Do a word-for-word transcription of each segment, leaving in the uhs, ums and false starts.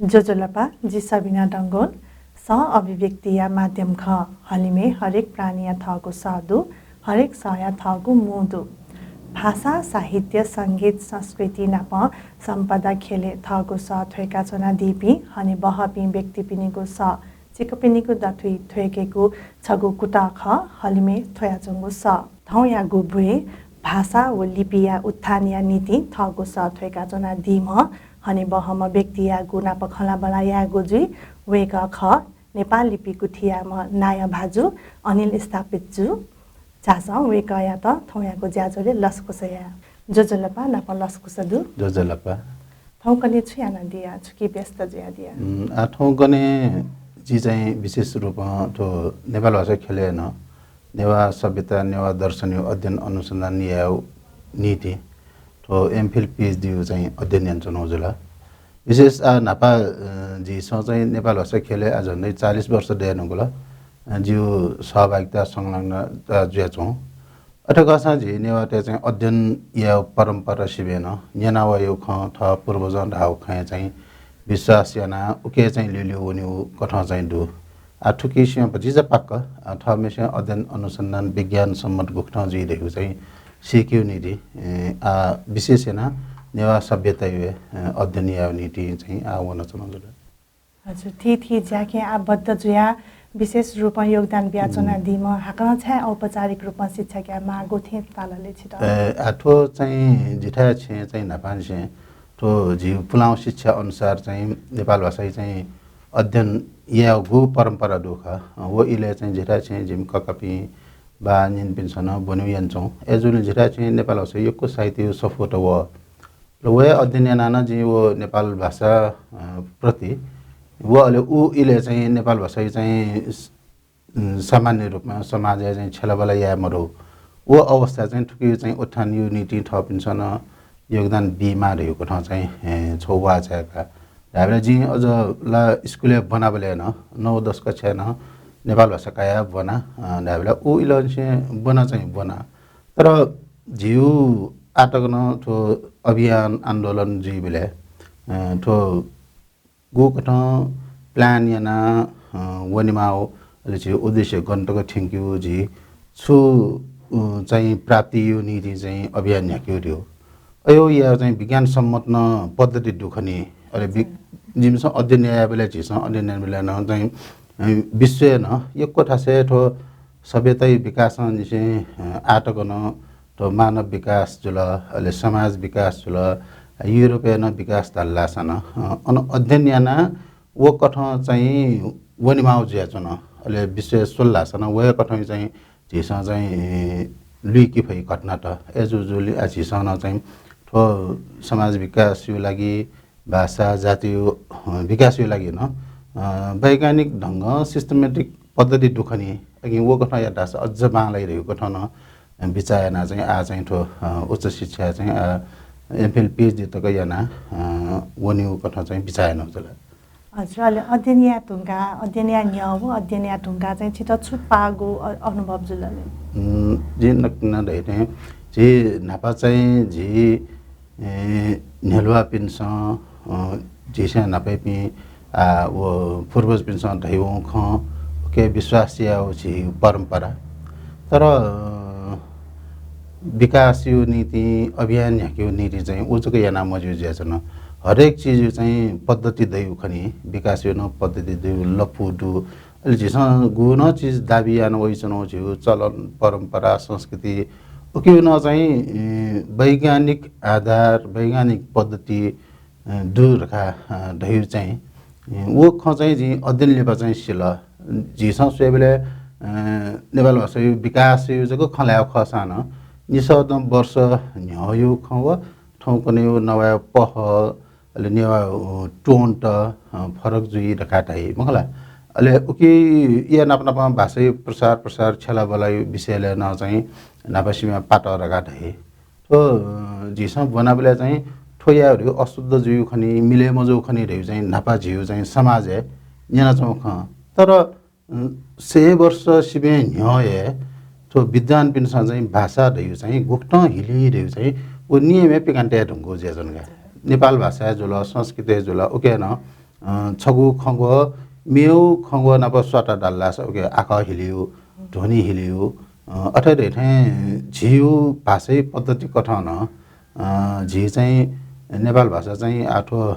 ज्वजलपा, जि सबिना डंगोल। सः अभिव्यक्तिया माध्यम खः। हलिमय् हरेक प्राणीया थःगु सः दु, हरेक सःया थःगु मू दु। भाषा, साहित्य, संगीत, संस्कृति नाप सम्पदा ख्यलय् थःगु सः थ्वय्‌का च्वनादीपिं हनेबहःपिं व्यक्तिपिनिगु सः, छिकपिनिगु दथुइ थ्वय्‌केगु छगू कुतः खः, हलिमय् थ्वयाच्वंगु सः। थौंयागु ब्वय् भाषा व लिपिया उत्थानया निंतिं थःगु सः थ्वय्‌का च्वनादीम्ह हनेबहःम्ह व्यक्तियागु नाप खँल्हाबल्हा यायेगु जुइ। वय्‌कः खः नेपाल लिपि गुथियाम्ह नायः भाजु अनिल स्थापित जु। झासँ वय्‌कःयात थौंयागु ज्याझ्वलय् लसकुस याये। ज्वजलपा नाप लसकुस दु। ज्वजलपा। थौंकन्हय् छु यानादिया, छुकी व्यस्त जुयादिया? उम्, आ, थौंकन्हय् जि चाहिँ विशेष रूपं थ्व नेपाल भाषा ख्यलय् नं नेवाः सभ्यता, नेवाः दर्शनया अध्ययन अनुसन्धान यायेगु निंतिं थ्व एमफिल पिएचडीया चाहिँ अध्ययन यानाच्वनागु जुल। विशेष आ न्हापा, अ, झीसं चाहिँ नेपाल भाषा ख्यलय् आ झन्डै चालिस वर्ष दये धुंकल, अ, जिगु सहभागिता संलग्नता जुयाच्वं। अथे खःसां झी नेवाःतय् चाहिँ अध्ययन यायेगु परम्परा सिबें नं न्यनावयागु खँ, थः पूर्वजं धाःगु खँय् चाहिँ विश्वास यानाः उकी चाहिँ ल्यूल्यू वनीगु कथं चाहिँ दु। आ, थुकिसिया भतिचा पाक्क, आ, थःम्हेसिया अध्ययन अनुसन्धान विज्ञान सम्मत गुकथं जुइ धइगु चाहिँ सीकेगु निंतिं, ए, आ, विशेष यानाः नेवाः सभ्यताया, ए, अध्ययन यायेगु निंतिं चाहिँ आ वनाच्वनागु जुल। हजुर, थीथी ज्याखँय् आबद्ध जुयाः विशेष रूपं योगदान बियाच्वनादीम्ह, हाकनं छाय् औपचारिक रूपं शिक्षा कायेमाःगु थें ताल ले छितः? ए, आ, थ्व चाहिँ जिथाय् छेँ चाहिँ न्हापांनिसें थ्व झी पुलांगु शिक्षा अनुसार चाहिँ नेपाल भाषाया चाहिँ अध्ययन यायेगु परम्परा दु खः। व इलय् चाहिँ जिथाय् छेँ जिमि ककापिं, बाः निनिपिन्सं नं ब्वनेगु यानाच्वं। अय्‌जूगुलिं जिथाय् छेँ नेपाल भाषाया यक्व साहित्यया सफूत वः। ल, व हे अध्ययन यानाः नं जिं व नेपाल भाषा, अ, प्रति व, अले उ इलय् चाहिँ नेपाल भाषाया चाहिँ स-, उम्, सामान्य रूपमा समाजय् चाहिँ छ्यलाबला याये मदु। व अवस्था चाहिँ थुकी चाहिँ उत्थानया निंतिं थःपिन्सं नं योगदान बीमाः धइगु कथं चाहिँ, ए, छगू वाःचाय्‌का। धायेबलय् जिं अझ ला स्कुलय् ब्वनाबलय् नं, नौ दस कक्षाय् नं नेपाल भाषा कायाः ब्वना, अ, धायेबलय् उ इलंनिसें ब्वना चाहिँ ब्वना। तर झीगु आःतक नं थ्व अभियान आन्दोलन जुइबलय्, अ, थ्व गुकथं plan यानाः, अ, वनेमाःगु, अले झीगु उद्देश्य गन तक थ्यंकेगु, झी छु, अ, चाहिँ प्राप्ति यायेगु निंतिं चाहिँ अभियान न्ह्याकेगु धइगु। अय् यायेगु चाहिँ विज्ञान सम्मत नं पद्धति दु खनी। अले वि-, जिमिसं अध्ययन यायेबलय्, झीसं अध्ययन यायेबलय् नं चाहिँ, अ, विश्वय् नं यक्व थासय् थ्व सभ्यताया विकासंनिसें, अ, आःतक नं थ्व मानव विकास जुल, अले समाज विकास जुल, युरोपय् नं विकास धाल धाःसा नं, अ, अन अध्ययन यानाः व कथं चाहिँ वनेमाःगु जुयाच्वन। अले विश्वय् स्वल धाःसा नं व हे कथं चाहिँ झीसं चाहिँ लुइके फइ घटनात। अय्‌जूगुलिं आ झीसं नं चाहिँ थ्व समाज विकासया लागि, भाषा, जातिया, अ, विकासया लागि नं, अ, वैज्ञानिक ढंगं systematic पद्धति दु खनी। अकिं व कथं यात धाःसा अझ बांलाइ धइगु कथं नं बिचाः यानाः चाहिँ आः चाहिँ थ्व, अ, उच्च शिक्षा चाहिँ, अ, एमफिल, पिएचडी तक यानाः, अ, वनेगु कथं चाहिँ बिचाः यानागु जुल। हजुर, अले अध्ययन याये धुंकाः, अध्ययन याये न्ह्यः व अध्ययन याये धुंकाः चाहिँ छितः छु पाःगु अ-, अनुभव जुल ले? उम्, जिं नकतिनि धयाथें, झी न्हापा चाहिँ झी, ए, न्ह्यलुवापिन्सं, अ, झीसं न्हापायापिं, आ, व पूर्वजपिन्सं धयावंगु खँ उकी विश्वास यायेगु झी परम्परा। तर, अ, विकासया निंतिं, अभियान न्ह्याकेगु निंतिं चाहिँ उ जक याना मज्यू जुयाच्वन। हरेक चिजया चाहिँ पद्धति दइगु खनी, विकासया नं पद्धति दइगु, लँपु दु। अले झीसं गुगु नं चिज दाबी याना वइच्वनागु झीगु चलन, परम्परा, संस्कृति, उकिया नं चाहिँ, ए, वैज्ञानिक आधार, वैज्ञानिक पद्धति, अ, दु धकाः, अ, धइगु चाहिँ, अ, व खँ चाहिँ जिं अध्ययन लिपा चाहिँ सिल। झीसं स्वयेबलय्, अ, नेपाल भाषाया विकासया जक खँ ल्हायेगु खःसां नं निसः दँ वर्ष न्ह्यःया खँ व थौंकन्हय्‌या नवाय् पहः, अले नेवाः, अ, tone त, अ, फरक जुइ धकाः धाइ, मखु ला? अले उकिया नाप नापं भाषाया प्रसार प्रसार, छ्यलाबलाया विषयलय् नं चाहिँ न्हापा सिमा पात धकाः धाइ। थ्व, अ, झीसं ब्वनाबलय् चाहिँ थ्व यायेगु धइगु अशुद्ध जुइगु खनी, मिले मजूगु खनी धइगु चाहिँ न्हापा झीगु चाहिँ समाजय् न्यनाच्वंगु खँ। तर अ, सय वर्ष सिबें न्ह्यः हे थ्व विद्वानपिन्सं चाहिँ भाषा धइगु चाहिँ गुकथं हिली धइगु चाहिँ व नियम हे पिकां तये धुंकूगु जुयाच्वन का। नेपाल भाषा हे जुल, संस्कृत हे जुल, उके नं, अ, छगू खँग्वः, मेगु खँग्वः नाप स्वाता धाल धाःसा उके आखः हिलिगु, ध्वनि हिलिगु, अ, अथे धइथें झीगु भाषाय् पद्धति कथं नं, अ, झी चाहिँ नेपाल भाषा चाहिँ आः थ्व, अ,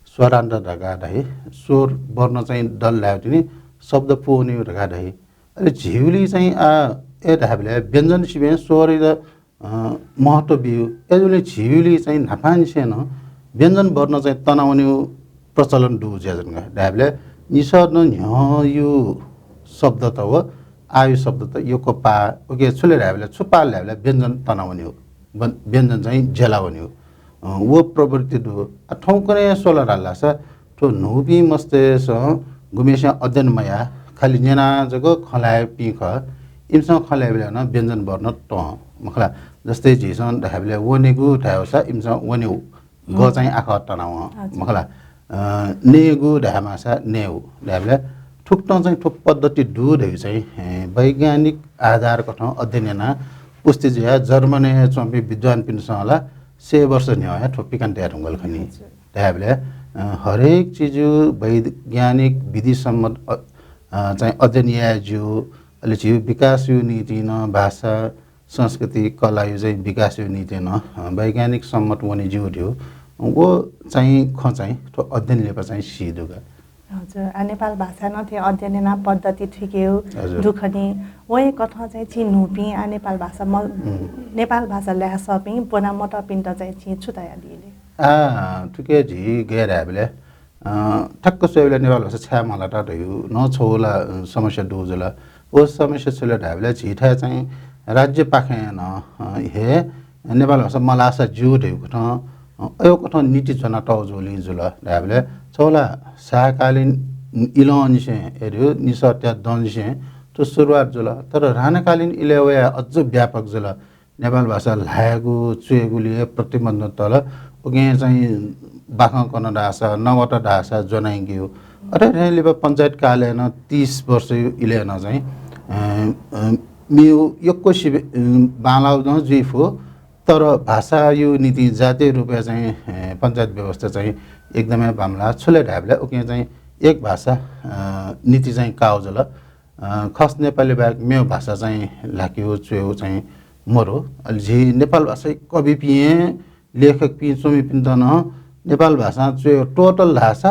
स्वरान्त धकाः धाइ, स्वर वर्ण चाहिँ दल धायेगु तिनि शब्द पूवनीगु धकाः धाइ। अले झीगुलिइ चाहिँ आः ए धायेबलय् व्यञ्जन सिबें स्वरयात, अ, महत्त्व ब्यू। अय्‌जूगुलिं झीगुलिइ चाहिँ न्हापांनिसें नं व्यञ्जन वर्ण चाहिँ तनावनीगु प्रचलन दु जुयाच्वन का। धायेबलय् निसः नं न्ह्यःयु शब्दत व आःयु शब्दत यक्व पाः, उके छु ले धायेबलय् छु पाः ले धायेबलय् व्यञ्जन तनावनीगु, बन-, व्यञ्जन चाहिँ ज्यलावनीगु। अ, व प्रवृत्ति दु। आ, थौंकन्हय् स्वल धाल धाःसा थ्व न्हूपिं मस्तय्‌सं गुम्हेस्यां अध्ययन मयाः, खालि न्यनाः जक खँ ल्हाइपिं खः। इमिसं खँ ल्हाइबलय् नं व्यञ्जन वर्ण त्वं, मखु ला? जस्तै झीसं धायेबलय् वनेगु धायेवसा इमिसं वनेगु, ग चाहिँ आखः तनावं, मखु ला? अ, नेगु धायेमाःसा नेगु धायेबलय् थुकथं चाहिँ थ्व पद्धति दु धइगु चाहिँ, ए, वैज्ञानिक आधार कथं अध्ययन यानाः पुष्टि जुयाः जर्मनय् च्वंपिं विद्वानपिन्सं ला सय वर्ष न्ह्यः हे थ्व पिकां तया धुंकल खनी। धायेबलय्, अ, हरेक चिजु वैज्ञानिक विधिसम्मत, अ, अ, चाहिँ अध्ययन याये ज्यू, अले झीगु विकासयु निंतिं नं भाषा, संस्कृति, कलायु चाहिँ विकासयु निंतिं नं, अ, वैज्ञानिक सम्मत वने ज्यू धइगु। व चाहिँ खँ चाहिँ थ्व अध्ययन लिपा चाहिँ सी दु का। हजुर, आ, नेपाल भाषा नं थें अध्ययन याना पद्धति थुइकेगु दु खनी। वहे कथं चाहिँ झी न्हूपिं आ नेपाल भाषा म-, नेपाल भाषा ल्हाये सःपिं ब्वना मतःपिन्त चाहिँ झी छु धयादी ले? आ, थुके झी गय् धायेबलय्, अ, ठ्याक्क स्वयेबलय् नेपाल भाषा छाय् मलात धइगु नं छगू ला, अ, समस्या दु जुल। व समस्या छु ले धायेबलय् झीथाय् चाहिँ राज्यपाखें नं, अ, हे नेपाल भाषा मलाःसा ज्यू धइगु कथं, अ, अय् कथं नीति ज्वनातःगु जूलिं जुल धायेबलय् छगू ला शाहकालीन इलंनिसें, ए धइगु निसः त्यादँनिसें थ्व सुरुवात जुल। तर राणाकालीन इलय् वयाः अझ व्यापक जुल। नेपाल भाषा ल्हायेगु, च्वयेगुलिइ प्रतिबन्ध तल। उकिं चाहिँ बाखं कन धाःसा, नवत धाःसा ज्वनाइगु। अथे थें लिपा पञ्चायत कालय् नं तीस वर्ष इलय् नं चाहिँ, अ, अ, मेगु यक्व सिबें, अ, बांलाःगु नं जुइ फु, तर भाषायु निंतिं जातीय रूपय् चाहिँ, अ, पञ्चायत व्यवस्था चाहिँ एकदमै बांमलाः। छु ले धायेबलय् उकिं चाहिँ एक भाषा, अ, नीति चाहिँ काःगु जुल। अ, खस नेपाली बाहेक मेगु भाषा चाहिँ ल्हाकेगु, च्वयेगु चाहिँ मरु। अले झी नेपाल भाषाय् कविपिं, लेखकपिं, च्वमिपिन्त नं नेपाल भाषां च्वयेगु त्वःतल धाःसा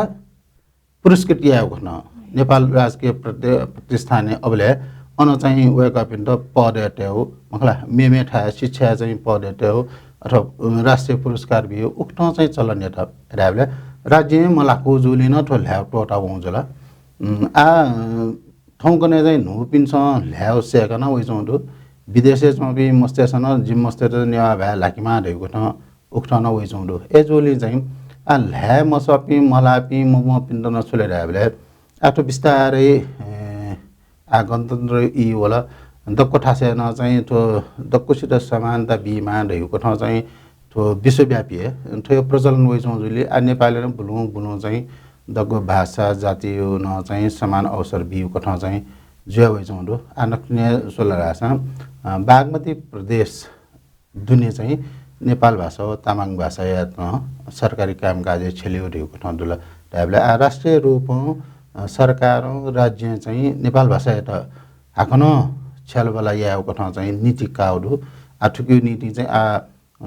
पुरस्कृत यायेगु कथं, नेपाल राजकीय प्रति-, प्रतिष्ठानय् अबलय् अन चाहिँ वय्कःपिन्त पदय् तयेगु, मखु ला, मेमेथाय् शिक्षाय् चाहिँ पदय् तयेगु अथवा, अ, राष्ट्रिय पुरस्कार बीगु उकथं चाहिँ चलन यात धायेबलय् राज्यं मल्हाकूगु जूलिं नं थ्व ल्हायेगु त्वःता वंगु जुल। उम्, आ, अ, थौंकन्हय् चाहिँ न्हूपिन्सं ल्हायेगु सय्काः नं वइच्वंगु दु। विदेशय् च्वंपिं मस्तय्सं नं जिमि मस्तय्त नेवाः भाय् ल्हाकेमाः धइगु कथं उकथं नं वइच्वंगु दु। अय्जूगुलिं चाहिँ आ ल्हाये मसःपिं, मल्हाःपिं, मब्वंपिन्त नं छु ले धायेबलय् आ थ्व बिस्तारै, ए, आ गणतन्त्र ई वल। दक्व थासय् नं चाहिँ थ्व दक्वसित समानता बीमाः धइगु कथं चाहिँ थ्व विश्वव्यापी हे थ्व प्रचलन वइच्वंगु जुलिं आ नेपालय् नं बुलुं बुलुं चाहिँ दक्व भाषा, जातियु नं चाहिँ समान अवसर बीगु कथं चाहिँ जुया वइच्वंगु दु। आ नकतिनि स्वल धाःसां, अ, बागमती प्रदेश दुने चाहिँ नेपाल भाषा व तामाङ भाषायात नं सरकारी कामकाजय् छ्यलेगु धइगु कथं दुल धायेबलय् आ राष्ट्रिय रूपं, अ, सरकारं, राज्यं चाहिँ नेपाल भाषायात हाकनं छ्यालबला यायेगु कथं चाहिँ नीति काःगु दु। आ थुकियु नीतिं चाहिँ आ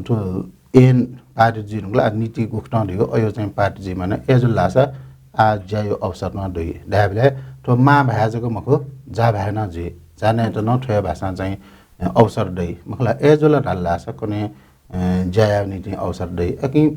थ्व ऐन पारित जुइ धुंकल, आ नीति गुकथं धइगु अय् चाहिँ पारित जुइ माःनि। अय्जुल धाःसा आ ज्यायु अवसर नं दइ धायेबलय् थ्व मां भाय् जक मखु, जा भाय् नं जुइ। जा नाय्त नं थ्वया भाषां चाहिँ अवसर दइ। मखु ला, अय्जुल धाल धाःसा कन्हय्, अ, ज्या यायेगु निंतिं अवसर दइ। अकिं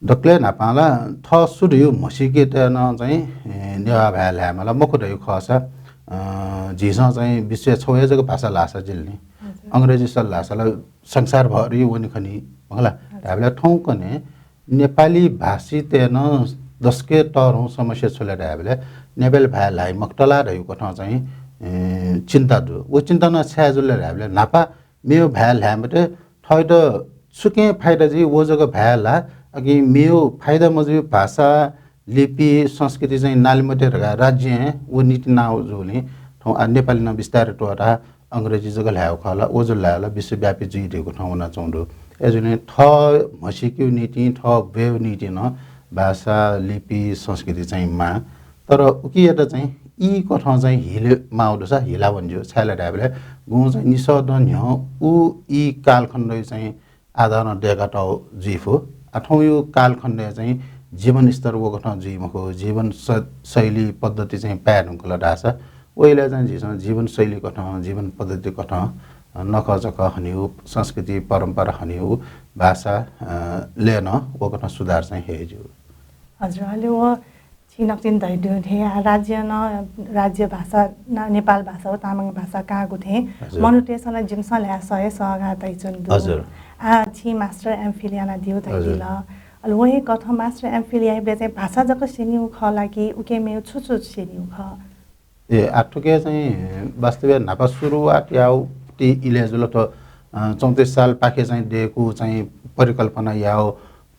दकलय् न्हापां ला थः सु धइगु म्हसीकेत नं चाहिँ, अ, नेवाः भाय् ल्हायेमाल, मखु धइगु खःसा, अ, झीसं चाहिँ विश्वय् छगू हे जक भाषा ल्हाःसा जिल नि। हजुर। अंग्रेजी सल धाःसा ला संसारभरि वने खनी, मखु ला। हजुर। धायेबलय् थौंकन्हय् नेपाली भाषीतय् नं दसके तःधंगु समस्या छु ले धायेबलय् नेपाली भाय् ल्हाइ मखुत ला धइगु कथं चाहिँ, ए, चिन्ता दु। व चिन्ता नं छाय् जुल धायेबलय् न्हापा मेगु भाय् ल्हाये मते, थःत छुकिं फाइदा जुइ व जक भाय् ल्हा, अकिं मेगु फाइदा मजुइगु भाषा, लिपि संस्कृति चाहिँ नाले मते धकाः राज्यं व नीति नाउ जूलिं थौं आ नेपाली नं बिस्तारै त्वःताः अंग्रेजी जक ल्हायेगु खः ला, व जक ल्हायेगु ला विश्वव्यापी जुइ धइगु थौं वनाच्वंगु दु। अय्‌जूगुलिं थः म्हसीकेगु निंतिं, थः ब्वयेगु निंतिं नं भाषा, लिपि, संस्कृति चाहिँ माः। तर उकियात चाहिँ ई कथं चाहिँ हिले माःगु दुसा हिला वने ज्यू। छाय् ला धायेबलय् गुं चाहिँ निसः दँ न्ह्यः उ ई कालखण्डय् चाहिँ आधारं दय्‌कातःगु जुइ फु। आ थौंयु कालखण्डय् चाहिँ जीवन स्तर व कथं जुइ मखु, जीवन स-, शैली पद्धति चाहिँ पाये धुंकल धाःसा, व इलय् चाहिँ झीसं जीवन शैली कथं, जीवन पद्धति कथं, अ, नखःचखः हनेगु, संस्कृति परम्परा हनेगु, भाषा, अ, लय् नं व कथं सुधार चाहिँ हे ज्यू। हजुर, अले व छिं नकतिनि धयादीगु थें आ राज्यं नं राज्य भाषा न-, नेपाल भाषा व तामाङ भाषा काःगु थें हजुर। मनूतय्‌सं नं जिमिसं ल्हाये सः हे सःगाः तयाच्वनागु दु। हजुर। आ छिं master M.Phil यानादीगु हजुर। धयादिल। अले व हे कथं master M.Phil याइबलय् चाहिँ भाषा जक स्यनीगु खः ला कि उकी मेगु छु छु स्यनीगु खः? ए, आ थुकी चाहिँ वास्तवय् न्हापा सुरुवात याःगु ति इलय् जुल थ्व, अ, चौंतिस सालपाखे चाहिँ दयेकूगु चाहिँ परिकल्पना याःगु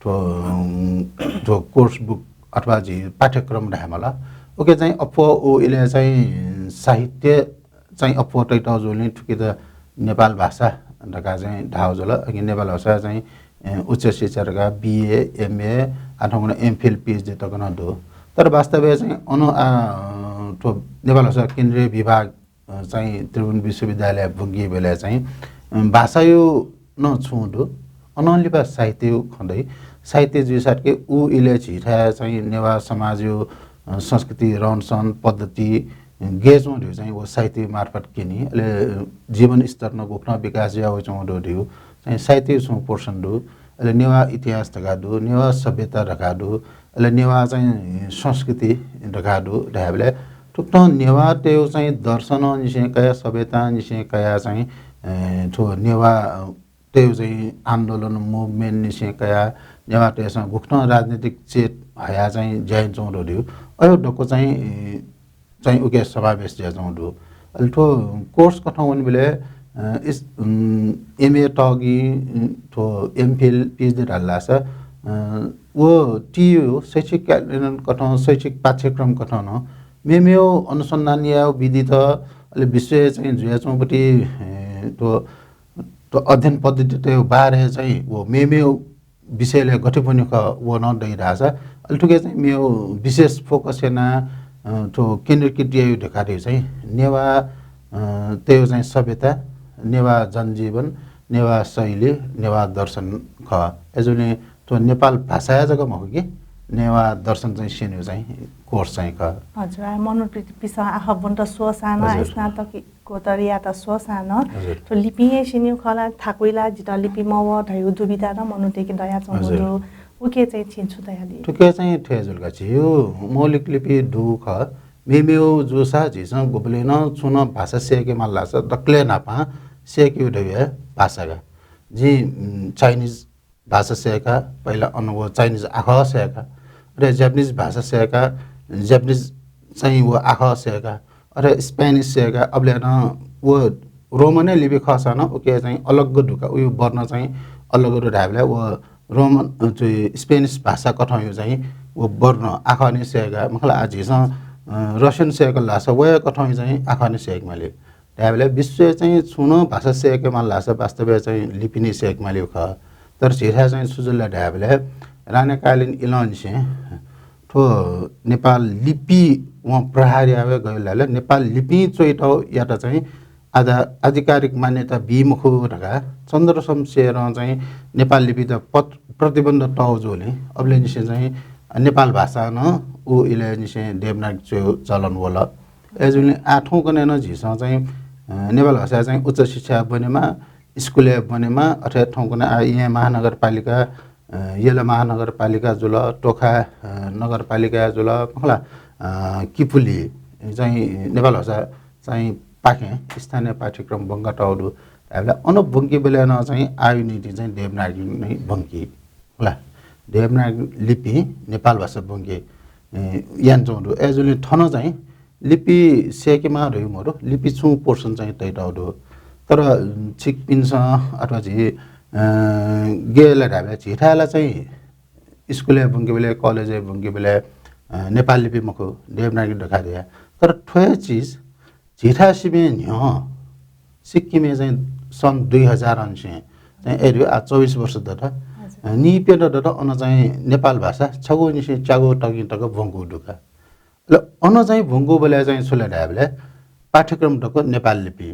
थ्व, अ, थ्व course book अथवा झी पाठ्यक्रम धायेमाल। उकी चाहिँ अप्वः उ इलय् चाहिँ साहित्य चाहिँ अप्वः तयातःगु जूगुलिं थुकित नेपाल भाषा धकाः चाहिँ धाःगु जुल। अकिं नेपाल भाषा चाहिँ, ए, उच्च शिक्षा धकाः B.A, M.A, आ थौंकन्हय् M.Phil, PhD तक नं दु। तर वास्तवय् चाहिँ अन, आ, थ्व नेपाल भाषा केन्द्रीय विभाग, अ, चाहिँ त्रिभुवन विश्वविद्यालय ब्वंकीबलय् चाहिँ, अ, भाषायु नं छुं दु, अनं लिपा साहित्ययु खँ दइ। साहित्य जुइसाथके उ इलय् झीथाय् चाहिँ नेवाः समाजयु, अ, संस्कृति, रहनसहन, पद्धति, अ, गय् च्वं धइगु चाहिँ व साहित्य मार्फत क्यनी। अले, अ, जीवन स्तर नं गुकथं विकास जुया वइच्वं दु धइगु चाहिँ साहित्ययु छुं portion दु। अले नेवाः इतिहास धकाः दु, नेवाः सभ्यता धकाः दु, अले नेवाः चाहिँ संस्कृति धकाः दु धायेबलय् थुकथं नेवाःतय्‌गु चाहिँ दर्शनंनिसें कयाः, सभ्यतांनिसें कयाः चाहिँ, ए, थ्व नेवाः, अ, तय्‌गु चाहिँ आन्दोलन, movement निसें कयाः नेवाःतय्‌सं गुकथं राजनीतिक चेत हयाः चाहिँ ज्या यानाच्वंगु दु, अय् दक्व चाहिँ, ए, चाहिँ उकी समावेश जुयाच्वंगु दु। अले थ्व course कथं वनेबलय्, अ, इस-, उम्, M.A तःगुलिं, उम्, थ्व M.Phil, PhD धाल धाःसा, अ, व तियु शैक्षिक calendar कथं, शैक्षिक पाठ्यक्रम कथं नं मेमेगु अनुसन्धान यायेगु विधित, अले विश्वय् चाहिँ जुयाच्वंगु पति, ए, थ्व, थ्व अध्ययन पद्धतितय् बारे चाहिँ व मेमेगु विषयलय् गथे ब्वने खः व नं दइ धाःसा, अले थुकी चाहिँ मेगु विशेष focus यानाः, अ, थ्व केन्द्रीकृत यायु धकाः धइगु चाहिँ नेवाः, अ, तय्‌गु चाहिँ सभ्यता, नेवाः जनजीवन, नेवाः शैली, नेवाः दर्शन खः। अय्‌जूगुलिं थ्व नेपाल भाषाया जक मखु कि, नेवाः दर्शन चाहिँ स्यनेगु चाहिँ course चाहिँ खः। हजुर, आ मनूतय्‌पिसं आखः ब्वनेत स्वःसां नं, हजुर। आ स्नातक कोतरी यात स्वःसां नं हजुर। थ्व लिपिं हे स्यनीगु खः ला, थाकुइ ला, जितः लिपि मवः धइगु दुविधा नं मनूतय्‌के दयाच्वंगु हजुर। दु। उकी चाहिँ छिं छु धयादी? थुकी चाहिँ थथे जुल का, झीगु मौलिक लिपि दुगु खः। मेमेगु जूसा झीसं गुबलें नं छुं नं भाषा सय्‌के माल धाःसा दकलय् न्हापां सय्‌केगु धइगु हे भाषा का। जिं, उम्, Chinese भाषा सय्‌का, पहिला अन व Chinese आखः सय्‌का। अथे Japanese भाषा सय्‌का, Japanese चाहिँ व आखः सय्‌का। अथे Spanish सय्‌का, अबलय् नं व Roman हे लिपि खःसां नं उकी चाहिँ अलग दु का, उयु वर्ण चाहिँ अलग दु धायेबलय् व Roman, अ, चाहिँ Spanish भाषा कथंयु चाहिँ व वर्ण आखः नि सय्‌का। मखु ला, आ झीसं, अ, Russian सय्‌कल धाःसा वया कथंयु चाहिँ आखः नि सय्‌के माली। धायेबलय् विश्वय् चाहिँ छुं नं भाषा सय्‌के माल धाःसा वास्तवय् चाहिँ लिपि नि सय्‌के मालीगु खः। तर झीथाय् चाहिँ छु जुल धायेबलय् राणाकालीन इलंनिसें थ्व नेपाल लिपि वं प्रहार यावे गयो लाले नेपाल लिपिं च्वइतौ यात चाहिँ आधा-, आधिकारिक मान्यता बी मखु धकाः चन्द्र शमशेरं चाहिँ नेपाल लिपित पत-, प्रतिबन्ध तौ जुलिं अबलय्‌निसें चाहिँ नेपाल भाषा नं उ इलय्‌निसें देवनागरी च्वयु चलन वल। अय्‌जूलिं आः थौंकन्हय् नं झीसं चाहिँ, अ, नेपाल भाषा चाहिँ उच्च शिक्षा ब्वनेमा, स्कुलय् ब्वनेमा, अथे थौंकन्हय् आः येँ महानगरपालिका, अ, यल महानगरपालिका जुल, तोखा, अ, नगरपालिका जुल, मखु ला, अ, किपुली चाहिँ नेपाल भाषा चाहिँ पाखें स्थानीय पाठ्यक्रम ब्वंकातौ दु। धायेबलय् अन ब्वंकीबलय् नं चाहिँ आःयु निंतिं चाहिँ देवनागरी नै ब्वंकी। ला, देवनागरी लिपिं नेपाल भाषा ब्वंके, ए, यानाच्वंगु दु। अय्‌जूलिं थन चाहिँ लिपि सय्‌केमाः धइगु मरु, लिपि छुं portion चाहिँ तइतौ दु। तर छिकपिन्सं अथवा झी, अ, गय् ला धायेबलय् झीथाय् ला चाहिँ स्कुलय् ब्वंकेबलय्, कलेजय् ब्वंकेबलय्, अ, नेपाल लिपि मखु, देवनागरी धकाः धया। तर थ्व हे चिज झीथाय् सिबें न्ह्यः सिक्किमय् चाहिँ सन् दुई हजार अनसें चाहिँ एरु आ चौबिस वर्ष दत। हजुर। अ, नीप्यन्त दत अन चाहिँ नेपाल भाषा छगूनिसें च्यागू तगिं तक ब्वंकू दु का। ल, अन चाहिँ ब्वंकूबलय् चाहिँ छु ले धायेबलय् पाठ्यक्रम दक्व नेपाल लिपि,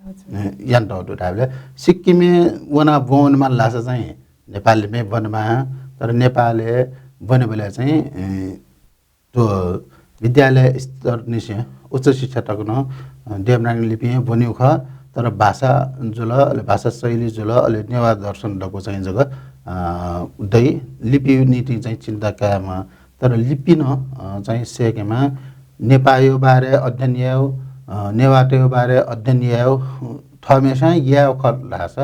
हजुर। अ, यानातःगु दु धायेबलय् सिक्किमय् वनाः ब्वनेमाल धाःसा चाहिँ नेपाल लिपिं ब्वनेमाः, तर नेपालय् ब्वनेबलय् चाहिँ, अ, थ्व विद्यालय स्तरनिसें उच्च शिक्षा तक नं, अ, देवनागरी लिपिं ब्वनीगु खः, तर भाषा जुल, अले भाषा शैली जुल, अले नेवाः दर्शन दक्व चाहिँ जक, अ, दइ, लिपिया निंतिं चाहिँ चिन्ता कायेमाः। तर लिपि नं, अ, चाहिँ सय्‌केमाः। नेपाःया बारे अध्ययन यायेगु, अ, नेवाःतय्‌या बारे अध्ययन यायेगु, थःम्हेस्यां यायेगु खः धाःसा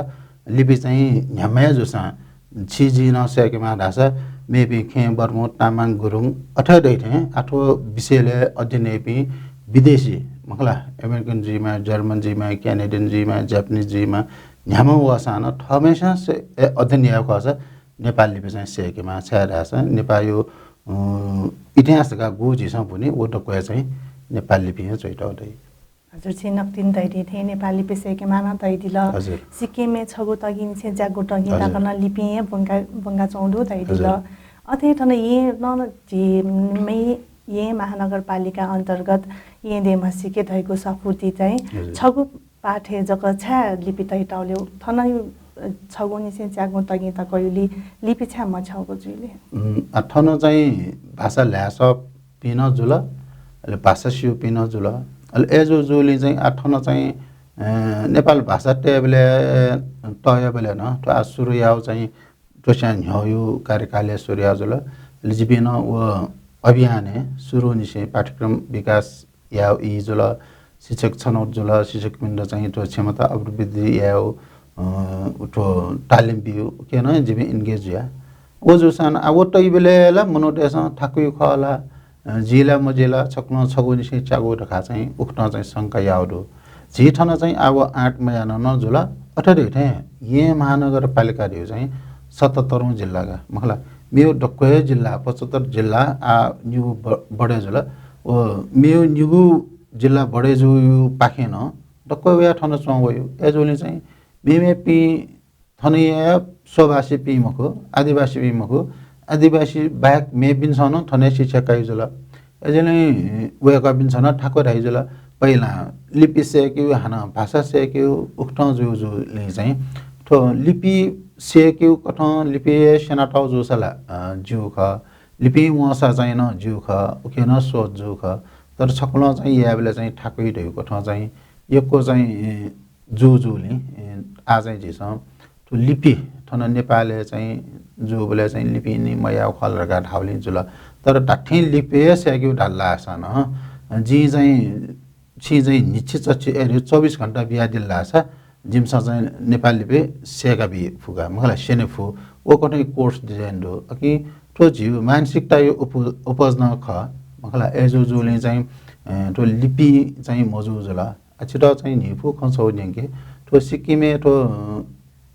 लिपि चाहिँ न्ह्याम्ह हे जूसां छि जि नं सय्‌केमाः धाःसा मेपिं खिएँ, बर्मू, तामाङ, गुरुङ अथे दइ थें आः थ्व विषयलय् अध्ययन याइपिं विदेशी, मखु ला, American जुइमा, German जुइमा, Canadian जुइमा, Japanese जुइमा, न्ह्याम्ह वःसां नं थःम्हेस्यां से-, ए, अध्ययन यायेगु खःसा नेपाल लिपि चाहिँ सय्‌केमाः, छाय्‌धाःसा नेपाःया, अ, इतिहास धकाः गु झीसं ब्वनी, व दक्वय् चाहिँ नेपाल लिपिं हे च्वयातःगु दइ। हजुर, छिं नकतिनि धयादी थें नेपाल लिपि सय्‌केमाः नं धयादिल। हजुर। सिक्किमय् छगू तगिंनिसें च्यागू तगिं हजुर। तक नं लिपिं हे ब्वंका, ब्वंकाच्वंगु दु धयादिल। हजुर। अथे थन येँ नं झी म्ये येँ महानगरपालिका अन्तर्गत येँ देमसिके धइगु सफूति चाहिँ हजुर। छगू पाठय् जक छाय् लिपि तयातःगु ले? थन, अ, छगूनिसें च्यागू तगिं तकया लि-, लिपि छाय् मछ्याःगु जुइ ले? उम्, आ, थन चाहिँ भाषा ल्हाय्‌सःपिं नं जुल, अले भाषा स्यूपिं नं जुल। अले अय्‌जूगुलिं चाहिँ आ थन चाहिँ, अ, नेपाल भाषा तयेबलय्, तयेबलय् नं थ्व आ सुरु याःगु चाहिँ थ्व स्वयां न्ह्यःया कार्यकालय् सुरु याःगु जुल। अले जिपिं नं व अभियानय् सुरुनिसें पाठ्यक्रम विकास यायेगु ई जुल, शिक्षक छनौट जुल, शिक्षकपिन्त चाहिँ थ्व क्षमता अभिवृद्धि यायेगु, अ, थ्व तालिम बियेगु, उकिं नं जिपिं engage जुया। व जूसां आ व तइबलय् ला मनूतय्‌सं थाकुइ खः ला, अ, जुइ ला मजुइ ला, छकलं छगूनिसें च्यागू धकाः चाहिँ उकथं चाहिँ शंका याःगु दु। झी थन चाहिँ आ व आँट मयाना नं जुल। अथे धइथें येँ महानगरपालिका धइगु चाहिँ सतहत्तरौं जिल्ला का, मखु ला, मेगु दक्व हे जिल्ला, पचहत्तर जिल्ला आ निगू ब-, बढे जुल। व मेगु निगू जिल्ला बढे जूगु पाखें नं दक्व वयाः थन च्वं वइ। अय्‌जूगुलिं चाहिँ मेमेपिं थनया स्वभाषीपिं मखु, आदिवासीपिं मखु, आदिवासी बाहेक मेपिन्सं नं थन हे शिक्षा काइ जुल। अय्‌जूगुलिं वय्‌कःपिन्सं नं थाकु धाइ जुल। पहिला लिपि सय्‌केगु, हानं भाषा सय्‌केगु, उकथं जूगुलिं चाहिँ थ्व लिपि सय्‌केगु कथं लिपि हे स्यनातःगु जूसा ला, अ, ज्यू खः। लिपिं वंसा चाहिँ नं ज्यू खः, उकिं नं सोच जू खः। तर छकलं चाहिँ यायेबलय् चाहिँ थाकुइ धइगु कथं चाहिँ यक्व चाहिँ, अ, जूगुलिं, अ, आः चाहिँ झीसं थ्व लिपि थन नेपालय् चाहिँ जूबलय् चाहिँ लिपि निं मयाःगु खः ला धकाः धाःगुलिं जुल। तर धात्थें लिपि हे सय्‌केगु धाल धाःसा नं, अ, जिं चाहिँ, छिं चाहिँ न्हिच्छि चच्छि, अरे, चौबिस घण्टा बियादिल धाःसा जिमिसं चाहिँ नेपाल लिपि सय्‌का बी फु का, मखु ला, स्यने फु। व कथं course design दु। अकिं थ्व झीगु मानसिकताया उप-, उपज नं खः, मखु ला। अय्‌जूगुलिं चाहिँ, अ, थ्व लिपि चाहिँ मजू जुल। आ, छितः चाहिँ न्हिपु खँ छगू न्यंके, थ्व सिक्किमय् थ्व, अ,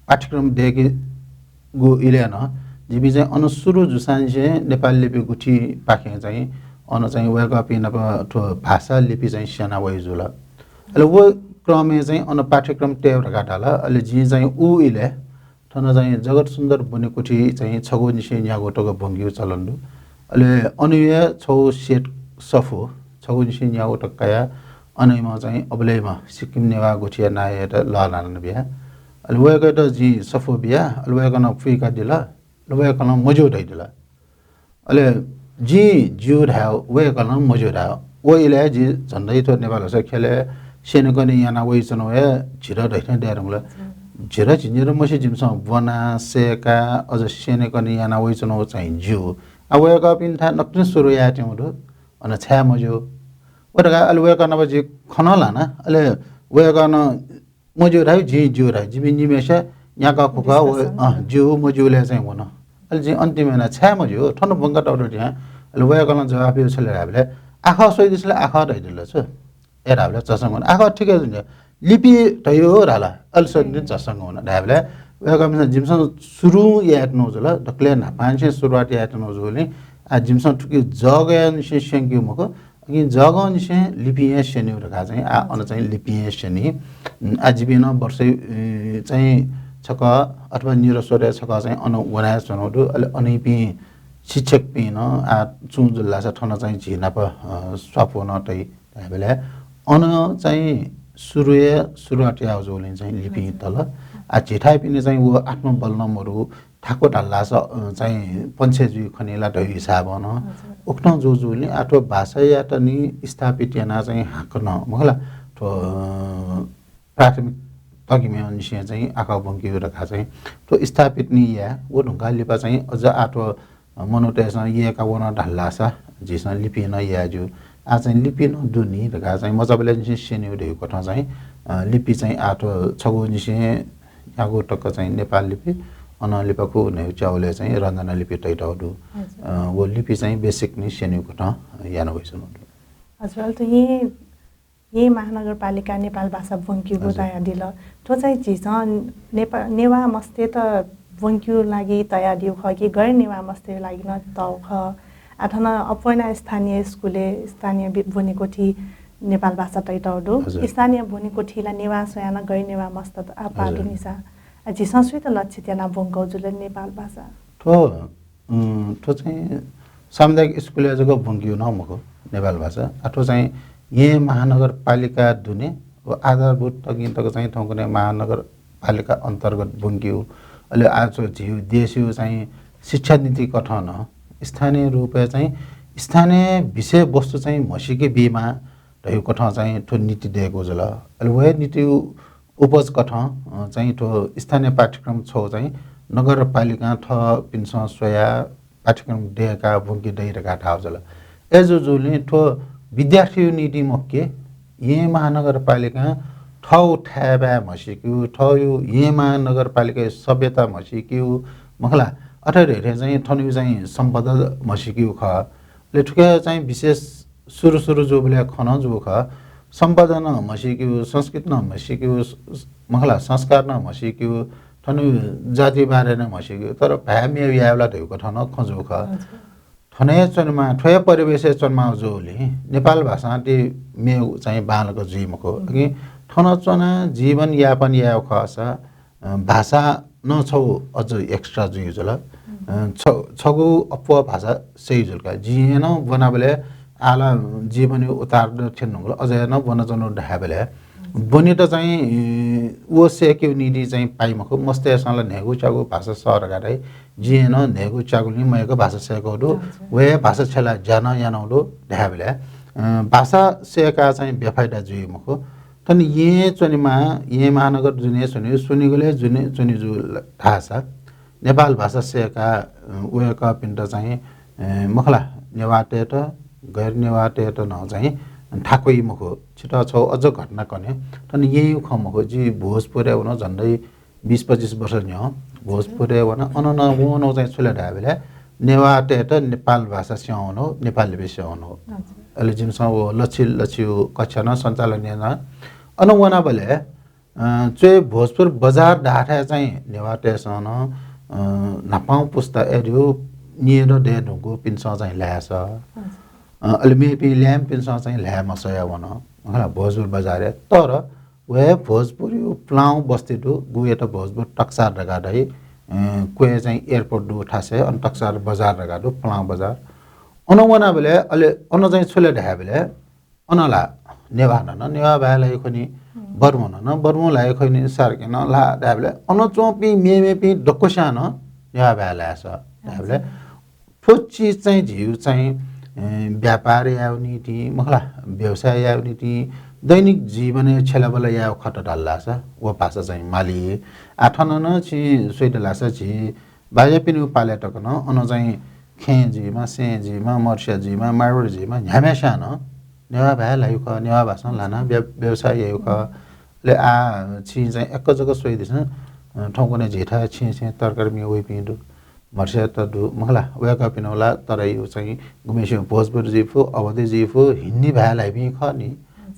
पाठ्यक्रम दय्‌केगु इलय् नं जिपिं चाहिँ अन सुरु जूसांनिसें नेपाल लिपि गुथिपाखें चाहिँ अन चाहिँ वय्‌कःपिं नाप थ्व भाषा लिपि चाहिँ स्यना वइ जुल। अले व क्रमय् चाहिँ अन पाठ्यक्रम तये धकाः धाल। अले जिं चाहिँ उ इलय् थन चाहिँ जगत सुन्दर बुनेकुथि चाहिँ छगूनिसें न्यागू तक ब्वंकेगु चलन दु। अले अन हे छगू set सफू छगूनिसें न्यागू तक कयाः अनयाम्ह चाहिँ अबलय्‌म्ह सिक्किम नेवाः गुथिया नायःयात लःल्हाना बिया। अले वय्‌कःयात जिं सफू बिया। अले वय्‌कलं पुइकादिल। अले वय्‌कलं मज्यू धयादिल। अले जिं ज्यू धाये, वय्‌कलं मज्यू धाये। व इलय् जि झन्डै थ्व नेपाल भाषा ख्यलय् स्यनेकने याना वइच्वनागु हे झिर धइथें दयेधुंकल। झिर झिंनिदँ मछि जिमिसं ब्वना, सय्‌का, अझ स्यनेकने याना वइच्वनागु चाहिँ ज्यू। आ, वय्‌कःपिन्थाय् नकतिनि सुरु यायेत्यंगु दु, अन छाय् मज्यू? व धकाः अले वय्‌कः नाप जि खँ नं ल्हाना। अले वय्‌कलं मज्यू धाइ, जिं ज्यू धाइ। जिमि निम्हय्‌सिया न्याका खुका व, discussion। अँ, ज्यू मज्यूलय् चाहिँ वन। अले जिं अन्तिम याना छाय् मज्यू, थन ब्वंकातःगु दु थें। अले वय्‌कलं जवाफ बियाः छु ले धायेबलय्, आखः स्वयादिसँ ला, आखः धयादिल छु। ए धायेबलय् झसं वन। आखः ठीक हे जुल। लिपि धयादिसँ धाल। अले स्वयादिसँ, झसं वन धायेबलय् वय्‌कःपिन्सं जिमिसं सुरु यायेत्यनागु जुल, दकलय् न्हापांनिसें सुरुवात यायेत्यनागु जूगुलिं आ, जिमिसं थुकी जगय् निसें स्यंक्यू मखु, अकिं जगंनिसें लिपिं हे स्यनीगु धकाः चाहिँ, आ, अन चाहिँ लिपिं हे स्यनी। उम्, आ, जिपिं नं वर्षय्, ए, चाहिँ छकः अथवा निद्वः स्वतय् छकः चाहिँ अन वनाच्वनागु दु। अले अनयापिं शिक्षकपिं नं, आ, छुं जुल धाःसा थन चाहिँ झी नाप, अ, स्वापू नं तइ धायेबलय् अन चाहिँ सुरुया सुरुवात याःगु जूगुलिं चाहिँ लिपिं तल। आ, झीथाय्‌पिनि चाहिँ व आत्मबल नं मदु, थाकु धाल धाःसा, अ, चाहिँ पन्छे जुइ खनी ला धइगु हिसाबं नं। हजुर। उकथं जूगु जूगुलिं आ थ्व भाषायात नि स्थापित यानाः चाहिँ हाकनं, मखु ला, थ्व, अ, प्राथमिक तगिमय्‌निसें चाहिँ आखः ब्वंकेगु धकाः चाहिँ थ्व स्थापित नि याये। व धुंकाः लिपा चाहिँ अझ आ थ्व, अ, मनूतय्‌सं यय्‌का वन धाल धाःसा झीसं लिपिं नं याये ज्यू। आ चाहिँ लिपि नं दु नि धकाः चाहिँ मचाबलय्‌निसें स्यनीगु धइगु कथं चाहिँ, अ, लिपि चाहिँ आ थ्व छगूनिसें न्ह्यागू तक चाहिँ नेपाल लिपि, अनं लिपा खु न्हय्‌गू च्यागुलय् चाहिँ रञ्जना लिपि तइतःगु दु। हजुर। अ, व लिपि चाहिँ basic नि स्यनीगु कथं याना वइच्वनागु दु। हजुर, अले थ्व येँ, येँ महानगरपालिका नेपाल भाषा ब्वंकेगु हजुर। धयादिल। थ्व चाहिँ झीसं नेपा-, नेवाः मस्तय्‌त ब्वंकेगु लागि तयादीगु खः कि गैर नेवाः मस्तय्‌गु लागि नं तःगु खः? आ, थन अप्वः यानाः स्थानीय स्कुलय्, स्थानीय बि-, ब्वनेकोठी नेपाल भाषा तइतःगु दु। हजुर। स्थानीय ब्वनेकोठी ला नेवाः स्वयाः नं गैर नेवाः मस्तय्‌त आपाः हजुर। दुनिसा। आ, झीसं सुइत लक्षित यानाः ब्वंकागु जुल नेपाल भाषा? थ्व, अँ, थ्व चाहिँ सामुदायिक स्कुलय् जक ब्वंकेगु नं मखु नेपाल भाषा। आ, थ्व चाहिँ येँ महानगरपालिका दुने व आधारभूत तगिं तक चाहिँ थौंकन्हय् महानगरपालिका अन्तर्गत ब्वंकेगु। अले आ थ्व झीगु देशय् चाहिँ शिक्षा नीति कथं नं स्थानीय रूपय् चाहिँ स्थानीय विषयवस्तु चाहिँ म्हसीके बीमाः धइगु कथं चाहिँ थ्व नीति दय्‌कू जुल। अले व हे नीति उपज कथं, अ, चाहिँ थ्व स्थानीय पाठ्यक्रम छगू चाहिँ नगरपालिकां थःपिन्सं स्वयाः पाठ्यक्रम दय्‌काः ब्वंके दइ धकाः धाःगु जुल। अय्‌जूगुलिं थ्व विद्यार्थीया निंतिं मखु कि, येँ महानगरपालिकां थःगु थाय्‌बाय् म्हसीकेगु, थःगु येँ महानगरपालिकाया सभ्यता म्हसीकेगु, मखु ला, अथे धइथें चाहिँ थनयु चाहिँ सम्पदा म्हसीकेगु खः। अले थुके चाहिँ विशेष सुरु सुरु जूबलय् खँ नं जूगु खः। सम्पदा नं म्हसीकेगु, संस्कृति नं म्हसीकेगु, स-, स-, मखु ला, संस्कार नं म्हसीकेगु, थनयु जाति बारे नं म्हसीकेगु, तर भाय् मेगु यायेबलय् धइगु कथं नं खँ जूगु खः। हजुर। थन हे च्वनेमाः, थ्व हे परिवेशय् च्वनेमाः जूगुलिं नेपाल भाषां ति मेगु चाहिँ बांलाक जुइ मखु। अकिं थन च्वनाः जीवन यापन यायेगु खःसा, अ, भाषा नं छगू अझ extra जुइ जुल। अ, छ-, छगू अप्वः भाषा सइ जुल का। जिं हे नं ब्वनाबलय् आः ला जीवनयु उतार थ्यने धुंकल, अझ हे नं ब्वनाच्वने धायेबलय् ब्वनेत चाहिँ, अ, व सय्‌केगु निंतिं चाहिँ पाइ मखु। मस्तय्‌सं ला न्हय्‌गू च्यागू भाषा सः धकाः धाइ। जिं हे नं न्हय्‌गू च्यागुलिं मयय्‌क भाषा सय्‌कागु दु। अच्छा। व हे भाषा छ्यलाः ज्या नं यानागु दु धायेबलय्, अ, भाषा सय्‌काः चाहिँ बेफाइदा जुइ मखु। थन येँ च्वनेमाः, येँ महानगर दुने च्वने, स्वनिगलय् जुने, च्वने जू धाःसा नेपाल भाषा सय्‌काः, अ, वय्‌कःपिन्त चाहिँ, अ, मखु ला, नेवाःतय्‌त, गैर नेवाःतय्‌त नं चाहिँ थाकुइ मखु। छितः छगू अझ घटना कने, थन येँयु खँ मखु, जि भोजपुरय् वन झन्डै बिस पच्चिस वर्ष न्ह्यः भोजपुरय् वन, अन नं वं नं चाहिँ छु ले धायेबलय् नेवाःतय्‌त नेपाल भाषा स्यंवनागु, नेपाल लिपि स्यंवनागु। हजुर। अले जिमिसं व लछि लछियु कक्षा नं सञ्चालन याना। अन वनाबलय्, अ, च्वय् भोजपुर बजार धाःथाय् चाहिँ नेवाःतय्‌सं नं, अ, न्हापां पुस्ता अय्‌धयु न्येदँ दये धुंकूपिन्सं चाहिँ ल्हाये सः। हजुर। अ, अले मेपिं ल्याय्‌म्हपिन्सं चाहिँ ल्हाये मसःया वन। मखु ला, भोजपुर बजारय्। तर व हे भोजपुरयु प्लांगु बस्ती दु, गुयात भोजपुर टक्सार धकाः धाइ। अ, क्वय् चाहिँ airport दु थासय्, अन टक्सार बजार धकाः दु, प्लांगु बजार। अन वनाबलय् अले अन चाहिँ छु ले धायेबलय् अन ला नेवाः नं नेवाः भाय् ल्हाइ खनी, हम्म। बर्मू नं बर्मू ल्हाइ खनी, सार्के नं ल्हाः धायेबलय् अन च्वंपिं मेमेपिं दक्वस्यां नं नेवाः भाय् ल्हाये सः धायेबलय् अच्छा। थ्व चिज चाहिँ झीयु चाहिँ, अ, व्यापार यायेगु निंतिं, मखु ला, व्यवसाय यायेगु निंतिं, दैनिक जीवनय् छ्यलाबला यायेगु खत धाल धाःसा व भाषा चाहिँ माली। आः थन नं छिं स्वइत धाःसा झी बाज्यापिनिगु पालय् तक नं अन चाहिँ खेँ जुइमा, सेँ जुइमा, मर्स्या जुइमा, माडुवा जुइमा, न्ह्याम्हस्यां नं नेवाः भाय् ल्हाइगु खः, नेवाः भाषां ल्हानाः व्य-, व्यवसाय याइगु खः। अले आः छिं चाहिँ यक्व जक स्वयादिसँ, अ, थौंकन्हय् झीथाय् छेँय् छेँय् तरकारी मियु वइपिं दु। मर्स्यात दु, मखु ला, वय्‌कःपिनिगु ला तरय्‌यु चाहिँ गुम्हेस्यां भोजपुरी जुइफु, अवधी जुइफु, हिन्दी भाय् ल्हाइपिं खः नि।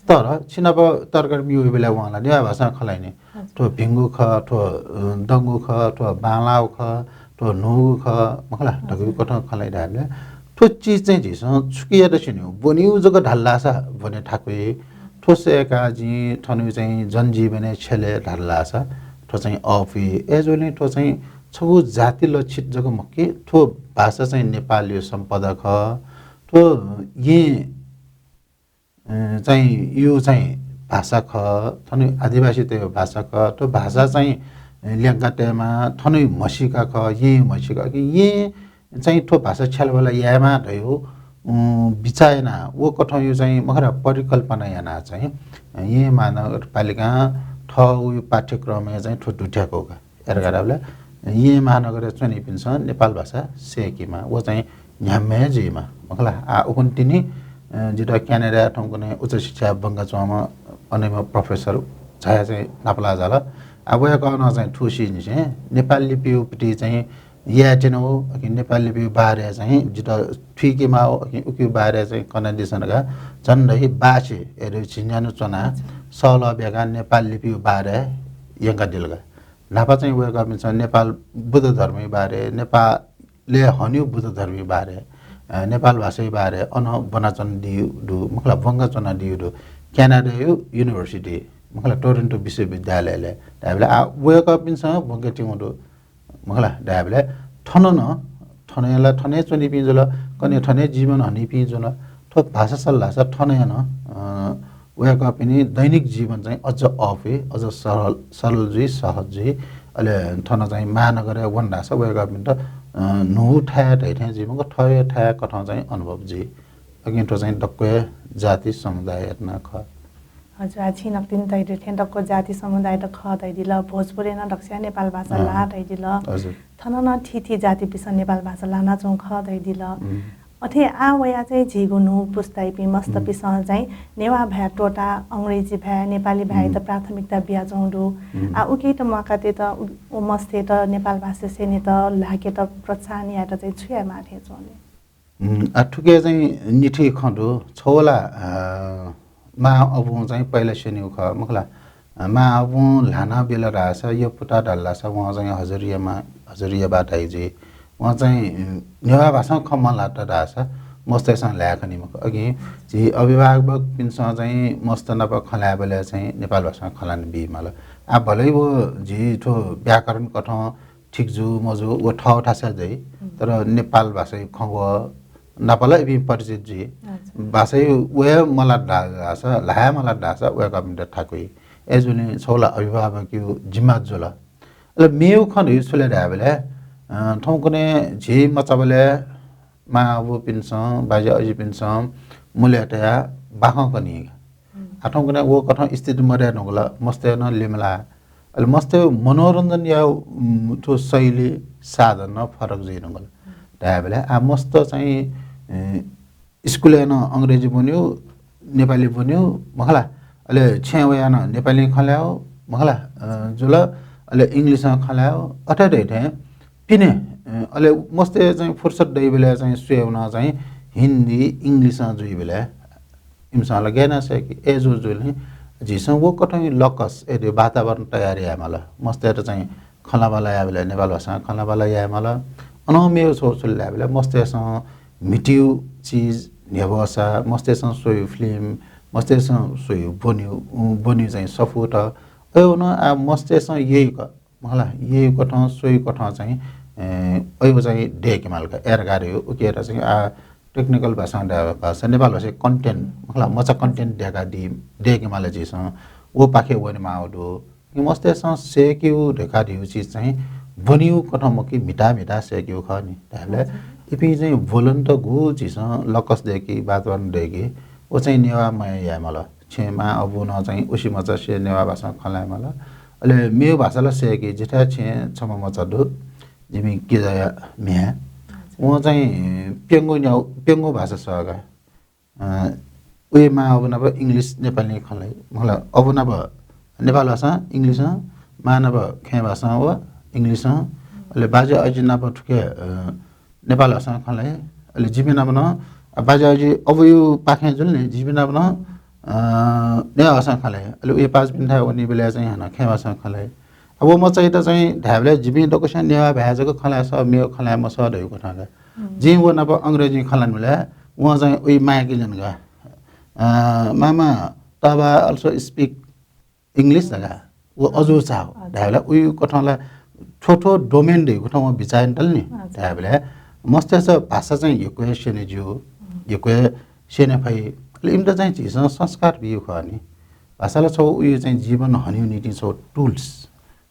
तर छिनाप तरकारी मियु वइबलय् वं ला नेवाः भाषां खँ ल्हाइ नि। हजुर। थ्व भिंगु खः, थ्व, अ, दंगु खः, थ्व बांलाःगु खः, थ्व न्हूगु खः, मखु ला, हजुर। धकाः कथं खँ ल्हाइ धायेबलय् थ्व चिज चाहिँ झीसं छुकियात स्यनीगु, ब्वनीगु जक धाल धाःसा ब्वने थाकुइ। थ्व सय्‌काः जिं थनयु चाहिँ जनजीवनय् छ्यले धाल धाःसा थ्व चाहिँ अःपुइ। अय्‌जूगुलिं थ्व चाहिँ छगू जाति लक्षित जक मखु कि, थ्व भाषा चाहिँ नेपालयु सम्पदा खः। थ्व येँ अ, चाहिँ यु चाहिँ भाषा खः, थनयु आदिवासीतयु भाषा खः, थ्व भाषा चाहिँ ल्यंका तयेमाः, थनयु म्हसीका खः, येँयु म्हसीका, कि येँ चाहिँ थ्व भाषा छ्यालाबाला यायेमाः धयु, उम्, बिचाः यानाः व कथंयु चाहिँ मखुला परिकल्पना यानाः चाहिँ येँ महानगरपालिकां थःगु पाठ्यक्रमय् चाहिँ थ्व दुथ्याकूगु का। अय्‌धुंकाः धाःबलय् येँ महानगरय् च्वनीपिन्सं नेपाल भाषा सय्‌केमाः, व चाहिँ न्ह्याम्ह हे जुइमाः, मखुला। आः उखुन्हु तिनि, अ, जितः क्यानाडाय् थौंकन्हय् उच्च शिक्षा ब्वंका च्वंम्ह अनयाम्ह professor झाया चाहिँ नापलाः झाल। आः वय्‌कलं चाहिँ थुसिनिसें नेपाल लिपियुपट्टि चाहिँ याये त्यनागु, अकिं नेपाल लिपियु बारे चाहिँ जितः थुइकेमाःगु, अकिं उकियु बारे चाहिँ कनादिसँ धकाः झन्डै बाःछि अय्‌धयु झिंन्यान्हु च्वनाः सहलह ब्याकाः नेपाल लिपियु बारे यंकादिल का। न्हापा चाहिँ वय्‌कःपिन्सं नेपाल बुद्ध धर्मयु बारे, नेपालय् हनेगु बुद्ध धर्मयु बारे, अ, नेपाल भाषायु बारे अन ब्वनाच्वनादीगु दु, मखुला ब्वंका च्वनादीगु दु। क्यानाडायु university, मखुला टोरन्टो विश्वविद्यालयलय् धायेबलय् आः वय्‌कःपिन्सं ब्वंकादीगु दु, मखुला धायेबलय् थन नं, थनय् ला थन हे च्वनीपिं जुल, कन्हय् थन हे जीवन हनीपिं जुल। थ्व भाषा सल धाःसा थनय् नं, अ, वय्‌कःपिनि दैनिक जीवन चाहिँ अझ अःपुइ, अझ सरल, सरल जुइ, सहज जुइ। अले थन चाहिँ महानगरय् वन धाःसा वय्‌कःपिन्त, अ, न्हू थाय् धइथें जुइ मखु, थःगु थाय् कथं चाहिँ अनुभव जुइ। अकिं थ्व चाहिँ दक्व हे जाति समुदाययात नं खः। हजुर, आः छिं नकतिनि धयादी थें दक्व जाति समुदाययात खः धयादिल, भोजपुरय् नं दक्वस्यां नेपाल भाषा अँ। ल्हाः धयादिल। हजुर। थन नं थीथी जातिपिन्सं नेपाल भाषा ल्हानाच्वंगु खः धयादिल। उम्। अथे आः वयाः चाहिँ झीगु न्हू पुस्तायापिं मस्तपिन्सं चाहिँ नेवाः भाय् त्वःताः अंग्रेजी भाय्, नेपाली भाय्‌यात उम्। प्राथमिकता बियाच्वंगु दु। उम्। आः उकियात म्वाकातयेत उ, व मस्तय्‌त नेपाल भाषा स्यनेत, ल्हाकेत प्रोत्साहन यायेत चाहिँ छु यायेमाः थें च्वं ले? उम्, आः थुके चाहिँ निथी खँ दु। छगू ला, अ, मां अबुं चाहिँ पहिला स्यनीगु खः, मखुला। अ, मां अबुं ल्हाना बिल धाःसा, यपुता धाल धाःसा वं चाहिँ हजुर यमा, हजुर यबा धाइ जुइ। वं चाहिँ, अ, नेवाः भाषां खँ मल्हात धाःसा मस्तय्‌सं ल्हाये खनी मखु। अकिं झी अभिभावकपिन्सं चाहिँ मस्त नाप खँ ल्हायेबलय् चाहिँ नेपाल भाषां खँ ल्हाना बीमाल। आः भलै व झी थ्व व्याकरण कथं ठीक जू मजू व थःथासय् दइ, उम्। तर नेपाल भाषायु खँग्वः नाप ला इपिं परिचित जुइ। अच्छा। भाषायु व हे मल्हात धाःसा, ल्हाये मल्हात धाःसा वय्‌कःपिन्त थाकुइ। अय्‌जूगुलिं छगू ला अभिभावकयु जिम्मा जुल। अले मेयु खँ धइगु छु ले धायेबलय्, अ, थौंकन्हय् झी मचाबलय् मां अबुपिन्सं, बाज्या अजिपिन्सं मुलय् तयाः बाखं कनी। उम्। आः थौंकन्हय् व कथं स्थिति मदये धुंकल, मस्तय् नं लिमलाः। अले मस्तय् मनोरञ्जन यायु, उम्, थ्व शैली, साधन नं फरक जुइ धुंकल। उम्। धायेबलय् आः मस्त चाहिँ, ए, स्कुलय् नं अंग्रेजी ब्वन्यु, नेपाली ब्वन्यु, मखुला। अले छेँय् वयाः नं नेपालीं खँ ल्हायु, मखुला, अ, जुल, अले English-ं खँ ल्हायु, अथे धइथें पिने, अ, अले मस्तय् चाहिँ फुर्सद दइबलय् चाहिँ स्वयेबलय् नं चाहिँ हिन्दी, English-ं जुइबलय् इमिसं ला गय् यानाः सय्‌की, अय्‌जूगुलिं झीसं व कथंयु लकस, अय्‌धयु वातावरण तयार यायेमाल। मस्तय्‌त चाहिँ खँल्हाबल्हा यायेबलय् नेपाल भाषां खँल्हाबल्हा यायेमाल। अनं मेगु छगू छु ले धायेबलय् मस्तय्‌सं म्हितीयु चिज न्ह्यब्वःसा, मस्तय्‌सं स्वयु film, मस्तय्‌सं स्वयु ब्वन्यु, ब्वन्यु चाहिँ सफूत। अय्‌नं आः मस्तय्‌सं यय्‌क मखुला, यय्‌कथं, स्वय्‌कथं चाहिँ, ए, अय्‌व चाहिँ दय्‌केमाल का, अय्‌धकाः धइगु। उकियात चाहिँ आः technical भाषां धायेबलय् नेपाल भाषाय् content, मखुला, मचा content दय्‌कादी, दय्‌केमाल झीसं, व पाखे वनेमाःगु दु। मस्तय्‌सं सय्‌केगु धकाः धइगु चिज चाहिँ ब्वनीगु कथं मखु कि म्हिता म्हिता सय्‌केगु खः नि। धायेबलय् अच्छा। इपिं चाहिँ ब्वलन्त गु झीसं लकस दय्‌की, वातावरण दय्‌की, व चाहिँ नेवाः मयय् यायेमाल। छेँ मां अबुं नं चाहिँ उसिमचा स्वयाः नेवाः भाषां खँ ल्हायेमाल। अले मेगु भाषा ला सय्‌की, जिथाय् छेँय् छम्ह मचा दु, जिमि किजाया म्ह्याय्। वं चाहिँ प्यंगू न्यागू, प्यंगू भाषा सः का। अ, वया मां अबु नाप English, नेपालीं खँ ल्हाइ। मतलब, अबु नाप नेपाल भाषां, English-ं, मां नाप खय् भाषां व English-ं। अले बाज्या अजि नाप थुके, अ, नेपाल भाषां खँ ल्हाइ। अले जिमि नाप नं, अ, बाज्या अजि अबुयु पाखें जुल नि, जिमि नाप नं, अ, नेवाः भाषां खँ ल्हाइ। अले वया पासापिन्थाय् वनीबलय् चाहिँ हानं खय् भाषां खँ ल्हाइ। अब व मचायात चाहिँ धायेबलय् जिपिं दक्वस्यां नेवाः भाय् जक खँ ल्हाये सः, मेगु खँ ल्हाये मसः धइगु कथं का। जिं व नाप अंग्रेजी खँ ल्हानाबलय् वं चाहिँ उइ माय्‌के ल्यन का, अ, मामा, तबा also speak English धकाः। व अजू चाः धायेबलय् उइ कथं ला थ्व थ्व domain धइगु कथं वं बिचाः यानातल नि। धायेबलय् मस्तय्‌सं भाषा चाहिँ यक्व हे स्यने ज्यू, यक्व हे स्यने फइ। अले इमित चाहिँ झीसं संस्कार बियु खः नि। भाषा ला छगू उइ चाहिँ जीवन हनेगु निंतिं छगू tools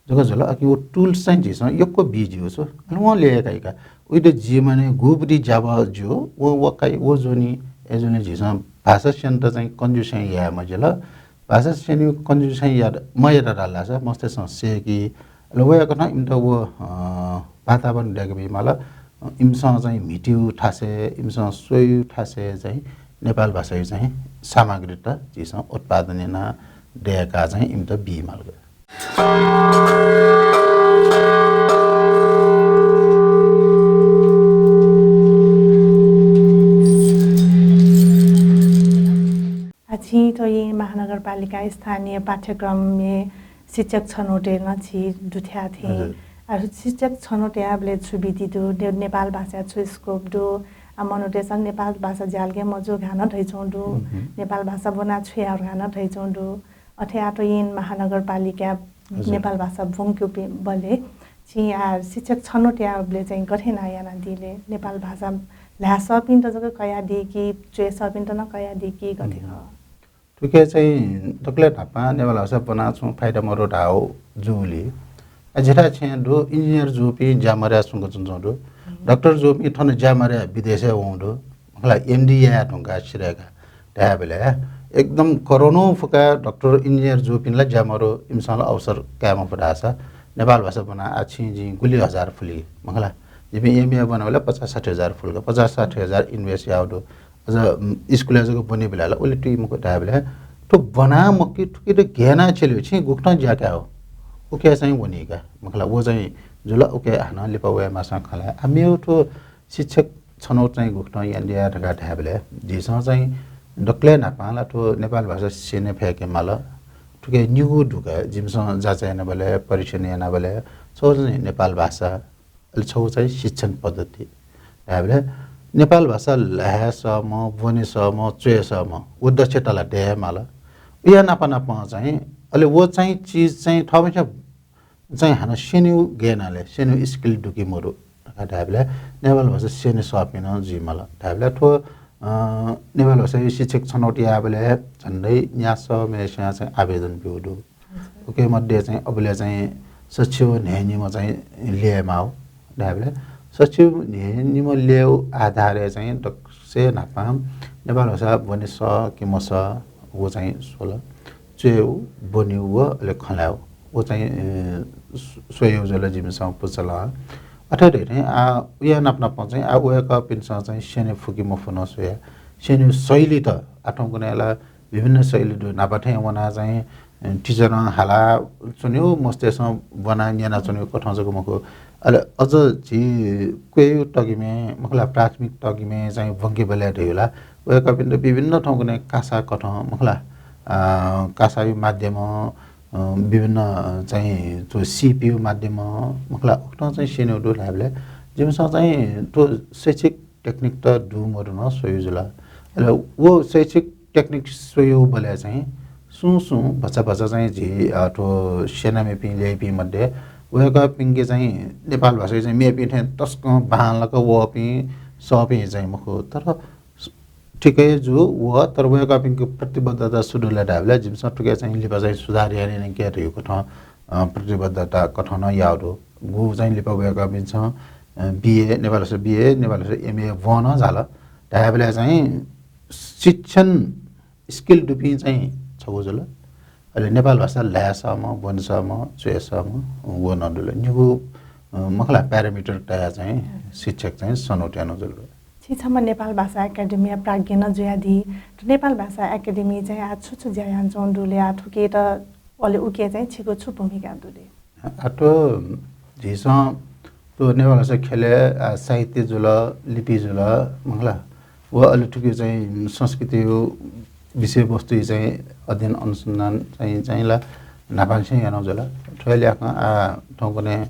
जक जुल। अकिं व tools चाहिँ झीसं यक्व बी ज्यू छु। अले वं ल्यय्‌काइका उइत जीवनय् गुबुति ज्याबः ज्यू, व, व काइ, व ज्वनी, अय्‌जूगुलिं झीसं भाषा स्यनेत चाहिँ कन्जुस्याइँ याये मजिल। भाषा स्यनेगु कन्जुस्याइँ यात, मयात धाःसा मस्तय्‌सं सय्‌की। अले वया कथं इमित व, अ, वातावरण दय्‌के बीमाल। अ, इमिसं चाहिँ म्हितेगु थासय्, इमिसं स्वयेगु थासय् चाहिँ नेपाल भाषाया चाहिँ सामग्रीत झीसं उत्पादन याना दय्‌का चाहिँ इमित बीमाल। आ, छिं थ्व येँ महानगरपालिका स्थानीय पाठ्यक्रमय् शिक्षक छनौटय् नं छि दुथ्याः थें। हजुर। आ, शिक्षक छनौट याःबलय् छु बिति दु, ने-, नेपाल भाषाया छु scope दु, आ, मनूतय्‌सं नेपाल भाषा ज्यालगय् मजू धकाः नं धइच्वंगु दु, नेपाल भाषा ब्वनाः छु याये धकाः नं धइच्वंगु दु। अथे आः थ्व येँ महानगरपालिका नेपाल भाषा ब्वंक्यूपिं बलय् छिं आः शिक्षक छनौट याःबलय् चाहिँ गथे याना यानादी ले? नेपाल भाषा ल्हाये सःपिन्त जक कयादी कि, च्वये सःपिन्त नं कयादी कि, गथे खः? थुके चाहिँ दकलय् न्हापां नेपाल भाषा ब्वनाः छुं फाइदा मदु धाःगु जूगुलिं। आ, झीथाय् छेँ दु, engineer जूपिं ज्या मदयाः सुंक च्वंच्वं दु। डाक्टर जूपिं थन ज्या मदयाः विदेशय् वं दु। मखु ला, MD याये धुंकाः सिधय्‌काः धायेबलय् एकदम करोडौं फुकाय् डाक्टर, engineer जूपिं ला ज्या मदु, इमिसं ला अवसर काये मफु धाःसा नेपाल भाषा ब्वनाः आः छिं जिं गुलि हजार फुली, मखु ला। जिपिं MA ब्वनाबलय् पचास साठी हजार फुल का, पचास साठी हजार invest याःगु दु। अझ, उम्, स्कुलय् जक ब्वनीबलय् ला उलि तुइ मखु धायेबलय् थ्व ब्वनाः मखु कि थुकित गय् यानाः छ्यलेगु, छिं गुकथं ज्या कायेगु, उके चाहिँ वनी का, मखु ला। व चाहिँ जुल, उके हानं लिपा वये माःसां खँ ल्हाये। आ, मेगु थ्व शिक्षक छनौट चाहिँ गुकथं यानादिया धकाः धायेबलय् झीसं चाहिँ दकलय् न्हापां ला थ्व नेपाल भाषा स्यने फय्‌के माल। थुके निगू दु का, जिमिसं जाँच यानाबलय्, परीक्षण यानाबलय् छगू चाहिँ नेपाल भाषा, अले छगू चाहिँ शिक्षण पद्धति धायेबलय् नेपाल भाषा ल्हाये सःम्ह, ब्वने सःम्ह, च्वये सःम्ह, व दक्षता ला दये हे माल। उया नाप नापं चाहिँ, अले व चाहिँ चिज चाहिँ थःम्हस्यां चाहिँ हानं स्यनेगु गय् याना ले, स्यनेगु skill दु कि मदु धकाः धायेबलय् नेपाल भाषा स्यने सःपिं नं जुइ माल। धायेबलय् थ्व, अ, नेपाल भाषाया शिक्षक छनौट यायेबलय् झन्डै न्यासः मेस्यां चाहिँ आवेदन ब्यूगु दु। उके मध्ये चाहिँ अबलय् चाहिँ सच्छि व न्हय्‌निम्ह चाहिँ ल्यये माःगु धायेबलय् सच्छि व न्हय्‌निम्ह ल्ययेगु आधारय् चाहिँ दक्वसिबय् न्हापां नेपाल भाषा ब्वने सः कि मसः व चाहिँ स्वल। च्वयेगु, ब्वनेगु व अले खँ ल्हायेगु, व चाहिँ, अ, स्व-, स्वयेगु जुल जिमिसं पुचलं। अथे धइथें आः उया नाप नापं चाहिँ आः वय्‌कःपिन्सं चाहिँ स्यने फु कि मफु नं स्वया। स्यनेगु शैलीत आः थौंकन्हय् ला विभिन्न शैली दु। न्हापा थें वनाः चाहिँ, अ, teacher-ं हालाच्वनेगु, मस्तय्‌सं ब्वनाः न्यनाच्वनेगु कथं जक मखु। अले अझ झी क्वय्‌गु तगिमय्, मखु ला, प्राथमिक तगिमय् चाहिँ ब्वंकेबलय् धइगु ला वय्‌कःपिन्त विभिन्न थौंकन्हय् कासा कथं, मखु ला, अ, कासाया माध्यमं, अ, विभिन्न, अ, चाहिँ थ्व सीपीयू माध्यमं, मखु ला, उकथं चाहिँ स्यनेगु दु धायेबलय् जिमिसं चाहिँ थ्व शैक्षिक technique त दु मदु नं स्वयेगु जुल। अले व शैक्षिक technique स्वयेगु बलय् चाहिँ सुं सुं भचा भचा चाहिँ झी, अ, थ्व स्यनाम्हय्‌पिं ल्यइपिं मध्ये वय्‌कःपिंके चाहिँ नेपाल भाषाय् चाहिँ मेपिं थें तसकं बांलाक वःपिं सःपिं चाहिँ मखु, तर स-, ठिकै जू व, तर वय्‌कःपिंके प्रतिबद्धता छु दु ले धायेबलय् जिमिसं थुके चाहिँ लिपा चाहिँ सुधार याना यंके धइगु कथं, अ, प्रतिबद्धता कथं नं याःगु दु। गु चाहिँ लिपा वय्‌कःपिन्सं, अ, बीए, नेपाल भाषा बीए, नेपाल भाषा एमए ब्वं नं झाल। धायेबलय् चाहिँ शिक्षण skill दुपिं चाहिँ छगू जुल। अले नेपाल भाषा ल्हाये सःम्ह, ब्वने सःम्ह, च्वये सःम्ह, व नं दुल। निगू, अ, मखु ला, parameter तयाः चाहिँ शिक्षक चाहिँ छनौट याना जुल। छि छम्ह नेपाल भाषा एकेडेमीया प्राज्ञ नं जुयादी। थ्व नेपाल भाषा एकेडेमी चाहिँ आः छु छु ज्या यानाच्वंगु दु ले, आः थुकेत अले उके चाहिँ छिगु छु भूमिका दु ले? आः थ्व झीसं थ्व नेपाल भाषा ख्यलय्, आ, साहित्य जुल, लिपि जुल, मखु ला, व अले थुके चाहिँ संस्कृतिया विषयवस्तु चाहिँ अध्ययन अनुसन्धान चाहिँ, चाहिँ ला न्हापांनिसें याना जुल। थ्व ल्याखं आः थौंकन्हय्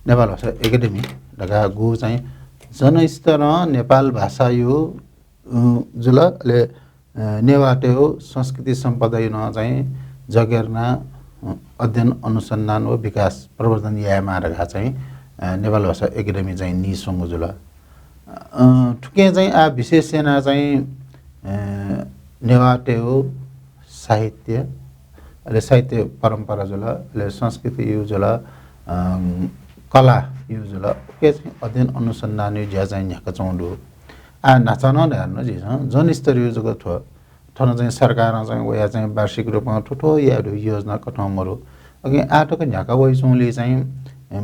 नेपाल भाषा एकेडेमी धकाः गु चाहिँ जनस्तरं नेपाल भाषायु, अ, जुल, अले, अ, नेवाःतय् संस्कृति सम्पदायु नं चाहिँ जगेर्ना, अ, अध्ययन अनुसन्धान व विकास प्रवर्धन यायेमाः धकाः चाहिँ, अ, नेपाल भाषा एकेडेमी चाहिँ नीस्वंगु जुल। अ, थुकिं चाहिँ आ विशेष यानाः चाहिँ, अ, नेवाःतय् साहित्य, अले साहित्य परम्परा जुल, अले संस्कृतियु जुल, अ, कलायु जुल, उके चाहिँ अध्ययन अनुसन्धानयु ज्या चाहिँ न्ह्याकाच्वंगु दु। आ न्हाचा नं धायेधुन झीसं जनस्तरयु जक थ्व। थन चाहिँ सरकारं चाहिँ वया चाहिँ वार्षिक रूपमा थ्व थ्व याये धुगु योजना कथं मरु। अकिं आ तक न्ह्याका वइच्वंगुलिं चाहिँ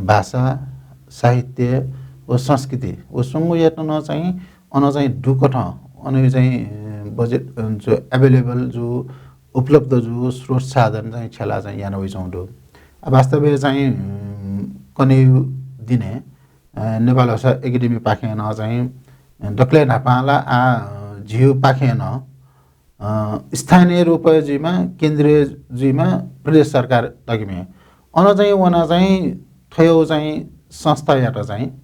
भाषा, साहित्य व संस्कृति व स्वंगूयात नं चाहिँ अन चाहिँ दुकथं, अन चाहिँ, अ, बजेट, अ, जो available, जो उपलब्ध, जो स्रोत साधन चाहिँ छ्यला चाहिँ याना वइच्वंगु दु। आ, वास्तवय् चाहिँ, उम्, कन्हय् दिने, अ, नेपाल भाषा एकेडेमी पाखें नं चाहिँ, अ, दकलय् न्हापां ला आ, अ, झीयु पाखें नं, अ, स्थानीय रूपय् जुइमा, केन्द्रीय जुइमा, प्रदेश सरकार तगिमे। अन चाहिँ वना चाहिँ थयौ चाहिँ संस्थायात चाहिँ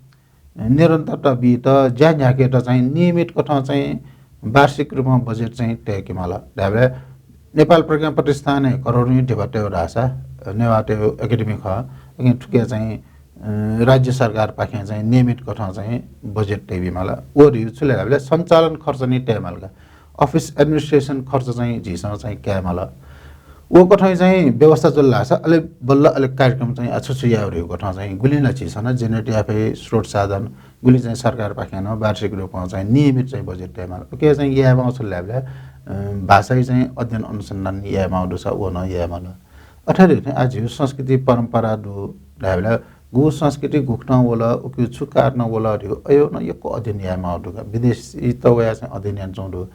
निरन्तरता बीत ज्या न्ह्याकेत चाहिँ नियमित कथं चाहिँ वार्षिक रूपमा बजेट चाहिँ तयेकेमाल। धायेबलय् नेपाल प्रज्ञा प्रतिष्ठानय् करोडौं धिबा तयु धाःसा नेवाःतयु एकेडेमी खः। अकिं थुके चाहिँ, अ, राज्य सरकारपाखें चाहिँ नियमित कथं चाहिँ बजेट तयेबीमाल। व धइगु छु ले धायेबलय् सञ्चालन खर्च नि तयेमाल का। Office administration खर्च चाहिँ झीसं चाहिँ कायेमाल। व कथं चाहिँ व्यवस्था जुल धाःसा अले बल्ल अले कार्यक्रम चाहिँ आ छु छु याये धइगु कथं चाहिँ गुलिं ला झीसं नं generate याये फइ स्रोत साधन, गुलिं चाहिँ सरकारपाखें नं वार्षिक रूपमा चाहिँ नियमित चाहिँ बजेट तयेमाल। उके चाहिँ यायेमाःगु छु ले धायेबलय्, अ, भाषायु चाहिँ अध्ययन अनुसन्धान यायेमाःगु दुसा व नं यायेमाल। अथे धइथें आ झीयु संस्कृति परम्परा दु धायेबलय् गु संस्कृति गुकथं वल, उकियु छु कारणं वल धइगु अय्‌यु नं यक्व अध्ययन यायेमाःगु दु का। विदेशीत वया चाहिँ अध्ययन यानाच्वंगु दु।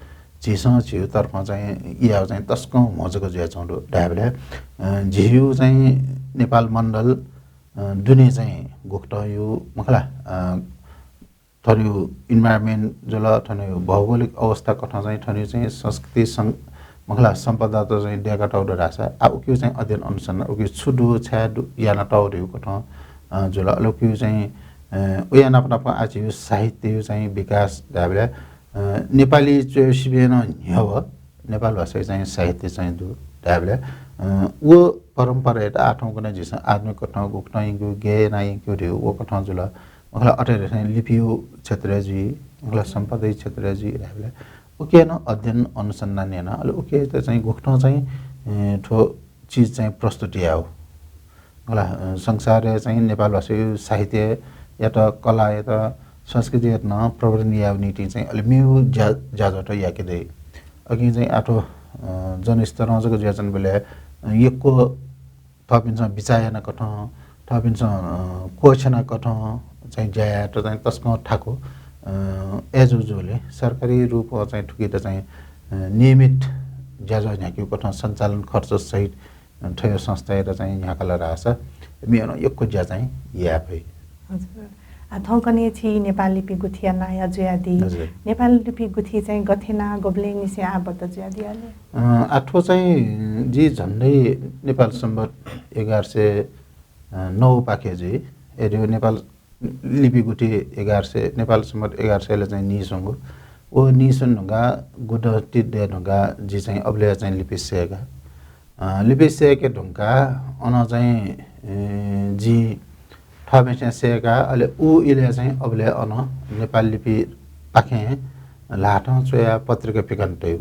झीसं झीयु तर्फं चाहिँ यायेगु चाहिँ तसकं म्हो जक जुयाच्वंगु दु धायेबलय्, अ, झीयु चाहिँ नेपाल मण्डल, अ, दुने चाहिँ गुकथंयु मखु ला, अ, थनयु environment जुल, थनयु भौगोलिक अवस्था कथं चाहिँ थनयु चाहिँ संस्कृति सं-, मखु ला, सम्पदात चाहिँ दय्‌का तौ दु धाःसा आ उकियु चाहिँ अध्ययन अनुसन्धान उकियु छु दु, छाय् दु, याना तौ धइगु कथं, अ, जुल। अले उकियु चाहिँ, अ, उया नाप नाप आ झीयु साहित्ययु चाहिँ विकास धायेबलय्, अ, नेपाली च्वय् सिबें नं न्ह्यः नेपाल भाषायु चाहिँ साहित्य चाहिँ दु धायेबलय्, अ, व परम्परायात आ थौंकन्हय् झीसं आधुनिक कथं गुकथं यंकेगु, गय् याना यंकेगु धइगु व कथं जुल। मखु ला अथे धइथें लिपियु क्षेत्रय् जुइ, मखु ला सम्पदायु क्षेत्रय् जुइ धायेबलय् उके नं अध्ययन अनुसन्धान याना, अले उकेत चाहिँ गुकथं चाहिँ, ए, थ्व चिज चाहिँ प्रस्तुत यायेगु। मखु ला, अ, संसारय् चाहिँ नेपाल भाषायु साहित्ययात, कलायात, संस्कृतियात नं प्रवर्धन यायेगु निंतिं चाहिँ अले मेगु ज्या-, ज्याझ्वः याके दइ। अकिं चाहिँ आ थ्व, अ, जनस्तरं जक जुयाच्वंबलय्, अ, यक्व थःपिन्सं बिचाः याना कथं, थःपिन्सं, अ, क्वःछ्यना कथं चाहिँ ज्या यायेत चाहिँ तसकं थाकु, अ, अय्‌जूगुलिं सरकारी रूपं चाहिँ थुकित चाहिँ, अ, नियमित ज्याझ्वः न्ह्याकेगु कथं सञ्चालन खर्च सहित, अ, थ्व संस्थायात चाहिँ न्ह्याकाल धाःसा मेगु नं यक्व ज्या चाहिँ याये फइ। हजुर। आ, थौंकन्हय् छि नेपाल लिपि गुथिया नायः जुयादी। हजुर। नेपाल लिपि गुथि चाहिँ गथे याना गुबलेंनिसें आबद्ध जुयादी अले? अ, आ थ्व चाहिँ जि झन्डै नेपाल सम्बत एघार सय, अ, नौ पाखे जुइ। अय्‌धइगु नेपाल लिपि गुथि एघार सय, नेपाल सम्बत एघार सयले चाहिँ नीस्वंगु। व नीस्वने धुंकाः गुदँति दये धुंकाः जि चाहिँ अबलय् चाहिँ लिपि सय्‌का। अ, लिपि सय्‌के धुंकाः अन चाहिँ, ए, जि थःम्हेस्यां सय्‌का, अले उ इलय् चाहिँ अबलय् अन नेपाल लिपि पाखें ल्हातं च्वयाः पत्रिका पिकन तयु।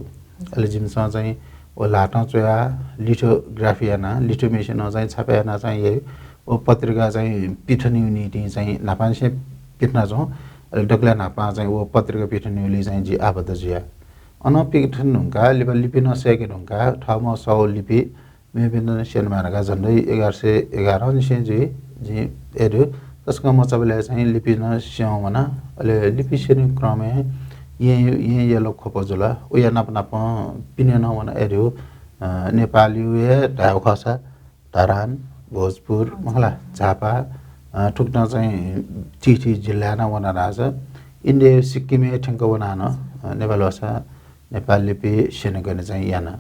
अले जिमिसं चाहिँ व ल्हातं च्वयाः lithography यानाः, litho machine नं चाहिँ छापे यानाः चाहिँ याइ। व पत्रिका चाहिँ पिथनेगु निंतिं चाहिँ न्हापांनिसें पिथनाच्वं। अले दकलय् न्हापां चाहिँ व पत्रिका पिथनेगुलिइ चाहिँ जि आबद्ध जुया। अन पिथने धुंकाः लिपा लिपि नं सय्‌के धुंकाः थःम्हं सःगु लिपि मेपिन्त नं स्यनेमाः धकाः झन्डै एघार सय एघारनिसें जुइ। जिं अय्‌धइगु तसकं मचाबलय् चाहिँ लिपि नं स्यं वना। अले लिपि स्यनेगु क्रमय् येँ, येँ यल ख्वप जुल। उया नाप नापं पिने नं वना। अय्‌धइगु, अ, नेपालयु हे धायेगु खःसा धरान, भोजपुर, मखु ला, झापा, अ, थुकथं चाहिँ थीथी जिल्लाय् नं वना धाःसा इन्डियायु सिक्किमय् थ्यंक वनाः नं, अ, नेपाल भाषा, नेपाल लिपि स्यनेगु चाहिँ याना।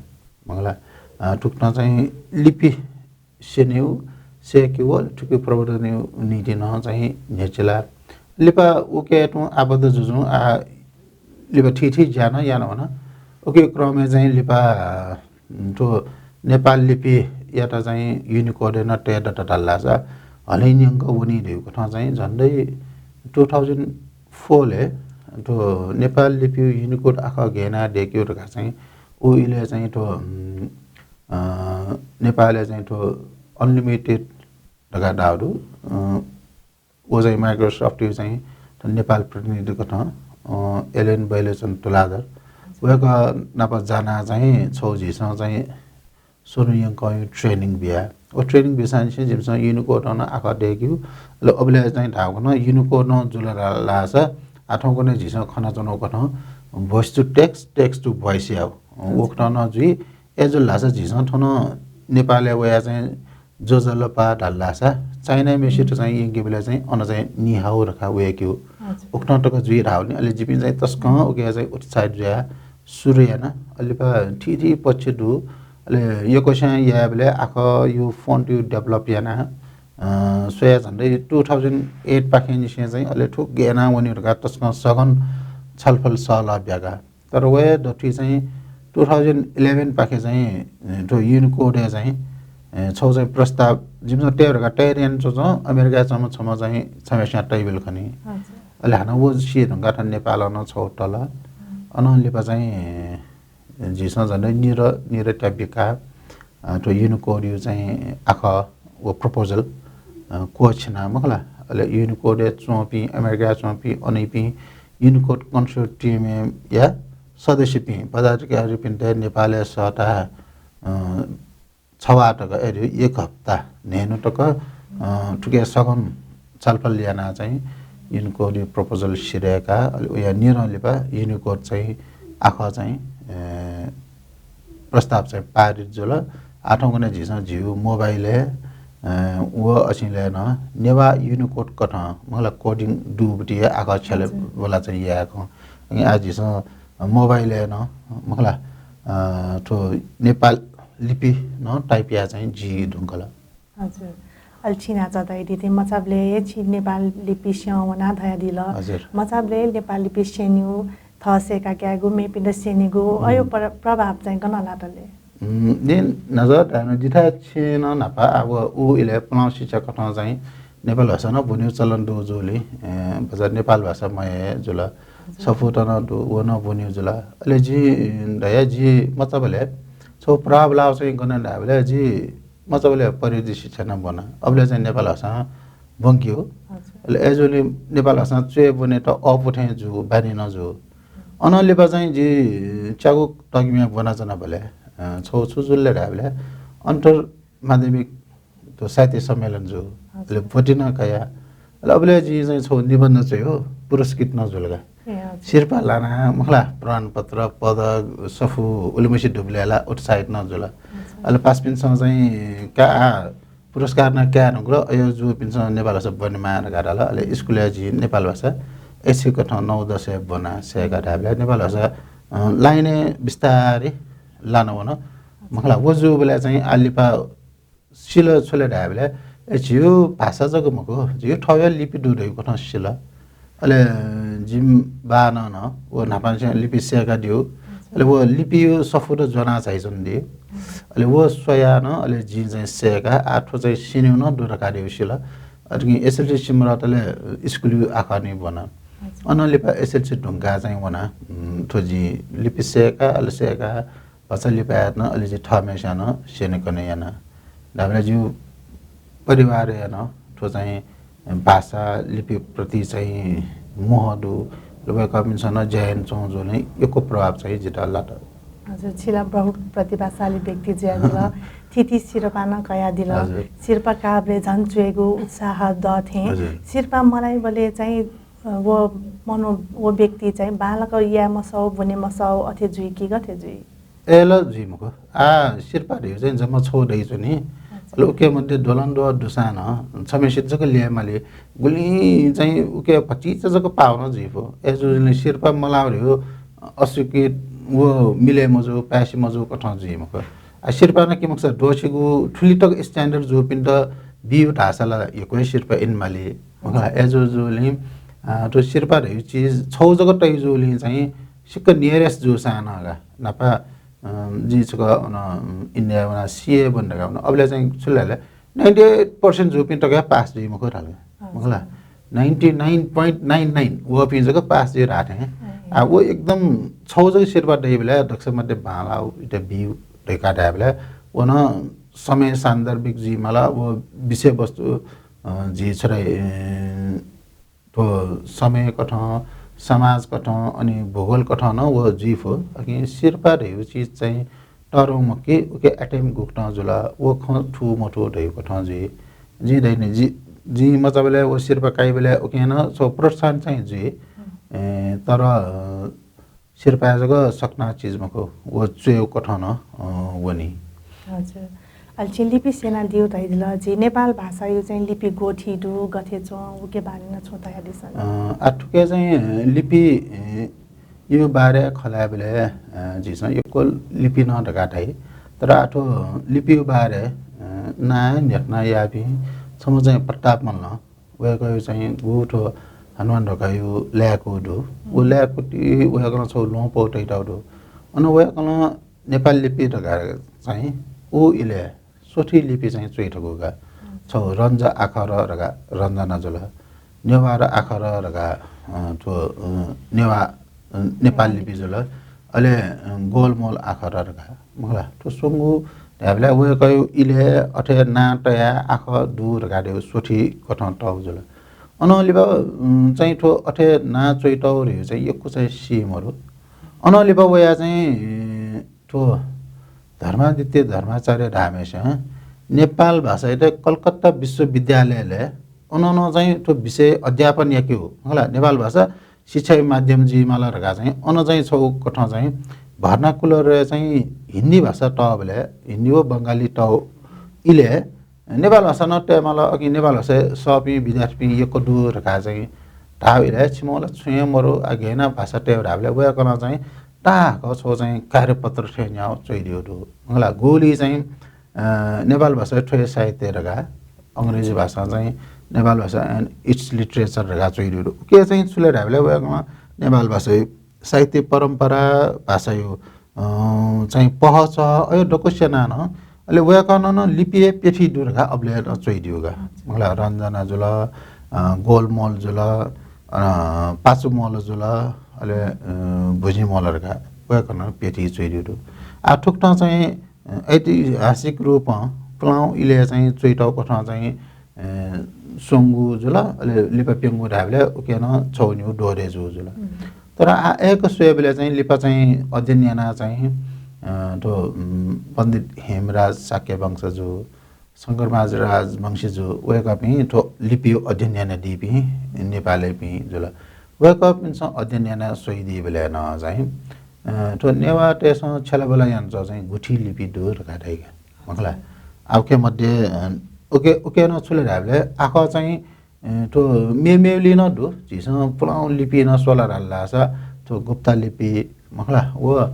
मखु ला, अ, थुकथं चाहिँ लिपि स्यनेगु, सय्‌केगु, अले थुकिया प्रवर्धनया निंतिं नं चाहिँ न्ह्यचिला। लिपा उके तुं आबद्ध जुजुं आ लिपा थीथी ज्या नं याना वन। उके क्रमय् चाहिँ लिपा, अ, थ्व नेपाल लिपियात चाहिँ Unicode नं तये दत धाल धाःसा हलिं न्यंक वनी धइगु कथं चाहिँ झन्डै two thousand four ले थ्व नेपाल लिपि Unicode आखः गय् याना दय्केगु धकाः चाहिँ उ इलय् चाहिँ थ्व, उम्, अ, नेपालय् चाहिँ थ्व Unlimited धकाः धाःगु दु। अ, व चाहिँ Microsoft यु चाहिँ थ्व नेपाल प्रतिनिधि कथं, अ, एलेन बैलोचन तुलाधर वय्कः नाप जानाः चाहिँ छगू झीसं चाहिँ स्वन्हु यंकःया training बिया। व training बिसांनिसें जिमिसं Unicode नं आखः दय्केगु। अले अबलय् चाहिँ धाःगु नं Unicode नं जुल ला-, लाःसा आः थौंकन्हय् झीसं खनाच्वनागु कथं voice to text, text to voice या, अ, व कथं नं जुइ। अय् जुल धाःसा झीसं थन नेपालय् वयाः चाहिँ ज्वजलपा धाल धाःसा चाइनाम्हेसित चाहिँ यंकेबलय् चाहिँ अन चाहिँ निहाउ धकाः वय्केगु। अच्छा। उकथं तक जुइ धाःगु नि। अले जिपिं चाहिँ तसकं उके चाहिँ उत्साहित जुयाः सुरु याना। अले लिपा थीथी पक्ष दु। अले यक्वस्यां यायेबलय् आखः यु font यु develop याना, अ, स्वया झन्डै two thousand eight पाखेंनिसें चाहिँ अले थुगु गय् याना वनी धकाः तसकं सघन छलफल सहलह ब्याका। तर वया दथुइ चाहिँ two thousand eleven पाखे चाहिँ, अ, थ्व Unicode या चाहिँ, अ, छगू चाहिँ प्रस्ताव जिमिसं तये धकाः तयारी याना च्वंच्वं अमेरिकाय् च्वंम्ह छम्ह चाहिँ छम्हेस्यां तयाबिल खनी। अच्छा। अले हानं व सिधुंकाः थन नेपालं नं छगू तल। हम्म। अनं लिपा चाहिँ, अ, झीसं झन्डै निर-, निरत्या बिकाः, अ, थ्व Unicode यु चाहिँ आखः व proposal, अ, क्वःछिना मखु ला। अले Unicode य् च्वंपिं, अमेरिकाय् च्वंपिं, अनयापिं Unicode consortium या सदस्यपिं पदाधिकारीपिन्त नेपालय् सःताः, अ, छवाः तक, अय् एक हप्ता न्हय्न्हु तक, अ, थुके सघन छलफल यानाः चाहिँ Unicode यु proposal सिधय्काः, अले उया निदँ लिपा Unicode चाहिँ आखः चाहिँ, अ, प्रस्ताव चाहिँ पारित जुल। आः थौंकन्हय् झीसं झीगु मोबाइलय्, अ, व असिंलय् नं नेवाः Unicode कथं मखु ला coding दुगुति आखः छ्यले हजुर। वला चाहिँ यायेखं। अले आः झीसं मोबाइलय् नं मखु ला, अ, थ्व नेपाल लिपि नं type याये चाहिँ जुइ धुंकल। हजुर। अले छिं न्हाचः धयादी थें मचाबलय् हे छि नेपाल लिपि स्यं वना धयादिल। हजुर। मचाबलय् नेपाल लिपि स्यनीगु, थः सय्का कायेगु, मेपिन्त स्यनेगु, हम्म। अयो प्र-, प्रभाव चाहिँ गन लात ले? हम्म, जिं न्हाचः धायेनु जिथाय् छिं न्हापा आः व उ इलय् पुलांगु शिक्षा कथं चाहिँ नेपाल भाषा नं ब्वनीगु चलन दु जूलिं, अ, भचा नेपाल भाषा मयय् जुल। हजुर। सफूत नं दु, व नं ब्वनीगु जुल। अले जिं धया जि मचाबलय् छगू प्रभाव लाःगु चाहिँ गन धायेबलय् जि मचाबलय् प्रविधि शिक्षा नं ब्वना। अबलय् चाहिँ नेपाल भाषां ब्वंकेगु। अच्छा। अले अय् जूलिं नेपाल भाषां च्वय् ब्वनेत अःपु थें जू, बानी नं जू। अनं लिपा चाहिँ जि च्यागू तगिमय् ब्वनाच्वनाबलय्, अ, छगू छु जुल ले धायेबलय् अन्तर माध्यमिक थ्व साहित्य सम्मेलन जू। अच्छा। अले ब्वति नं कया। अले अबलय् जिं चाहिँ छगू निबन्ध च्वयेगु पुरस्कृत नं जुल का। ए, हजुर। सिरपाः लाना, मखु ला, प्रमाणपत्र, पदक, सफू, उलिमछि दुबलय् ला उत्साहित नं जुल। अच्छा। अले पासापिन्सं चाहिँ का, पुरस्कार नं काये धुंकल, अयो जूपिन्सं नेपाल भाषा ब्वनेमाः धकाः धाल। अले स्कुलय् जिं नेपाल भाषा ऐच्छिक कथं नौ दसय् ब्वना सय्का धायेबलय् नेपाल भाषा, अ, लाइनय् बिस्तारै लाना वन। मखु ला, व जूबलय् चाहिँ आः लिपा सिल छु ले धायेबलय्, ए, झीगु भाषा जक मखु, झीगु थःगु लिपि दु धइगु कथं सिल। अले जिमि बाःनं नं व न्हापांनिसें लिपि सय्कादीगु। अले व लिपिया सफूत ज्वनाः झायाच्वनादी। अले व स्वयाः नं अले जिं चाहिँ सय्काः, आः थ्व चाहिँ स्यनेगु नं दु धकाः धइगु सिल। अले जिं एसएलसी सिमधःतले स्कुलया आखः नं ब्वना। अनं लिपा एसएलसी धुंकाः चाहिँ वना, उम्, थ्व जिं लिपि सय्काः, अले सय्काः भचा लिपा यात नं अले जि थःम्हेस्यां नं स्यनेकने याना। धाःबलय् जिगु परिवारय् नं थ्व चाहिँ भाषा लिपिप्रति चाहिँ मोह दु। अले वय्कःपिन्सं नं ज्या यानाच्वंगु जूलिं यक्व प्रभाव चाहिँ जितः लात। हजुर, छि ला बहुत प्रतिभाशाली व्यक्ति जुयादिल। थीथी सिरपाः नं कयादिल। हजुर। सिरपाः काःबलय् झन च्वयेगु उत्साह दःथें। हजुर। सिरपाः मलाइबलय् चाहिँ, अ, व मनो-, व व्यक्ति चाहिँ बांलाक याये मसः, ब्वने मसः, अथे जुइ कि गथे जुइ? अय् ला जुइ मखु। आः सिरपाः धइगु चाहिँ जम्मा छगू दइच्वनी। अच्छा। अले उके मध्ये द्वलंद्वः दुसां नं छम्हेसित जक ल्यायेमाली। गुलिं चाहिँ उके भतिचा जक पाः नं जुइफु। अय् जूगुलिं सिरपाः मलाः धइगु अस्वीकृत व मिले मजू, पाय्छि मजू कथं जुइ मखु। आः सिरपाः नं कि मखुसा द्वःछिगु थुलि तक standard जूपिन्त बीगु धाःसा ला यक्व हे सिरपाः इनेमाली। मखु ला, अय् जूगुलिं अ, थ्व सिरपाः धइगु चिज छौ जक तइ जूलिं चाहिँ सिक्क nearest जूसां नं का। नापा, अ, जिं छकः अन, अ, इन्डियाय् वनाः सिए बन धकाः वन। अबलय् चाहिँ छु धाल, ninety eight percent जूपिं तक हे पास जुइ मखु धाल। अच्छा। मखु ला? Ninety nine point nine nine वःपिं जक पास जुइ धाःथें। अँ। आ, व एकदम छौ जक सिरपाः दइबलय् दक्ष मध्ये बांलाः इत्यादि धकाः धायेबलय् व नं समय सान्दर्भिक जुइ माल, व विषयवस्तु, अ, जि छुं, अ, थ्व समय कथं, समाज कथं, अनि भूगोल कथं नं व जुइ फु। अकिं सिरपाः धइगु चिज चाहिँ तःधं मखु कि उके attempt गुकथं जुल, व खँ थू मथू धइगु कथं जुइ। जिं धाइ नि, जि, जिं मचाबलय् व सिरपाः काइबलय् उके नं छगू प्रोत्साहन चाहिँ जुइ। ए, तर, अ, सिरपाः जक सकना चिज मखु, व च्वयेगु कथं नं, अ, वनी। हजुर। अले छिं लिपि स्यनादिउ धयादिल, झी नेपाल भाषाया चाहिँ लिपि गथे दु, गथे च्वं, उके बारे नं छुं धयादिसँ। अ, आ थुके चाहिँ लिपि, अ, या बारे खँ ल्हायेबलय्, अ, झीसं यक्व लिपि नं धकाः धाइ। तर आ थ्व लिपिया बारे, अ, नां न्ह्यथना याःपिं छम्ह चाहिँ प्रताप मल्ल, वय्कःया चाहिँ गु थ्व हनुमान ढोकाया लाय्कू दु। व लाय्कूति वय्कलं छगू ल्वहंपौ तयातःगु दु। अन वय्कलं नेपाल लिपि धकाः चाहिँ उ इलय् स्वथि लिपि चाहिँ च्वइ धकाः का। छगू रञ्ज आखर धकाः रञ्जना जुल। नेवार आखर धकाः, अ, थ्व, अ, नेवा, अ, नेपाल लिपि जुल। अले, अ, गोलमोल आखर धकाः, मखु ला, थ्व स्वंगू धायेबलय् वय्कःया इलय् अथे नां तयाः आखः दु धकाः धइगु स्वथि कथं तःगु जुल। अनं लिपा, अ, चाहिँ थ्व अथे नां च्वइतःगु धइगु चाहिँ यक्व चाहिँ सी मरु। अनं लिपा वयाः चाहिँ, अ, थ्व धर्मादित्य धर्माचार्य धाःम्हय्सिं नेपाल भाषायात कलकत्ता विश्वविद्यालयलय् अन नं चाहिँ थ्व विषय अध्यापन याकेगु, मखु ला, नेपाल भाषा शिक्षाया माध्यम जुइ माल धकाः चाहिँ अन चाहिँ छगू कथं चाहिँ vernacular चाहिँ हिन्दी भाषा तःबलय्, हिन्दी व बंगाली तः इलय् नेपाल भाषा नं तये माल, अकिं नेपाल भाषाय् सःपिं विद्यार्थीपिं यक्व दु धकाः चाहिँ धाःबलय् छिमं ला छुं हे मरु, आ गय् यानाः भाषा तये धाःबलय् वय्कलं चाहिँ ताहाकः छगू चाहिँ कार्यपत्र थें न्ह्याः च्वइदिउ दु। मखु ला, गुलि चाहिँ, अ, नेपाल भाषा थ्व हे साहित्य धकाः, अंग्रेजी भाषां चाहिँ नेपाल भाषा and its literature धकाः च्वइदिउ दु। उके चाहिँ छु ले धाःबलय् वय्कलं नेपाल भाषाया साहित्य परम्परा, भाषाया, अ, चाहिँ पहःचहः अयो दक्व स्यनाः नं, अले वय्कलं नं लिपिया प्यथि दु धकाः अबलय् नं च्वइदिउ का। मखु ला, रञ्जना जुल, अ, गोलमोल जुल, अ, पाचुमोल जुल, अले, अ, भुजिमोल धकाः वय्कलं प्यथि च्वइदिउ दु। आ थुकथं चाहिँ, अ, ऐतिहासिक रूपं पुलांगु इलय् चाहिँ च्वइतःगु कथं चाहिँ, अ, स्वंगू जुल, अले लिपा प्यंगू धाःबलय् उके नं छगू निगू द्वहरे जूगु जुल। तर आ अय्क स्वयेबलय् चाहिँ लिपा चाहिँ अध्ययन यानाः चाहिँ, अ, थ्व, उम्, पण्डित हेमराज शाक्यवंश जु, शंकरराज राजवंशी जु, वय्कःपिं थ्व लिपिया अध्ययन यानादीपिं नेपालयापिं जुल। वय्कःपिन्सं अध्ययन यानाः स्वयादीबलय् नं चाहिँ, अ, थ्व नेवाःतय्सं छ्यलाबला यानाच्वंगु चाहिँ गुठी लिपि दु धकाः धाइ का, मखु ला। आ उके मध्ये, अ, उके, उके नं छु ले धाःबलय् आखः चाहिँ, अ, थ्व मेमेगुलि नं दु। झीसं पुलांगु लिपि नं स्वल धाःसा थ्व गुप्ता लिपि, मखु ला, व, अ,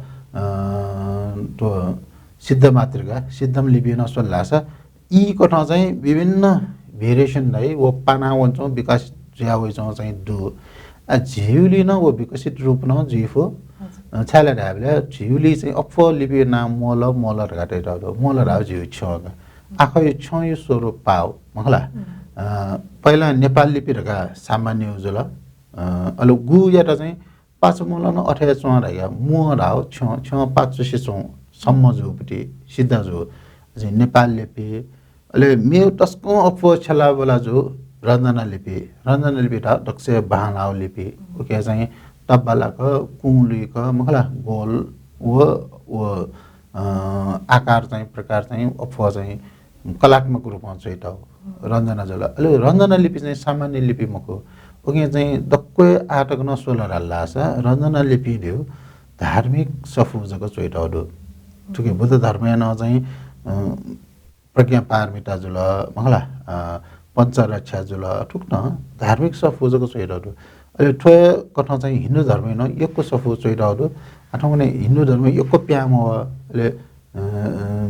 थ्व सिद्धमातृका, सिद्धम लिपि नं स्वल धाःसा ई कथं चाहिँ विभिन्न variation धाइ, व पाना वंच्वं, विकास जुया वइच्वं चाहिँ दु। आ, झीगुलि नं व विकसित रूप नं जुइ फु। हजुर। अ, छाय् ले धाःबलय् झीगुलि चाहिँ अप्वः लिपिया नां मोल, मोल धकाः तयातःगु दु। मोल धाःगु झीगु छ्यं का। आखःया छ्यंया स्वरूप पाः, मखु ला। अ, पहिला नेपाल लिपि धकाः सामान्य जुल। अ, अले गुयात चाहिँ पाचुमोलं अथे हे च्वं धाइ का, मुहं धाःगु छ्यं, छ्यं पाचुसे च्वं सम्म जूगुपति सिद्ध जू। अझ नेपाल लिपि, अले मेगु तसकं अप्वः छ्यलाबला जू रञ्जना लिपि। रञ्जना लिपि धाःगु दक्वसिबें बांलाःगु लिपि। उके चाहिँ तब्बालाक, कुंलुइक, मखु ला, गोल व, व, अ, आकार चाहिँ, प्रकार चाहिँ अप्वः चाहिँ कलात्मक रूपं च्वइतःगु रञ्जना जुल। अले रञ्जना लिपि चाहिँ सामान्य लिपि मखु। उके चाहिँ दक्व हे आःतक नं स्वल धाःसा रञ्जना लिपिं धइगु धार्मिक सफू जक च्वइतःगु दु। थुके बुद्ध धर्मय् नं चाहिँ, अ, प्रज्ञापारमिता जुल, मखु ला, अ, पञ्चरक्षा जुल, थुकथं धार्मिक सफू जक च्वइतःगु दु। अले थ्व कथं चाहिँ हिन्दू धर्मय् नं यक्व सफू च्वइतःगु दु। आ थौंकन्हय् हिन्दू धर्मय् यक्व पिहां वः, अले, अ,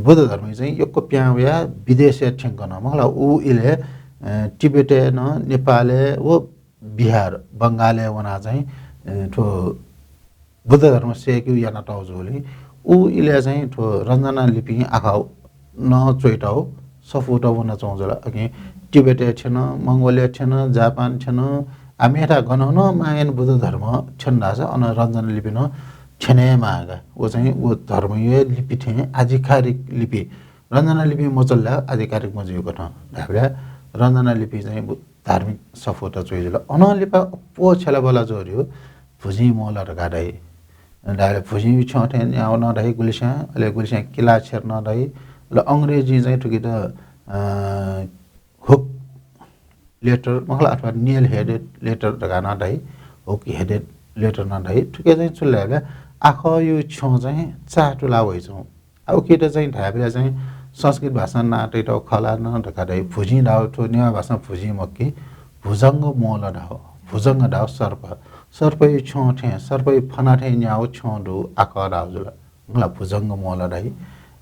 बुद्ध धर्मय् चाहिँ यक्व पिहां वयाः विदेशय् थ्यंकन, मखु ला, उ इलय्, अ, तिब्बतय् नं, नेपालय् व बिहार, बंगालय् वनाः चाहिँ, अ, थ्व बुद्ध धर्म सय्‌केगु यानातःगु जूगुलिं उ इलय् चाहिँ थ्व रञ्जना लिपिं आखः नं च्वयातःगु सफूत वनाच्वंगु जुल। अकिं तिब्बतय् थ्यन, मंगोलय् थ्यन, जापान थ्यन, आ, मेथाय् गनं नं मां यानाः बुद्ध धर्म थ्यन धाःसा अन रञ्जना लिपिं नं थ्यनेमाः का। व चाहिँ व धर्मया लिपि थें आधिकारिक लिपि, रञ्जना लिपिं मच्वल ला आधिकारिक मजुइकथं धायेबलय् रञ्जना लिपिं चाहिँ बु-, धार्मिक सफूत च्वइ जुल। अनं लिपा अप्वः छ्यलाबला जूगु धइगु भुजिं म्वःल धकाः धाइ। धायेबलय् भुजिं छ्यं थें न्याः नं धाइ गुलिस्यां, अले गुलिस्यां किलाछेर नं धाइ। अले अंग्रेजीं चाहिँ थुकित, अ, hook letter मखु ला, अथवा nail headed letter धकाः नं धाइ, hook headed letter नं धाइ। थुके चाहिँ छु धायेबलय् आखःया छ्यं चाहिँ चाःतुलाः वइच्वं। आ, उकित चाहिँ धायेबलय् चाहिँ संस्कृत भाषां नां तइतःगु खः ला नं धकाः धाइ। भुजिं धाःगु थ्व नेवाः भाषां भुजिं मखु कि, भुजंग म्वःल धाःगु। भुजंग धाःगु सर्प। सर्पया छ्यं थें, सर्पया फना थें न्याःगु छ्यं दुगु आखः धाःगु जुल। मखु ला, भुजंग म्वःल धाइ।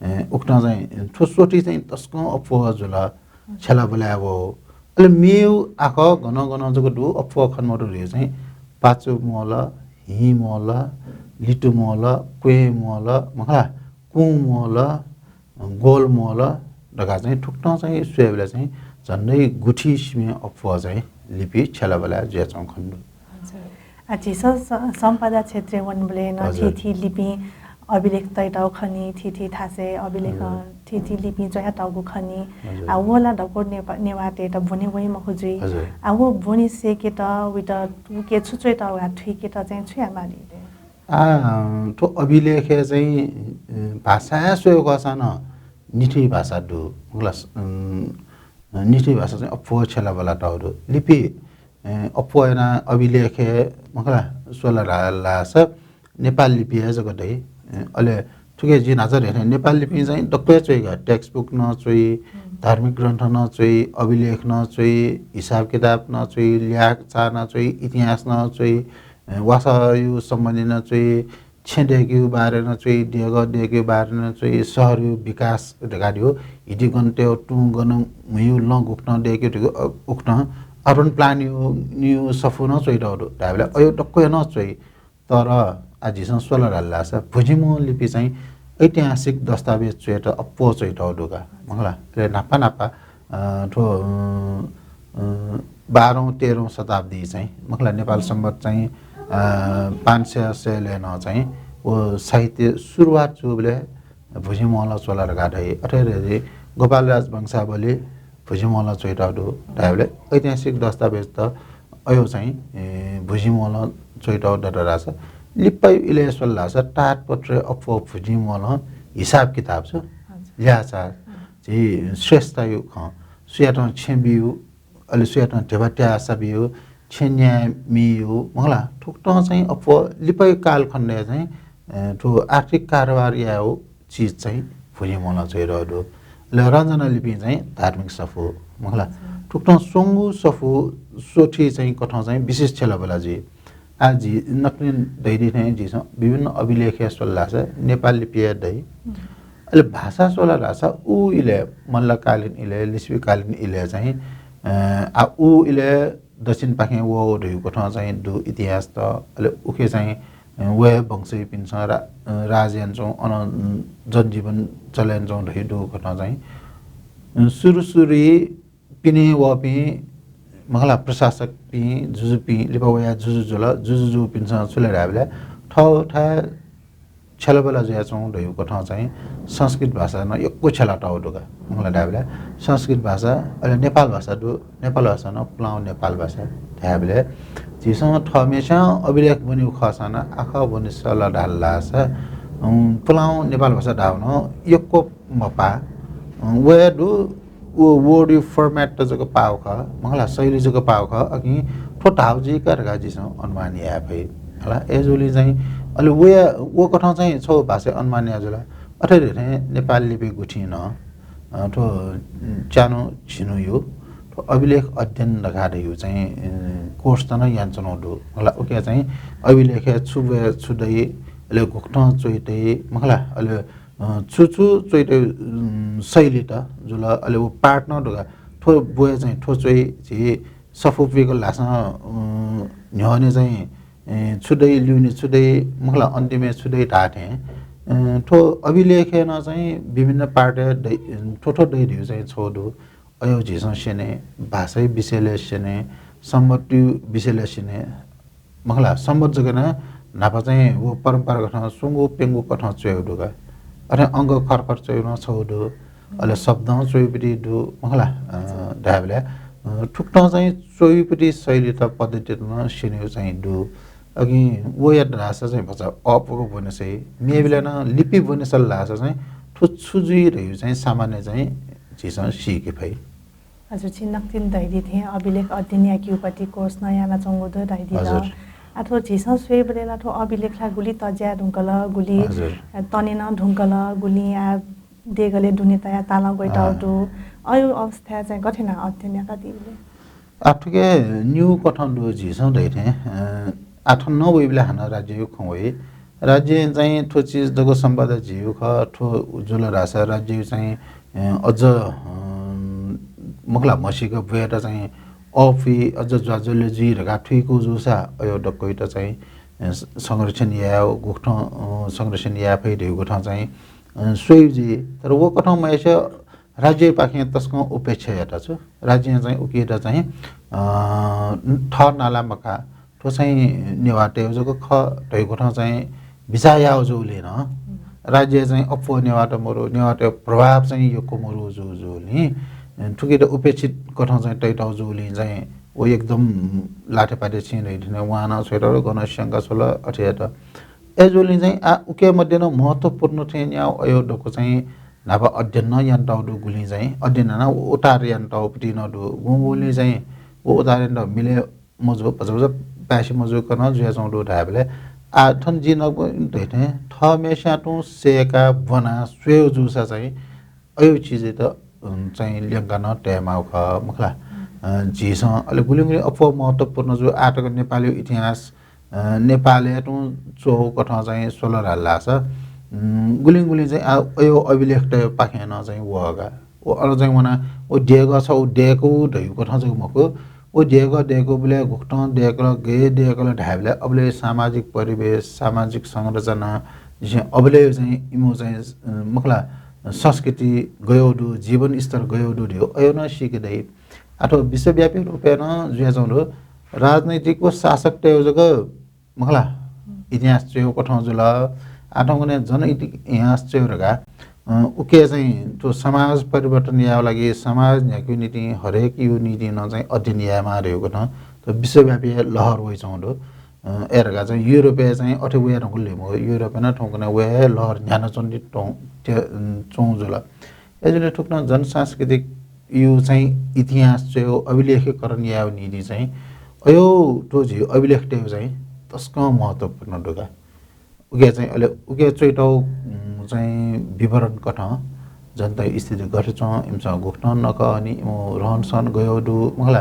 ए, उकथं चाहिँ थ्व स्वथि चाहिँ तसकं अप्वः जुल, छ्यलाबलाय् वःगु। अले मेगु आखः गनं गनं जक दु, अप्वः खने मदु धइगु चाहिँ पाचु म्वःल, हिं म्वःल, लितु म्वःल, क्वें म्वःल, मखु ला, कुँ म्वःल, ग्वल म्वःल धकाः चाहिँ थुकथं चाहिँ स्वयेबलय् चाहिँ झन्डै गुथि सिबें अप्वः चाहिँ लिपि छ्यलाबलाय् जुयाच्वंगु खने दु। हजुर। आ, झीसं स-, सम्पदा क्षेत्रय् वनेबलय् नं हजुर। थीथी लिपिं अभिलेख तइतःगु खनी, थीथी थासय् अभिलेख, हजुर। थीथी लिपिं च्वयातःगु खनी। हजुर। आ, व ला दक्व नेपा-, नेवाःतय्‌त ब्वने वइ मखु जुइ। हजुर। आ, व ब्वने सय्‌केत, वइत उके छु च्वयातःगु धकाः थुइकेत चाहिँ छु यायेमाली ले? आ, थ्व अभिलेखय् चाहिँ, अ, भाषाय् स्वयेगु खःसां नं निथी भाषा दु। मखु ला, अम, निथी भाषा चाहिँ अप्वः छ्यलाबलातःगु दु। लिपि, अ, अप्वः यानाः अभिलेखय्, मखु ला, स्वल धाःसा नेपाल लिपिइ जक दइ। अ, अले थुके जिं न्हाचः धयाथें नेपाल लिपिं चाहिँ दक्व हे च्वइ का, textbook नं च्वइ, हम्म। धार्मिक ग्रन्थ नं च्वइ, अभिलेख नं च्वइ, हिसाब किताब नं च्वइ, ल्याः चाः नं च्वइ, इतिहास नं च्वइ, अ, वासःया सम्बन्धी नं च्वइ, छेँ दय्‌केगु बारे नं च्वइ, देगः दय्‌केगु बारे नं च्वइ, शहरया विकास धकाः धइगु, हिति गन तयेगु, तुं गन म्हुइगु, लँ गुकथं दय्‌केगु धइगु, अ, उकथं urban planning या सफू नं च्वयातःगु दु। धायेबलय् अज्याःगु दक्व हे नं च्वइ। तर आ झीसं स्वल धाःसा भुजिं म्वःगु लिपि चाहिँ ऐतिहासिक दस्तावेज च्वयेत अप्वः च्वयातःगु दु का, मखु ला। अले न्हापा न्हापा, अ, थ्व, अ, अ, बाह्रौँ तेह्रौँ शताब्दी चाहिँ, मखु ला, नेपाल संवत् चाहिँ, अ, पाँच सय शैलय् नं चाहिँ व साहित्य सुरुवात जूबलय् भुजिं म्वःलं च्वल धकाः धाइ। अथे हे गोपालराज वंशावली भुजिं म्वःलं च्वयातःगु दु धायेबलय् ऐतिहासिक दस्तावेज त अज्याःगु चाहिँ, ए, भुजिं म्वःलं च्वयातःगु दत धाःसा, लिपाया इलय् स्वल धाःसा ताडपत्रय् अप्वः भुजिं म्वःलं हिसाब किताब छ, हजुर। ल्याः चाः, हजुर। झी श्रेष्ठया खँ, सुयातं छेँ बियु, अले सुयातं ध्यबा त्याःसा बियु, छेँ न्याये मियु, मखु ला, थुकथं चाहिँ अप्वः लिपाया कालखण्डय् चाहिँ, ए, थ्व आर्थिक कारोबार यायेगु चिज चाहिँ भुजिं म्वःलं च्वयातःगु दु। अले रञ्जना लिपिं चाहिँ धार्मिक सफू, मखु ला, थुकथं स्वंगू सफू स्वथि चाहिँ कथं चाहिँ विशेष छ्यलाबला जुइ। आ झी नकतिनि धयादी थें झीसं विभिन्न अभिलेखय् स्वल धाःसा नेपाल लिपिइ दइ। हम्म। अले भाषा स्वल धाःसा उ इलय् मल्लकालीन इलय्, लिच्छविकालीन इलय् चाहिँ, अ, आ उ इलय् दक्षिणपाखें वःगु धइगु कथं चाहिँ दु इतिहास त। अले उखे चाहिँ, अ, व हे वंशयापिन्सं रा-, अ, राज यानाच्वं, अन, अ, जनजीवन चले यानाच्वं धइगु दु कथं चाहिँ, अ, सुरु सुरुइ पिने वःपिं, मखु ला, प्रशासकपिं, जुजुपिं, लिपा वयाः जुजु जुल, जुजु जूपिन्सं छु ले धायेबलय् थःथाय् छ्यलाबला जुयाच्वं धइगु कथं चाहिँ संस्कृत भाषा नं यक्व छ्यलातःगु दु का। मखु ला धायेबलय् संस्कृत भाषा, अले नेपाल भाषा दु, नेपाल भाषा नं पुलांगु नेपाल भाषा धायेबलय् झीसं थःम्हेस्यां अभिलेख ब्वनीगु खःसां नं आखः ब्वने स्वल धाःसा, उम्, पुलांगु नेपाल भाषा धाःगु नं यक्व मपाः। उम्, व हे दु, व word या format त जक पाःगु खः, मखु ला, शैली जक पाःगु खः, अकिं थ्व धाःगु जुइ का धकाः झीसं अनुमान याये फइ। हला, अय्‌जूगुलिं चाहिँ अले व, व कथं चाहिँ छगू भाषाय् अनुमान याये जुल। अथे धइथें नेपाल लिपि गुथिं नं, अ, थ्व, उम्, च्यान्हु झिन्हुया थ्व अभिलेख अध्ययन धकाः धइगु चाहिँ, अ, course त नं यानाच्वनागु दु। हला, उकिया चाहिँ अभिलेखय् छु ब्वय् छु दइ, अले गुकथं च्वइ दइ, मखु ला, अले अ, छु छु च्वइतय्, उम्, शैली त जुल, अले व part नं दु का। थ्व ब्वय् चाहिँ थ्व च्वइ, झी सफू पिकल धाःसां, अ, न्ह्यःने चाहिँ, ए, छु दइ, ल्यूने छु दइ, मखु ला, अन्तिमय् छु दइ धाःथें, अ, थ्व अभिलेखय् नं चाहिँ विभिन्न पार्टय् दइ, थ्व थ्व दइ धइगु चाहिँ छगू दु। अय् झीसं स्यने, भाषाया विषयलय् स्यने, संवत्‌या विषयलय् स्यने, मखु ला, संवत् जक नं न्हापा चाहिँ व परम्परागत स्वंगू प्यंगू कथं च्वयेगु दु का। अथे अङ्क खरखर च्वयेगु नं छगू दु। अले शब्दं च्वइपिं दु, मखु ला, अ, हजुर। धायेबलय्, अ, थुकथं चाहिँ च्वइपिं शैलीत पद्धतित नं स्यनेगु चाहिँ दु। अकिं वयात धाःसा चाहिँ भचा अःपुक ब्वने सइ। मेबलय् नं लिपि ब्वने सल धाःसा चाहिँ थ्व छु जुइ धइगु चाहिँ सामान्य चाहिँ झीसं सीके फइ। हजुर, छिं नकतिनि धयादी थें अभिलेख अध्ययन याकेगुपति course नं यानाच्वंगु दु धयादिल। हजुर। आ, थ्व झीसं स्वयेबलय् ला थ्व अभिलेख ला गुलि तज्याये धुंकल, गुलि हजुर। तने नं धुंकल, गुलिं आ देगलय् दुने तयाः तालं ग्वयातःगु अँ। दु। अय् अवस्थाय् चाहिँ गथे यानाः अध्ययन याकादीबलय्? आ, थुके निगू कथं दु, झीसं धयाथें, अ, आ थन नं वइबलय् हानं राज्यया खँ वइ। राज्यं चाहिँ थ्व चिज दक्व सम्पदा झीगु खः, थ्व जुल धाःसा राज्यया चाहिँ, अ, अझ, अ, मखु ला, म्हसीका ब्वयेत चाहिँ अःपुइ, अझ ज्वाज्वल्य जुइ धकाः थुइकूगु जूसा अय् दक्वयात चाहिँ, अ, स-, संरक्षण यायेगु कथं, अ, संरक्षण याये फइ धइगु कथं चाहिँ, अ, स्वइगु जुइ। तर व कथं मयासें राज्यपाखें तसकं उपेक्षा यात छु। राज्यं चाहिँ उकियात चाहिँ, अ, थः नाला मखु, थ्व चाहिँ नेवाःतय् जक खः धइगु कथं चाहिँ बिचाः याःगु जूगुलिं नं राज्यय् चाहिँ अप्वः नेवाःत मरु, नेवाःतय् प्रभाव चाहिँ यक्व मरु जू-, जूगुलिं, थुकियात उपेक्षित कथं चाहिँ तयातःगु जूगुलिं चाहिँ व एकदम लाठेपाठे छिं धयादी थें वहां नं छ्वयातल, गनं स्यंका छ्वल, अथे यात। अय् जूगुलिं चाहिँ आ, उके मध्ये नं महत्त्वपूर्ण थें न्याः अय् दक्व चाहिँ न्हापा अध्ययन नं यानातःगु दुगुलिं चाहिँ अध्ययन यानाः उतार यानातःगु पति नं दु। गुंगुलिं चाहिँ व उतार यानातःगु मिले मजू, भचा भचा पाय्‌छि मजूकं जुयाच्वंगु दु धायेबलय्, आ, थन जिं नकतिनि धयाथें थःम्हेस्यां तुं सय्‌का ब्वना स्वयेगु जूसा चाहिँ अय् चिजयात, अ, चाहिँ ल्यंका नं तयेमाःगु खः, मखु ला। अ, झीसं अले गुलिं गुलिं अप्वः महत्त्वपूर्ण जू, आःतक नेपालया इतिहास, अ, नेपालय् तुं च्वःगु कथं चाहिँ स्वल धाःसा, उम्, गुलिं गुलिं चाहिँ आ, अय् अभिलेखतय्‌पाखें नं चाहिँ वःगा। व अन चाहिँ वनाः व देगः छ, व देय्‌कू धइगु कथं जक मखु, व देगः देय्‌कूबलय् गुकथं देय्‌कल, गय् देय्‌कल धायेबलय् अबलय् सामाजिक परिवेश, सामाजिक संरचना, जिं अबलय् चाहिँ इमिगु चाहिँ, अ, मखु ला, संस्कृति गय् दु, जीवनस्तर गय् दु धइगु अय् नं सीके दइ। अथवा विश्वव्यापी रूपय् नं जुयाच्वंगु दु। राजनैतिक व शासकतय् जक मखु ला, इतिहास च्वयेगु कथं जुल। आः थौंकन्हय् जन इति-, इतिहास च्वयेगु धकाः, अ, उके चाहिँ थ्व समाज परिवर्तन यायेगु लागि, समाज न्ह्याकेगु निंतिं, हरेकया निंतिं नं चाहिँ अध्ययन यायेमाः धइगु कथं थ्व विश्वव्यापी लहर वइच्वंगु दु। अ, अय् धकाः चाहिँ युरोपय् चाहिँ अथे वये धुंकल ला मखु, युरोपय् नं थौंकन्हय् व हे लहर न्ह्यानाच्वंगु तुं, ते-, अ, च्वंगु जुल। अय्‌जूगुलिं थुकथं जनसांस्कृतिक यु चाहिँ इतिहास च्वयेगु, अभिलेखीकरण यायेगु निंतिं चाहिँ अय् थ्व झी अभिलेखतय् चाहिँ तसकं महत्त्वपूर्ण दु का। उके चाहिँ अले उके च्वयातःगु, उम्, चाहिँ विवरण कथं जनताया स्थिति गथे च्वं, इमिसं गुकथं नकःनि, इमिगु रहनसहन गय् दु, मखु ला,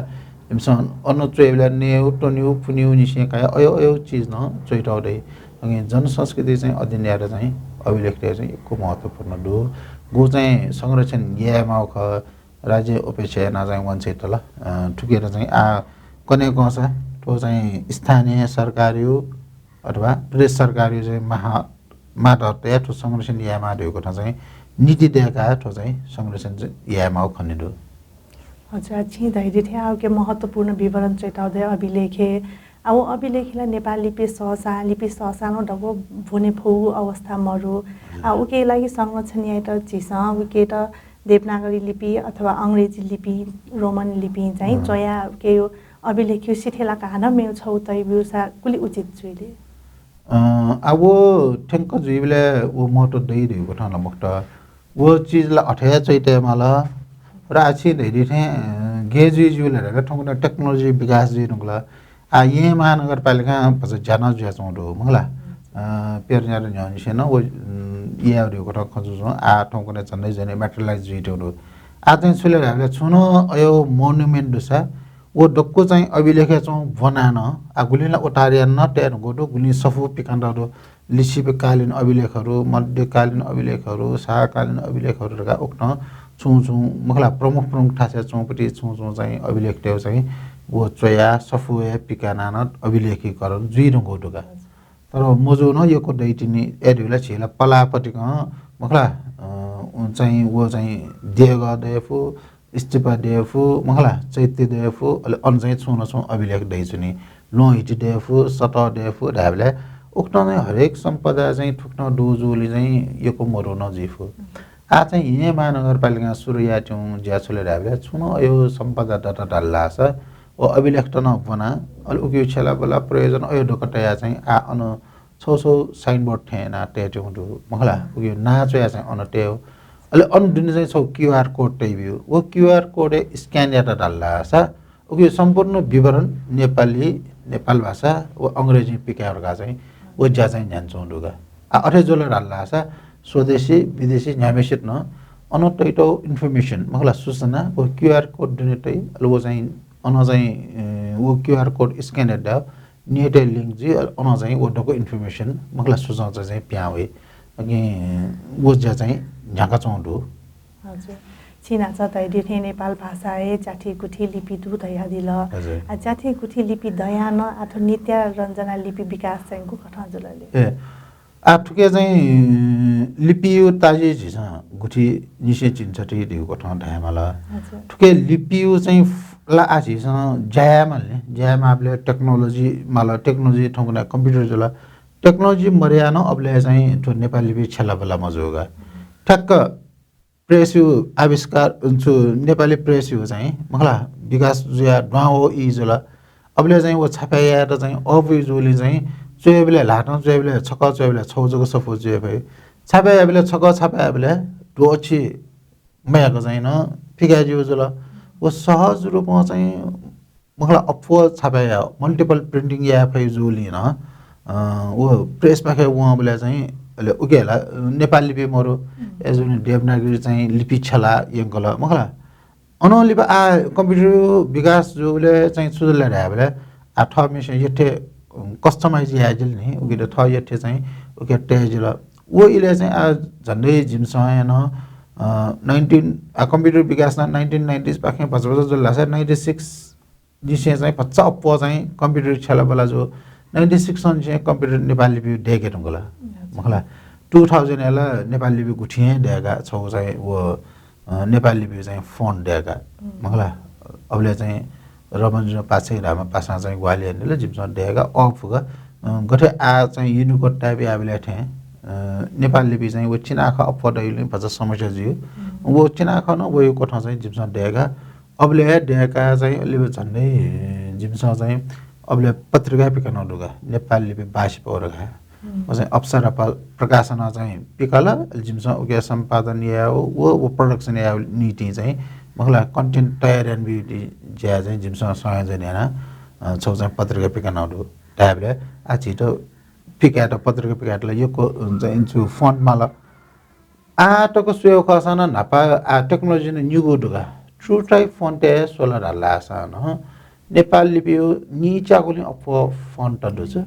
इमिसं अन च्वयेबलय् नयेगु, त्वनेगु, पुनेगु निसें कयाः अय् अय् चिज नं च्वयातःगु दइ। अकिं जनसंस्कृति चाहिँ अध्ययन यायेत चाहिँ अभिलेखतय् चाहिँ यक्व महत्त्वपूर्ण दु। गु चाहिँ संरक्षण यायेमाःगु खः, राज्यं उपेक्षा यानाः चाहिँ वांछ्वयातल। अ, थुकियात चाहिँ आः कन्हय् कंसा थ्व चाहिँ स्थानीय सरकारया अथवा प्रदेश सरकारया चाहिँ माह-, मातहतय् थ्व संरक्षण यायेमाः धइगु कथं चाहिँ नीति दय्‌काः थ्व चाहिँ संरक्षण चाहिँ यायेमाःगु खनेदु। अच्छा, छिं धयादी थें आः उके महत्त्वपूर्ण विवरण च्वयातःगु दु अभिलेखय्। आ, व अभिलेखय् ला नेपाल लिपि सःसां, लिपि सःसां नं दक्व ब्वने फुगु अवस्था मरु। आ, उके लागि संरक्षण यायेत झीसं उकेत देवनागरी लिपि अथवा अंग्रेजी लिपि, रोमन लिपिं चाहिँ च्वयाः उके अभिलेखया सिथय् लाकाः हानं मेगु छगू तये ब्यूसा गुलि उचित जुइ ले? अ, आ, व थ्यंक जुइबलय् व महत्त्व दइ धइगु कथं ला मखुत। व चिज ला अथे हे च्वयातयेमाल। र आः छिं धयादी थें, अ, गय् जुइ ज्यू ले धकाः थौंकन्हय् technology विकास जुइ धुंकल। आः येँ महानगरपालिकां भचा ज्या नं जुयाच्वंगु दु, मखु ला। अ, प्यदँ ज्यात न्ह्यःनिसें नं व, उम्, याये धइगु कथं खँ जुयाच्वं। आः थौंकन्हय् झन्डै झन्डै materialize जुइधुंकल दु। आः चाहिँ छु ले धायेबलय् छुं नं अय् monument दुसा व दक्व चाहिँ अभिलेखय् च्वंगु ब्वनाः नं, आः गुलिं ला उतार यानाः नं तये धुंकल दु, गुलिं सफू पिकानातःगु दु, लिच्छविकालीन अभिलेखहरू, मध्यकालीन अभिलेखहरू, शाहकालीन अभिलेखहरू धकाः उकथं छुं छुं, मखु ला, प्रमुख प्रमुख थासय् च्वंपति छुं छुं चाहिँ अभिलेखतय् चाहिँ व च्वया सफू हे पिकाना नं अभिलेखीकरण जुइधुंगु दुगा। तर मजू नं यक्व दइतिनि। अय् धुला झीला पलापतिकं मखला, अ, चाहिँ व चाहिँ देगः दयेफु, इस्तिपा दयेफु, मखला चैत्य दयेफु, अले अन चाहिँ छुं न छुं अभिलेख दइचुनि। ल्वहंहिति दयेफु, सतः दयेफु धायेबलय् उकथं चाहिँ हरेक सम्पदा चाहिँ थुकथं दु जूलिं चाहिँ यक्व मदु नं जुइफु। आः चाहिँ येँ महानगरपालिकां सुरु यायेत्यंगु ज्या छु ले धायेबलय् छुं नं अयो सम्पदा दत धाल धाःसा व अभिलेखत नं ब्वना, अले उकियु छ्यलाबला प्रयोजन अयो दक्व तयाः चाहिँ आः अन छौ छौ signboard थें यानाः तयेत्यंगु दु, मखला। उकियु नां च्वयाः चाहिँ अन तयेगु। अले अन दुने चाहिँ छौ QR code तयाबिउ। व QR code scan यात धाल धाःसा उकियु सम्पूर्ण विवरण नेपाली, नेपाल भाषा व अंग्रेजी पिकाये धकाः चाहिँ व ज्या चाहिँ न्ह्यानाच्वंगु दुगा। आः अथे जुल धाल धाःसा स्वदेशी, विदेशी न्ह्याम्हेसित नं अन तइतौ information, मखला सूचना व QR code दुने तइ, अले व चाहिँ अन चाहिँ, अ, व QR code scan यात धाःसा net-य् link जुइ, अले अन चाहिँ व दक्व information, मखला सूचना चाहिँ पिहां वइ। अकिं व ज्या चाहिँ न्ह्याकाच्वंगु दु। हजुर। छिं न्हाचः धयादी थें नेपाल भाषाय् च्याथि गुथि लिपि दु धयादिल। हजुर। आः च्याथि गुथि लिपि दयाः नं आः थ्व नित्या रञ्जना लिपि विकास चाहिँ गुकथं जुल ले? ए, आः थुके चाहिँ लिपियु ताजि झीसं गुथिनिसें चिन्हछति धइगु कथं धायेमाल। हजुर। थुके लिपियु चाहिँ फ-, ला आः झीसं ज्या यायेमाल नि, ज्या यायेमाःबलय् technology माल, technology थौंकन्हय् computer जुल। Technology मदयाः नं अबलय् चाहिँ थ्व नेपाल लिपि छ्यलाबला मजूगा। ठ्याक्क press-यु आविष्कार, छु, नेपाली press-यु चाहिँ, मखला, विकास जुयाः दुहां वःगु ई जुल। अबलय् चाहिँ व छापय् यायेत चाहिँ अःपुइ जूलिं चाहिँ च्वयेबलय्, ल्हातं च्वयेबलय्, छकः च्वयेबलय् छौ जक सफू जुये फइ। छापय् यायेबलय् छकः छापय् यायेबलय् द्वःछि मयाक चाहिँ नं पिकाये ज्यू जुल। व सहज रूपं चाहिँ मखला अप्वः छापय् याः, multiple printing याये फइ जूलिं नं, अ, व press पाखे वंबलय् चाहिँ अले उके ला, अ, नेपाल लिपि मरु, हम्म। अय् जूलिं देवनागरी चाहिँ लिपि छ्यला यंकल, मखला। अनं लिपा आः computer विकास जूबलय् चाहिँ छु जुल धायेबलय् आः थःम्हेसिं यथे, अ, customize याये जिल नि, उके त थः यथे चाहिँ उके तये जिल। व इलय् चाहिँ आः झन्डै जिमिसं हे नं, अ, nineteen, आः computer विकास नं nineteen nineties पाखें भचा भचा जुल धाःसा ninety six निसें चाहिँ भचा अप्वः चाहिँ computer छ्यलाबला जू। Ninety six निसें computer नेपाल लिपि दय्के धुंकल। अच्छा। मखला, two thousand-य् ला नेपाल लिपि गुथिं हे दय्का छौ चाहिँ व, अ, नेपाल लिपि चाहिँ font दय्का। हम्म। मखला, अबलय् चाहिँ रमणजुं पाक्षिक धाःम्ह पासां चाहिँ ग्वाहालि यानादिल, जिमिसं दय्का अःपुक। अ, गथे आः चाहिँ Unicode type याःबलय् थें, अ, नेपाल लिपि चाहिँ व चिनाखँ अप्वः दइगुलिं भचा समस्या जुइ। हम्म। व चिनाखँ नं वइगु कथं चाहिँ जिमिसं दय्का अबलय् हे दय्काः चाहिँ अले झन्डै जिमिसं चाहिँ अबलय् पत्रिका पिकानागु दुगा, नेपाल लिपि बासी पौ धकाः। हम्म। व चाहिँ अप्सरा प-, प्रकाशनं चाहिँ पिकाल, अले जिमिसं उके सम्पादन यायेगु, व, व production यायेगु निंतिं चाहिँ मखला content तयार यानाबीगु ज्या चाहिँ जिमिसं संयोजन यानाः, अ, छौ चाहिँ पत्रिका पिकानागु दु। धायेबलय् आः झीत पिकायेत, पत्रिका पिकायेत ला यक्व, अ, चाहिँ छु font माल। आः तक स्वयेगु खःसां नं न्हापा आः technology नं निगू दुगा। TrueType font-य् स्वल धाःसा नं नेपाल लिपिया निच्यागुलिं अप्वः font दु छु।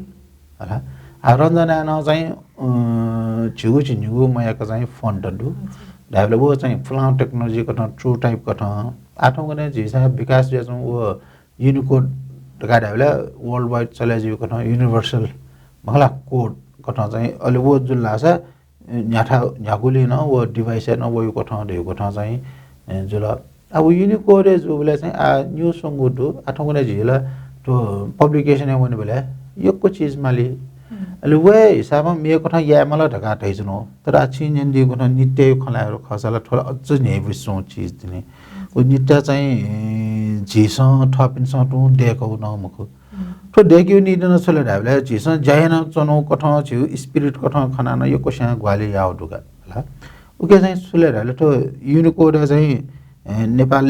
हला। आः रञ्जनां नं चाहिँ, अ, झिगू झिंनिगू मयाक चाहिँ font दु। हजुर। धायेबलय् व चाहिँ पुलां technology कथं, TrueType कथं। आः थौंकन्हय् झीसं विकास जुयाच्वंगु व Unicode धकाः धायेबलय् worldwide चले जुइगु कथं universal मखला code कथं चाहिँ अले व जुल धाःसा न्ह्याथा, न्ह्यागुलिं नं व device-य् नं वइगु कथं धइगु कथं चाहिँ, ए, जुल। आः व Unicode-य् जूबलय् चाहिँ आः निगू स्वंगू दु, आः थौंकन्हय् झी ला थ्व publication-य् वनेबलय् यक्व चिज माली। हम्म। अले व हिसाबं मेगु कथं याये माल धकाः धयाच्वनागु। तर आः छिं न्यनादीगु कथं नित्याया खँ ल्हायेगु खःसा ला थ्व ला अझ न्ह्यइपुसे च्वंगु चिज तिनि। व नित्या चाहिँ, ए, झीसं थःपिन्सं तुं दय्कागु नं मखु। हम्म। थ्व दय्केगु निंतिं नं छु ले धायेबलय् झीसं ज्या यानाच्वनागु कथं, झीगु spirit कथं खनाः नं यक्वस्यां ग्वाहालि याःगु दुगा हला। उके चाहिँ छु ले धायेबलय् थ्व Unicode चाहिँ, ए, नेपाल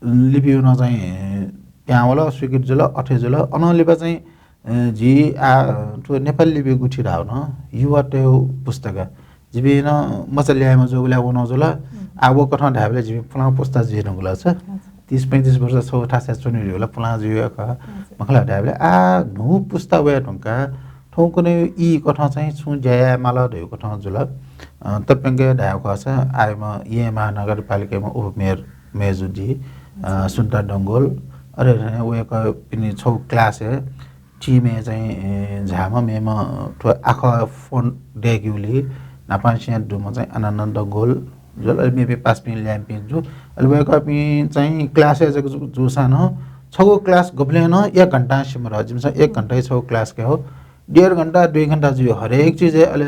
लिपिया नं चाहिँ, ए, पिहां वल, स्वीकृत जुल, अथे जुल। अनं लिपा चाहिँ, ए, झी आः थ्व नेपाल लिपि गुथि धाःगु नं युवातय् पुस्ता का। जिपिं नं मचा ल्याय्म्ह जूबलय् वनागु जुल। हम्म। आः व कथं धायेबलय् जिपिं पुलां पुस्ता जुइ धुंकल छ। अच्छा। तीस पैंतीस वर्ष छौ थासय् च्वने जुल, पुलां जुइगु खः। अच्छा। मखला धायेबलय् आः न्हू पुस्ता वये धुंकाः थौंकन्हय् ई कथं चाहिँ छुं ज्या याये माल धइगु कथं जुल। अ, तप्यंक धायेगु खःसा आःम्ह येँ महानगरपालिकाम्ह उपमेयर मय्जु दी, अ, अच्छा। सुन्ता डंगोल, अले वय्‌कःपिनि छगू class-य् team-य् चाहिँ, ए, झाःम्ह मेम्ह थ्व आखः font दय्‌केगुली न्हापांनिसें दुम्ह चाहिँ आनन्द डंगोल जुल। अले मेपिं पासापिं ल्याय्‌म्हपिं जू। अले वय्‌कःपिं चाहिँ class-य् जक जू, जूसां नं छगू class गुबलें नं एक घण्टां सिमर। जिमिसं एक घण्टाया छगू class कयागु। डेढ घण्टा, दुई घण्टा जुइ हरेक चिजय्। अले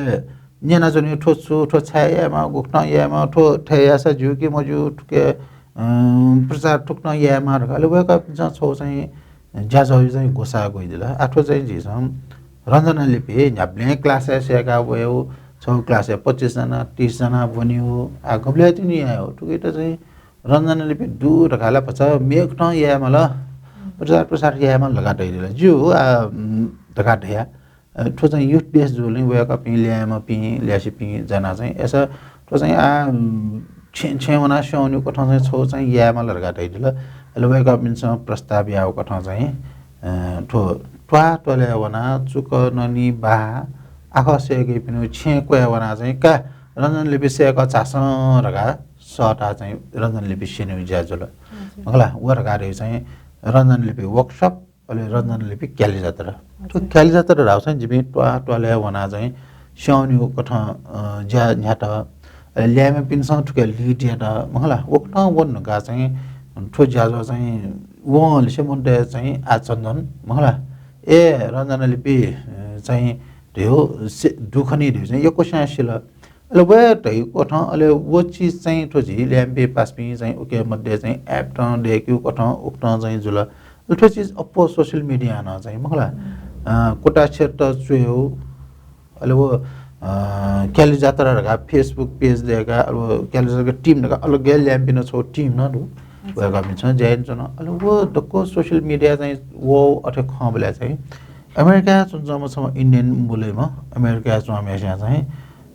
न्यनाच्वनी, थ्व छु, थ्व छाय् यायेमाः, गुकथं यायेमाः, थ्व थथे याःसा ज्यू कि मज्यू, थुके, अँ, प्रचार थुकथं यायेमाः धकाः। अले वय्‌कःपिन्सं छगू चाहिँ ज्याझ्वःया चाहिँ ग्वसाः ग्वयादिल। आः थ्व चाहिँ झीसं रंजना लिपि न्ह्याबलें class-य् सय्‌का वयागु, छगू class-य् पच्चिस जना, तीस जना ब्वनीगु, आः गुबलय् तिनि यायेगु। थुकियात चाहिँ रंजना लिपि दु धकाः ला भचा मेगु थें यायेमाल, प्रचार प्रसार यायेमाल धकाः धयादिल। ज्यू, आः, उम्, धकाः धया। अ, थ्व चाहिँ youth base जूलिं वय्‌कःपिं ल्याय्‌म्हपिं, ल्यासेपिं जना चाहिँ अय्‌सा थ्व चाहिँ आः, उम्, छेँ, छेँय् वनाः स्यंवनीगु कथं चाहिँ छगू चाहिँ यायेमाल धकाः धयादिल। अले वय्‌कःपिन्सं प्रस्ताव याःगु कथं चाहिँ, अ, थ्व त्वाः त्वालय् वनाः चुक ननी बाः आखः सय्‌कीपिनिगु छेँ क्वय् वनाः चाहिँ का रंजना लिपि सय्‌कः झासँ धकाः सःताः चाहिँ रंजना लिपि स्यनेगु ज्या जुल। हजुर। मखु ला, व धकाः धइगु चाहिँ रंजना लिपि workshop अले रंजना लिपि क्यालिजात्रा। थ्व क्यालिजात्रा धाःगु चाहिँ जिपिं त्वाः त्वालय् वनाः चाहिँ स्यंवनीगु कथं, अ, ज्या न्ह्यात। अले ल्याय्‌म्हपिन्सं थुके lead यात। मखु ला, वकथं वन धकाः चाहिँ थ्व ज्याझ्वः चाहिँ वंलिसे मनूतय् चाहिँ आः झन झन, मखु ला, ए, रंजना लिपि, अ, चाहिँ धइगु से-, दु खनी धइगु चाहिँ यक्वस्यां सिल। अले व हे धइगु कथं, अले व चिज चाहिँ थ्व झी ल्याय्‌म्हपिं पासापिं चाहिँ उके मध्ये चाहिँ app तं दय्‌केगु कथं उकथं चाहिँ जुल। अले थ्व चिज अप्वः social media नं चाहिँ, मखु ला, अ, कुता क्षेत्र च्वयेगु, अले व, अ, क्यालिजात्रा धकाः Facebook page दय्‌काः, अले व क्यालिजात्रा team धकाः अलग्गय् ल्याय्‌म्हपिं छगू team नं दु। अच्छा। वय्‌कःपिन्सं ज्या यानाच्वन। अले व दक्व social media चाहिँ व अथे खंबलय् चाहिँ अमेरिकाय् च्वनाच्वंम्ह छम्ह Indian मुलय्‌म्ह, अमेरिकाय् च्वंम्हय्‌सिनं चाहिँ,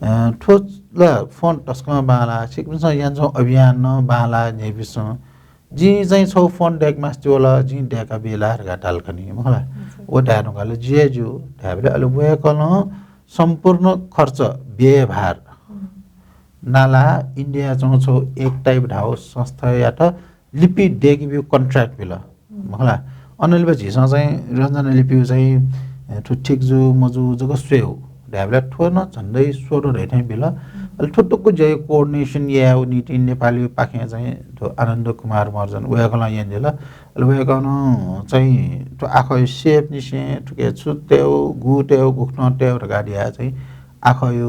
अ, थ्व ला font तसकं बांलाः, छिकपिन्सं यानाच्वंगु अभियान नं बांलाः न्ह्यइपुसे। जिं चाहिँ छगू font दय्‌के मास्ति वल, जिं दय्‌का बिये ला धकाः धाल खनी, मखु ला। अच्छा। व धाये धुंकाः ला जि हे ज्यू धायेबलय् अले वय्‌कलं सम्पूर्ण खर्च, व्ययभार हम्म। नालाः इन्डियाय् च्वंगु छगू एकताइप धाःगु संस्थायात लिपि दय्‌के बीगु contract बिल। हम्म। मखु ला। अनंलिपा झीसं चाहिँ रंजना लिपिया चाहिँ, ए, थ्व ठीक जू मजू जक स्वयेगु धायेबलय् थ्व नं झन्डै स्वदँ धइथें बिल। हम्म। अले थ्व दक्व ज्याया coordination यायेगु निंतिं नेपालया पाखें चाहिँ थ्व आनन्द कुमार महर्जन वय्‌कलं यानादिल। अले वय्‌कलं चाहिँ थ्व आखःया shape निसें थुके छु तयेगु, गु तयेगु, गुकथं तयेगु धकाः धयाः चाहिँ आखःया,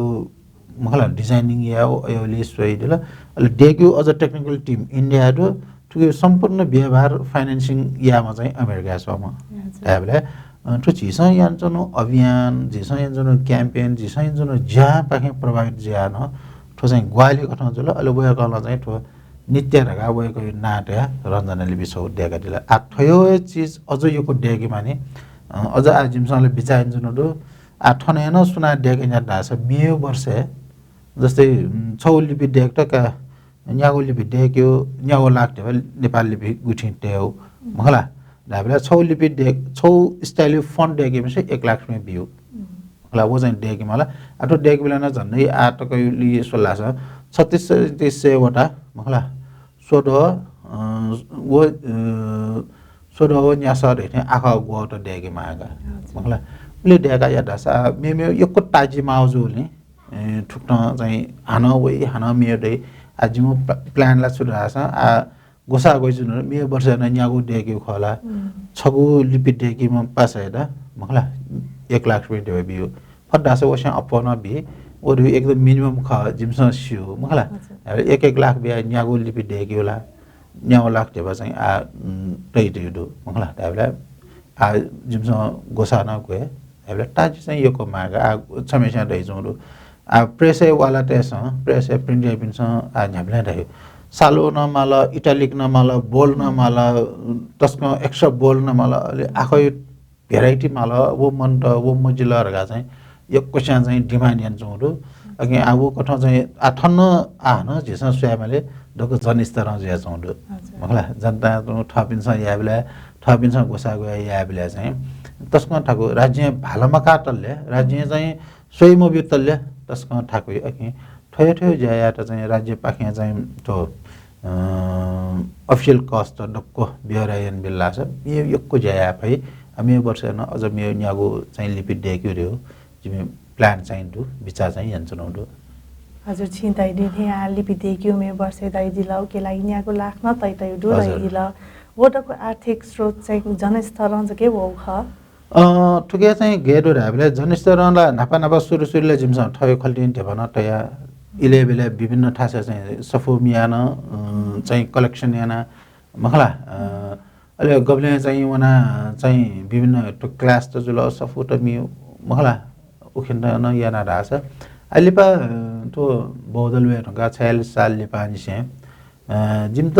मखु ला, designing यायेगु, अय्‌गुली स्वयादिल। अले दय्‌केगु अझ technical team इन्डियाय् दु, थुके सम्पूर्ण व्ययभार financing याःम्ह चाहिँ अमेरिकाय् च्वंम्ह। हजुर। धायेबलय्, अ, थ्व झीसं यानाच्वंगु अभियान, झीसं यानाच्वंगु campaign, झीसं यानाच्वंगु ज्यापाखें प्रभावित जुयाः नं थ्व चाहिँ ग्वाहालि कथं जुल। अले वय्‌कलं चाहिँ थ्व नित्या धकाः वय्‌कःया नां तयाः रंजना लिपि छगू दय्‌कादिल। आः थ्व हे चिज अझ यक्व दय्‌के माःनि। अ, अझ आः जिमिसं ला बिचाः यानाच्वनागु दु। आः थन हे नं सुनां दय्‌के न्ह्यात धाःसा मेगु वर्षय्, जस्तै, उम्, छगू लिपि दय्‌केत का न्यागू लिपि दय्‌केगु, न्यागू लाख धिबा नेपाल लिपि गुथिं तयेगु, मखु ला। धायेबलय् छगू लिपि दय्-, छगू style-या font दय्‌केमाःसा एक लाख रुपियाँ बिउ। मखु ला, व चाहिँ दय्‌के माल। आः थ्व दय्‌केबलय् नं झन्डै आः तकयागुली स्वल धाःसा छत्तीस सय, सैंतीस सय वटा, मखु ला। स्वदँ, अ, व, अ, स्वदँ व न्यासः धइथें आखः ग्वःत दय्‌के माःगु। अच्छा। मखु ला। उलि दय्‌काः यात धाःसा मेमेगु यक्व ताजि माःगु जूगुलिं, ए, थुकथं चाहिँ हानं वइ, हानं मेगु दइ। आः जिमिगु प्ला-, plan ला छु धाःसा, आः ग्वसाः ग्वयाच्वनागु दु, मेगु वर्षय् नं न्यागू दय्‌केगु खः ला। हम्म। छगू लिपि दय्‌केम्ह पासायात, मखु ला, एक लाख रुपियाँ धिबा बिउ। फत धाःसा वस्यां अप्वः नं बी, व धइगु एकदम minimum खः, जिमिसं स्यू, मखु ला। अच्छा। अले एक एक लाख बियाः न्यागू लिपि दय्‌केगु ला, न्यागू लाख धिबा चाहिँ आः, उम्, तयातयागु दु, मखु ला। धायेबलय् आः जिमिसं ग्वसाः नं ग्वये। धायेबलय् ताजि चाहिँ यक्व माःगु। आः छम्हय्‌सिनं धयाच्वंगु दु। आः press-या वालातय्‌सं, press-या print याइपिन्सं आः न्ह्याबलें धाइ। साल्वः नं माल, italic नं माल, bold नं माल, तसकं extra bold नं माल, अले आखःया variety माल, व मन्त, व मजिल धकाः चाहिँ यक्वस्यां चाहिँ demand यानाच्वंगु दु। अकिं आः व कथं चाहिँ आः थन आः हानं झीसं स्वयेमाःले दक्व जनस्तरं जुयाच्वंगु दु। हजुर। मखु ला, जनतां थःपिन्सं यायेबलय्, थःपिन्सं ग्वसाः ग्वयाः यायेबलय् चाहिँ तसकं थाकु राज्यं भाला मकातले, राज्यं चाहिँ स्वइ मब्यूतले तसकं थाकुइ। अकिं थ्व हे थ्व हे ज्या यायेत चाहिँ राज्यपाखें चाहिँ थ्व अ, official cost दक्व ब्यौरा यानाबिल धाःसा मेव यक्व ज्या याये फइ। अ, मेव वर्ष नं अझ मेव न्यागू चाहिँ लिपि दय्केगु धइगु जिमि plan चाहिँ दु, बिचाः चाहिँ यानाच्वनागु दु। हजुर, छिं धयादिल थें आः लिपि दय्केगु मेव वर्षय् धयादिल, उकिया लागि न्यागू लाख नं तयातयागु दु हजुर। धयादिल। व दक्व आर्थिक स्रोत चाहिँ जनस्तरं जक हे वःगु खः। अ, थुकिया चाहिँ गय् दु धायेबलय् जनस्तरं ला न्हापा न्हापा सुरु सुरुले जिमिसं थःगु खलुतिं ध्यबा नं तया, इलय् ब्यलय् विभिन्न थासय् चाहिँ सफू मियाः नं, अ, चाहिँ collection याना, मखु ला, अ, अले गबलें चाहिँ वना चाहिँ विभिन्न थ्व class त जुल, सफू त मि, मखु ला, उखेन्त नं याना धाःसा। आ लिपा, अ, थ्व बौद्धल वये धुंकाः छयालिस साल लिपांनिसें, अ, जिमित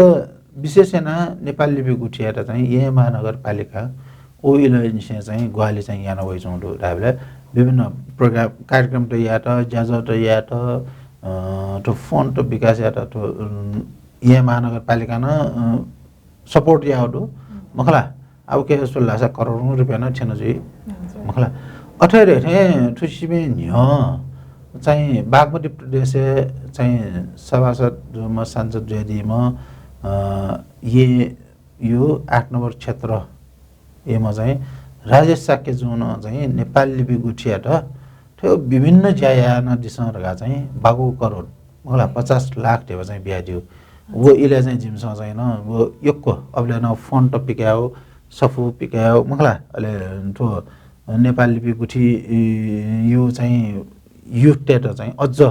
विशेष यानाः नेपाल लिपि गुथियात चाहिँ येँ महानगरपालिका व इलय्निसें चाहिँ ग्वाहालि चाहिँ याना वयाच्वंगु दु धायेबलय् विभिन्न program, कार्यक्रम त यात, ज्याझ्वः त यात, अ, थ्व fund त विकास यात, थ्व, अ, येँ महानगरपालिकां नं, अ, support याःगु दु, मखु ला। आ उके स्वल धाःसा करोडौं रुपियाँ नं थ्यन जुइ, हजुर। मखु ला। अथे हे थें थुसिबें न्ह्यः चाहिँ बागमती प्रदेशय् चाहिँ सभासद जुइम्ह, सांसद जुयादीम्ह, अ, येँया आठ नम्बर क्षेत्र येँम्ह चाहिँ राजेश शाक्यजुं नं चाहिँ नेपाल लिपि गुथियात थ्व विभिन्न ज्या यानादिसँ धकाः चाहिँ बागु करोड, मखु ला, पचास लाख ध्यबा चाहिँ बियादिल। व इलय् चाहिँ जिमिसं चाहिँ नं व यक्व अबलय् नं fund त पिकायेगु, सफू पिकायेगु, मखु ला, अले थ्व नेपाल लिपि गुथि, इ, यु चाहिँ youth तय्त चाहिँ अझ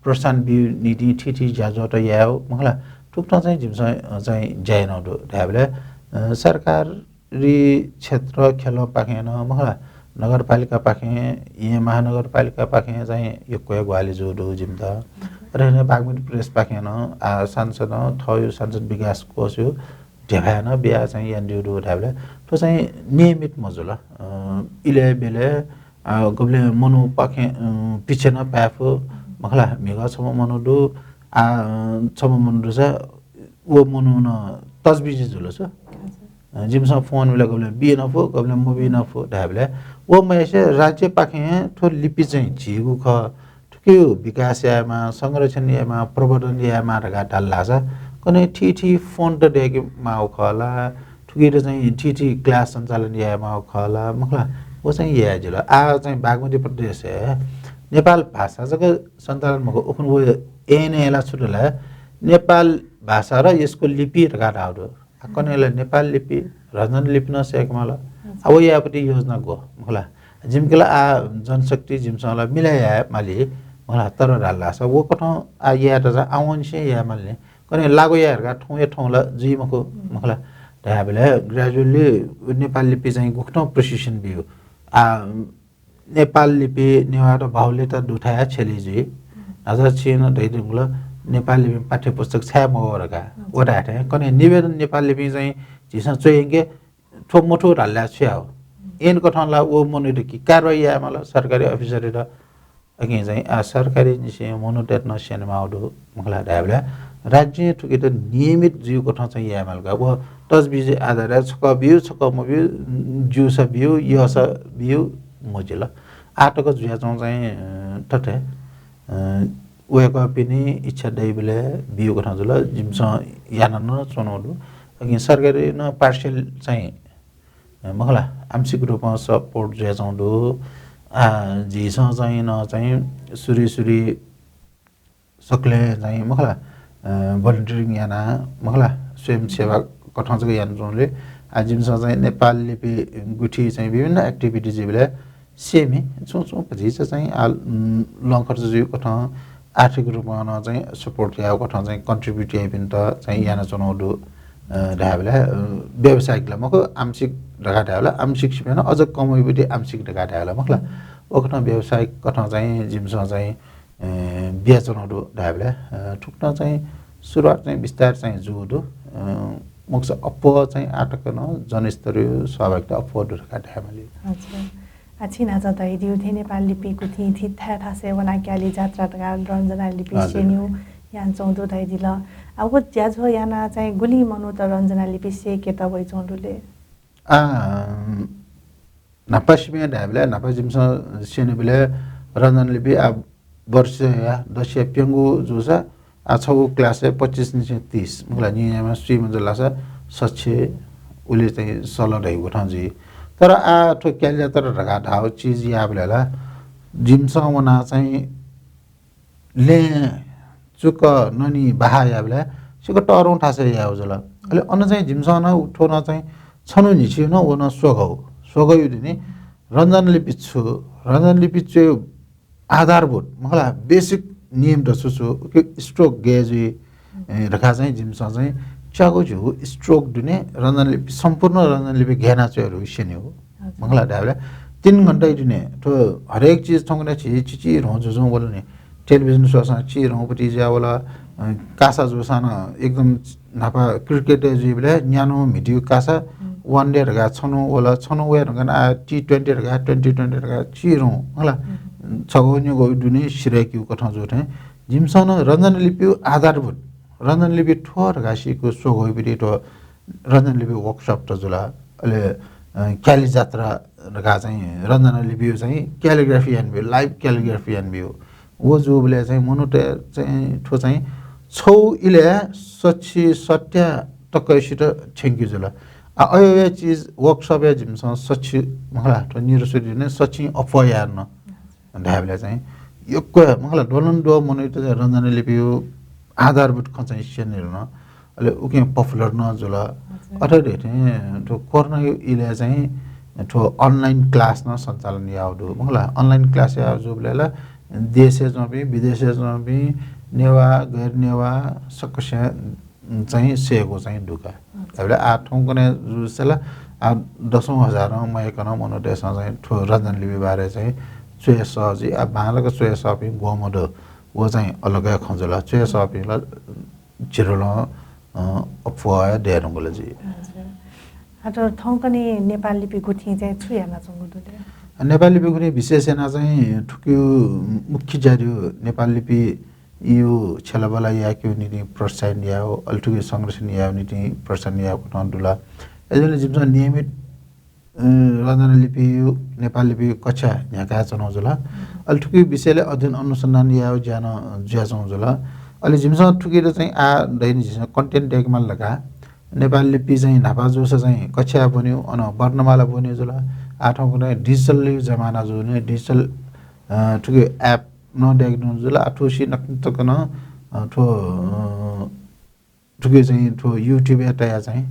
प्रोत्साहन बिउ निंतिं थीथी ज्याझ्वः त यायेगु, मखु ला, थुकथं चाहिँ जिमिसं, अ, चाहिँ ज्या यानागु दु धायेबलय्, अ, सरकार री क्षेत्र ख्यलंपाखें नं, मखु ला, नगरपालिकापाखें, येँ महानगरपालिकापाखें चाहिँ यक्व हे ग्वाहालि जूगु दु जिमित। अथे हे बागमती प्रदेशपाखें नं, आ, सांसदं थःगु सांसद विकास कोषया ध्यबा नं बियाः चाहिँ यानादीगु दु धायेबलय् थ्व चाहिँ नियमित मजुल। अ, इलय् ब्यलय्, अ, गबलें मनूपाखें, अ, पिछे नं पाये फु, मखु ला, म्हिगः छम्ह मनू दु, आ, अ, छम्ह मनू दुसा व मनू नं तजबिजी जुल छु। हजुर। अ, जिमिसं फोन बिल गबलें बी नं फु, गबलें मबी नं फु धायेबलय् व मयासे राज्यपाखें थ्व लिपि चाहिँ झीगु खः, थुकिया विकास यायेमाः, संरक्षण यायेमाः, प्रवर्धन यायेमाः धकाः धाल धाःसा कन्हय् थीथी fund त दय्के माःगु खः ला, थुकियात चाहिँ थीथी class सञ्चालन यायेमाःगु खः ला, मखु ला, व चाहिँ याये जुल। आ चाहिँ बागमती प्रदेशय् नेपाल भाषा जक सञ्चालन मखु, उखुन्हु व येँय् नं ला छु धाल, नेपाल भाषा र यसको लिपि धकाः धाःगु दु। आ, कन्हय् ला नेपाल लिपि, रञ्जन लिपि नं सय्के माल। आ, व यायेपति योजना ग्व, मखु ला। जिमिके ला आ जनशक्ति जिमिसं ला मिले याये माली, मखु ला, तर धाल धाःसा व कथं आ यायेत चा आवंनिसें याये माल नि। कन्हय् लागू याये धकाः थौंया थौं ला जुइ मखु, मखु ला। धायेबलय् gradually नेपाल लिपि चाहिँ गुकथं प्रशिक्षण बिउ। आ, नेपाल लिपि, नेवाःत बाहुल्यता दुथाय् छ्यली जुइ। न्हाचः छिं नं धयादिल, नेपाल लिपिं पाठ्यपुस्तक छाय् मवः धकाः। हजुर। व धाये थें, कन्हय् निवेदन नेपाल लिपिं चाहिँ झीसं च्वय् यंके, थ्व मथू धाल धाःसा छु याये? येँकथं ला व मनूयात कि कारवाही याये माल, सरकारी अफिसरयात। अकिं चाहिँ आ सरकारी निसें मनूतय्त नं स्यनेमाःगु दु, मखु ला, धायेबलय् राज्यं थुकियात नियमित जुइकथं चाहिँ याये माल का। व तजबिज आधारय् छकः बिउ, छकः मबिउ, ज्यूसा बिउ, यःसा बिउ मजिल। आः तक जुयाच्वं चाहिँ, अ, थथे, अ, वय्कःपिनि इच्छा दइबलय् बिउकथं जुल, जिमिसं याना नं च्वनागु दु। अकिं सरकारी नं partial चाहिँ, अ, मखु ला, आंशिक रूपं support जुयाच्वंगु दु। आ, झीसं चाहिँ नं चाहिँ सुरुइ सुरुइ सकलें चाहिँ मखु ला, अ, volunteering याना, मखु ला, स्वयंसेवा कथं जक यानाच्वंगुलिं, आ, जिमिसं चाहिँ नेपाल लिपि गुथि चाहिँ विभिन्न activity जुइबलय् सेमि, छुं छुं भतिचा चाहिँ आ, उम्, लँखर्च जुइकथं आर्थिक रूपं नं चाहिँ support यायेकथं चाहिँ contribute याइपिन्त चाहिँ यानाच्वनागु दु, अ, धायेबलय्, अ, व्यावसायिक ला मखु, आंशिक धकाः धायेबलय् आंशिक सिबें नं अझ कम वइपति आंशिक धकाः धायेबलय् मखु ला। उकथं व्यावसायिक कथं चाहिँ जिमिसं चाहिँ अ, बियाच्वनागु दु धायेबलय्, अ, थुकथं चाहिँ सुरुवात चाहिँ बिस्तार चाहिँ जूगु दु। अ, मखुसा अप्वः चाहिँ आः तक नं जनस्तरया सहभागिता अप्वः दु धकाः धायेमाली। अच्छा। आ, छिं न्हाचः धयादिउ थें नेपाल लिपि गुथिं थीथाय् थासय् वनाः क्याली जात्रा धकाः रञ्जना लिपि हजुर। स्यनेगु यानाच्वंगु दु धयादिल। आ, व ज्याझ्वः यानाः चाहिँ गुलिं मनूत रञ्जना लिपि स्यय्केत वयाच्वंगु दु ले? आ, न्हापा सिबें धायेबलय्, न्हापा जिमिसं स्यनेबलय् रञ्जना लिपि आ वर्षया दसया प्यंगू जूसा आ छगू class-य् पच्चिस निसें तीस, मखु ला, निन्यान्बे स्वीम्ह जूलासा सछि उलि चाहिँ सल धइगु थें जुइ। तर आ थ्व क्यालिजात्रा धकाः धाःगु चिज याःबलय् ला जिमिसं वनाः चाहिँ लँय् चुक ननी बाहाः याःबलय् सिक्क तःधंगु थासय् याःगु जुल। अले अन चाहिँ जिमिसं नं थ्व नं चाहिँ छन्हु न्हिच्छि नं व नं स्वघौ, स्वघौ दुने रञ्जन लिपि छु, रञ्जन लिपि च्वयेगु आधारभूत, मखु ला, basic नियम त छु छु, उके stroke गय् जुइ, ए, धकाः चाहिँ जिमिसं चाहिँ च्यागू झिगू stroke दुने रञ्जन लिपि, सम्पूर्ण रञ्जन लिपि गय् याना च्वये धुगु स्यनीगु। हजुर। मखु ला, धायेबलय् तीन घण्टा दुने थ्व हरेक चिज थौंकन्हय् झी चिचिधंगु जुजुं वल नि। Television स्वःसां चिधंगु पति जुया वल, अ, कासा जूसां नं एकदम न्हापा cricket जुइबलय् न्यान्हु म्हितीगु कासा हम्म। One day धकाः छन्हु वल, छन्हु वये धुंकाः आ T twenty धकाः, twenty twenty धकाः चिधंगु, मखु ला। हम्म। छगू निगू दुने सिधय्केगु कथं जू थें जिमिसं नं रञ्जन लिपिया आधारभूत, रञ्जन लिपि थ्व धकाः सीकेगु स्वघौ पति थ्व रञ्जन लिपि workshop त जुल। अले, अ, क्यालिजात्रा धकाः चाहिँ रञ्जन लिपिया चाहिँ calligraphy यानाबिउ, live calligraphy यानाबिउ। व जूबलय् चाहिँ मनूत चाहिँ थ्व चाहिँ छौ इलय् सछि सत्या तकसित थ्यंके जुल। आ, अय् चिज workshop-य् जिमिसं सछि, मखु ला, थ्व निदँ स्वये धुने सछि अप्वः याये धुन। धायेबलय् चाहिँ यक्व, मखु ला, द्वलंद्वः मनूत चाहिँ रञ्जन लिपिया आधारभूत खँ चाहिँ स्यने धुन। अले उकिं popular नं जुल। हजुर। अथे धइथें थ्व कोरोनाया इलय् चाहिँ थ्व online class नं सञ्चालन याःगु दु। मखु ला, online class याःगु जूबलय् ला देशय् च्वंपिं, विदेशय् च्वंपिं, नेवाः, गैर नेवाः सकसियां चाहिँ सय्‌गू चाहिँ दु का। अच्छा। धायेबलय् आ थौंकन्हय् जुसें ला आ दसौं हजारं मयय्‌कं मनूतय्‌सं चाहिँ थ्व रञ्जन लिपि बारे चाहिँ च्वये सः जुइ, आ बांलाक च्वये सःपिं ग्वम्ह दु, व चाहिँ अलग हे खँ जुल। च्वये सःपिं ला झिद्वलं, अ, अप्वः हे दये धुंकल जुइ। हजुर। आ, तर थौंकन्हय् नेपाल लिपि गुथिं चाहिँ छु यानाच्वंगु दु ले? नेपाल लिपि गुथिं विशेष यानाः चाहिँ थुकिया मुख्य ज्या दु नेपाल लिपि यु छ्यलाबला याकेगु निंतिं प्रोत्साहन यायेगु, अले थुकिया संरक्षण यायेगु निंतिं प्रोत्साहन यायेगु कथं दु ला। अय्‌जूगुलिं जिमिसं नियमित, अ, रञ्जन लिपिया, नेपाल लिपिया कक्षा न्ह्याकाच्वनागु जुल। अले थुकिया विषयलय् अध्ययन अनुसन्धान यायेगु ज्या नं जुयाच्वंगु जुल। अले जिमिसं थुकियात चाहिँ आ दइनि झीसं content दय्‌के माल धकाः नेपाल लिपि चाहिँ न्हापा जूसा चाहिँ कक्षा ब्वनेगु, अन वर्णमाला ब्वनेगु जुल। आ थौंकन्हय् digital जमाना जूगुलिं digital, अ, थुकिया app नं दय्‌के धुन जुल। आ थुसी नकतिनि तक नं, अ, थ्व, अ, थुकिया चाहिँ थ्व YouTube-य् तयाः चाहिँ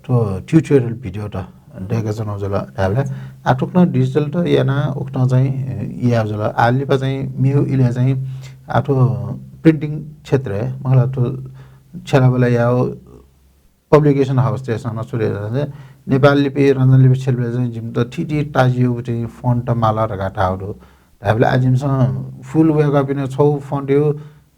थ्व tutorial video त दय्‌काच्वनागु जुल धायेबलय्। आ थुकथं digital त यानाः उकथं चाहिँ, अ, यायेगु जुल। आ लिपा चाहिँ मेगु इलय् चाहिँ आ थ्व printing क्षेत्रय्, मखु ला, थ्व छ्यलाबला यायेगु publication house-तय्‌सं नं छु धयाच्वन धाःसा नेपाल लिपि, रञ्जन लिपि छ्यलेबलय् चाहिँ जिमित थीथी तजियागु चाहिँ font माल धकाः धाःगु दु। धायेबलय् आ जिमिसं full वय्‌कःपिनि छगू font-या,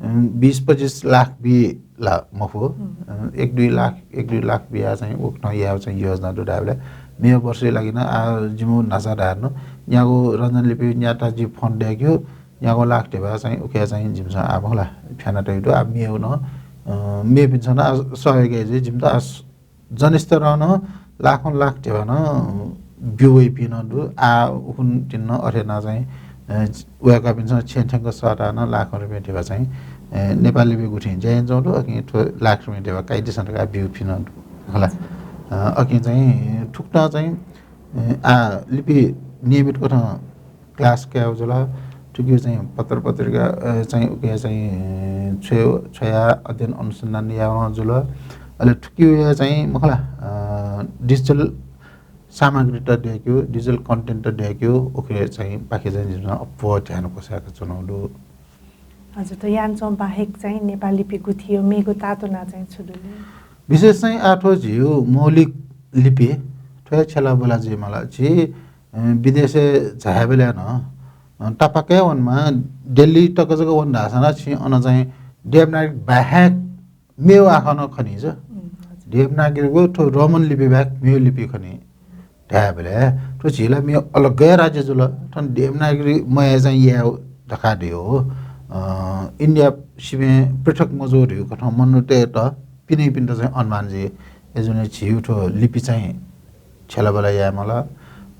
उम्, बीस पच्चिस लाख बी ला मखु। हम्म। अ, एक दुई लाख, एक दुई लाख बियाः चाहिँ उकथं यायेगु चाहिँ योजना दु धायेबलय् मेगु वर्षया लागि नं आ जिमिगु न्हाचः धाये धुन न्यागू रञ्जन लिपि न्याता जि font दय्‌केगु न्यागू लाख धिबा चाहिँ उके चाहिँ जिमिसं आ मखु ला फ्याना तयागु दु। आ मेगु नं, अ, मेपिन्सं नं आ सहयोग याइ जुइ। जिमित आ स-, जनस्तरं नं लाखौं लाख धिबा नं ब्यू वइपिं नं दु। आ उखुन्हु तिनि नं अथे यानाः चाहिँ, अ, वय्‌कःपिन्सं छेँ थ्यंक सःताः नं लाखौं रुपियाँ धिबा चाहिँ, अ, नेपाल लिपि गुथिं ज्या यानाच्वंगु दु। अकिं थ्व लाख रुपियाँ धिबा काइदिसँ धकाः ब्यूपिं नं दु। मखु ला। अ, अकिं चाहिँ थुकथं चाहिँ, अ, आ लिपि नियमित कथं class कयागु जुल। थुकिया चाहिँ पत्र पत्रिका, अ, चाहिँ उके चाहिँ, अ, छ्वये-, छ्वयाः अध्ययन अनुसन्धान यायेगु जुल। अले थुकिया चाहिँ मखु ला, अ, digital सामग्री त दय्‌केगु, digital content त दय्‌केगु, उके चाहिँ पाखे चाहिँ जिमिसं अप्वः ध्यान क्वसाय्‌काच्वनागु दु। हजुर, थ्व यानाच्वंगु बाहेक चाहिँ नेपाल लिपि गुथिया मेगु तातुना चाहिँ छु दु ले? विशेष चाहिँ आ थ्व झीगु मौलिक लिपि, थ्व हे छ्यलाबला जुइमाल। झी, अ, विदेशय् झायेबलय् नं, अ, तापाकय् वनेमाः, दिल्ली तक जक वन धाःसा नं छिं अन चाहिँ देवनागरी बाहेक मेगु आखः नं खनी जा। उम्, हजुर। देवनागरीगु थ्व रोमन लिपि बाहेक मेगु लिपि खनी। धायेबलय् थ्व झी ला मेगु अलग हे राज्य जुल। थन देवनागरी मयाय् चाहिँ याये धकाः धयागु, अ, इन्डिया सिबें पृथक मजू धयागु कथं मनूतय्‌त पिनेपिन्त चाहिँ अनुमान जुइ। अय्‌जूगुलिं झीगु थ्व लिपि चाहिँ छ्यलाबला यायेमाल।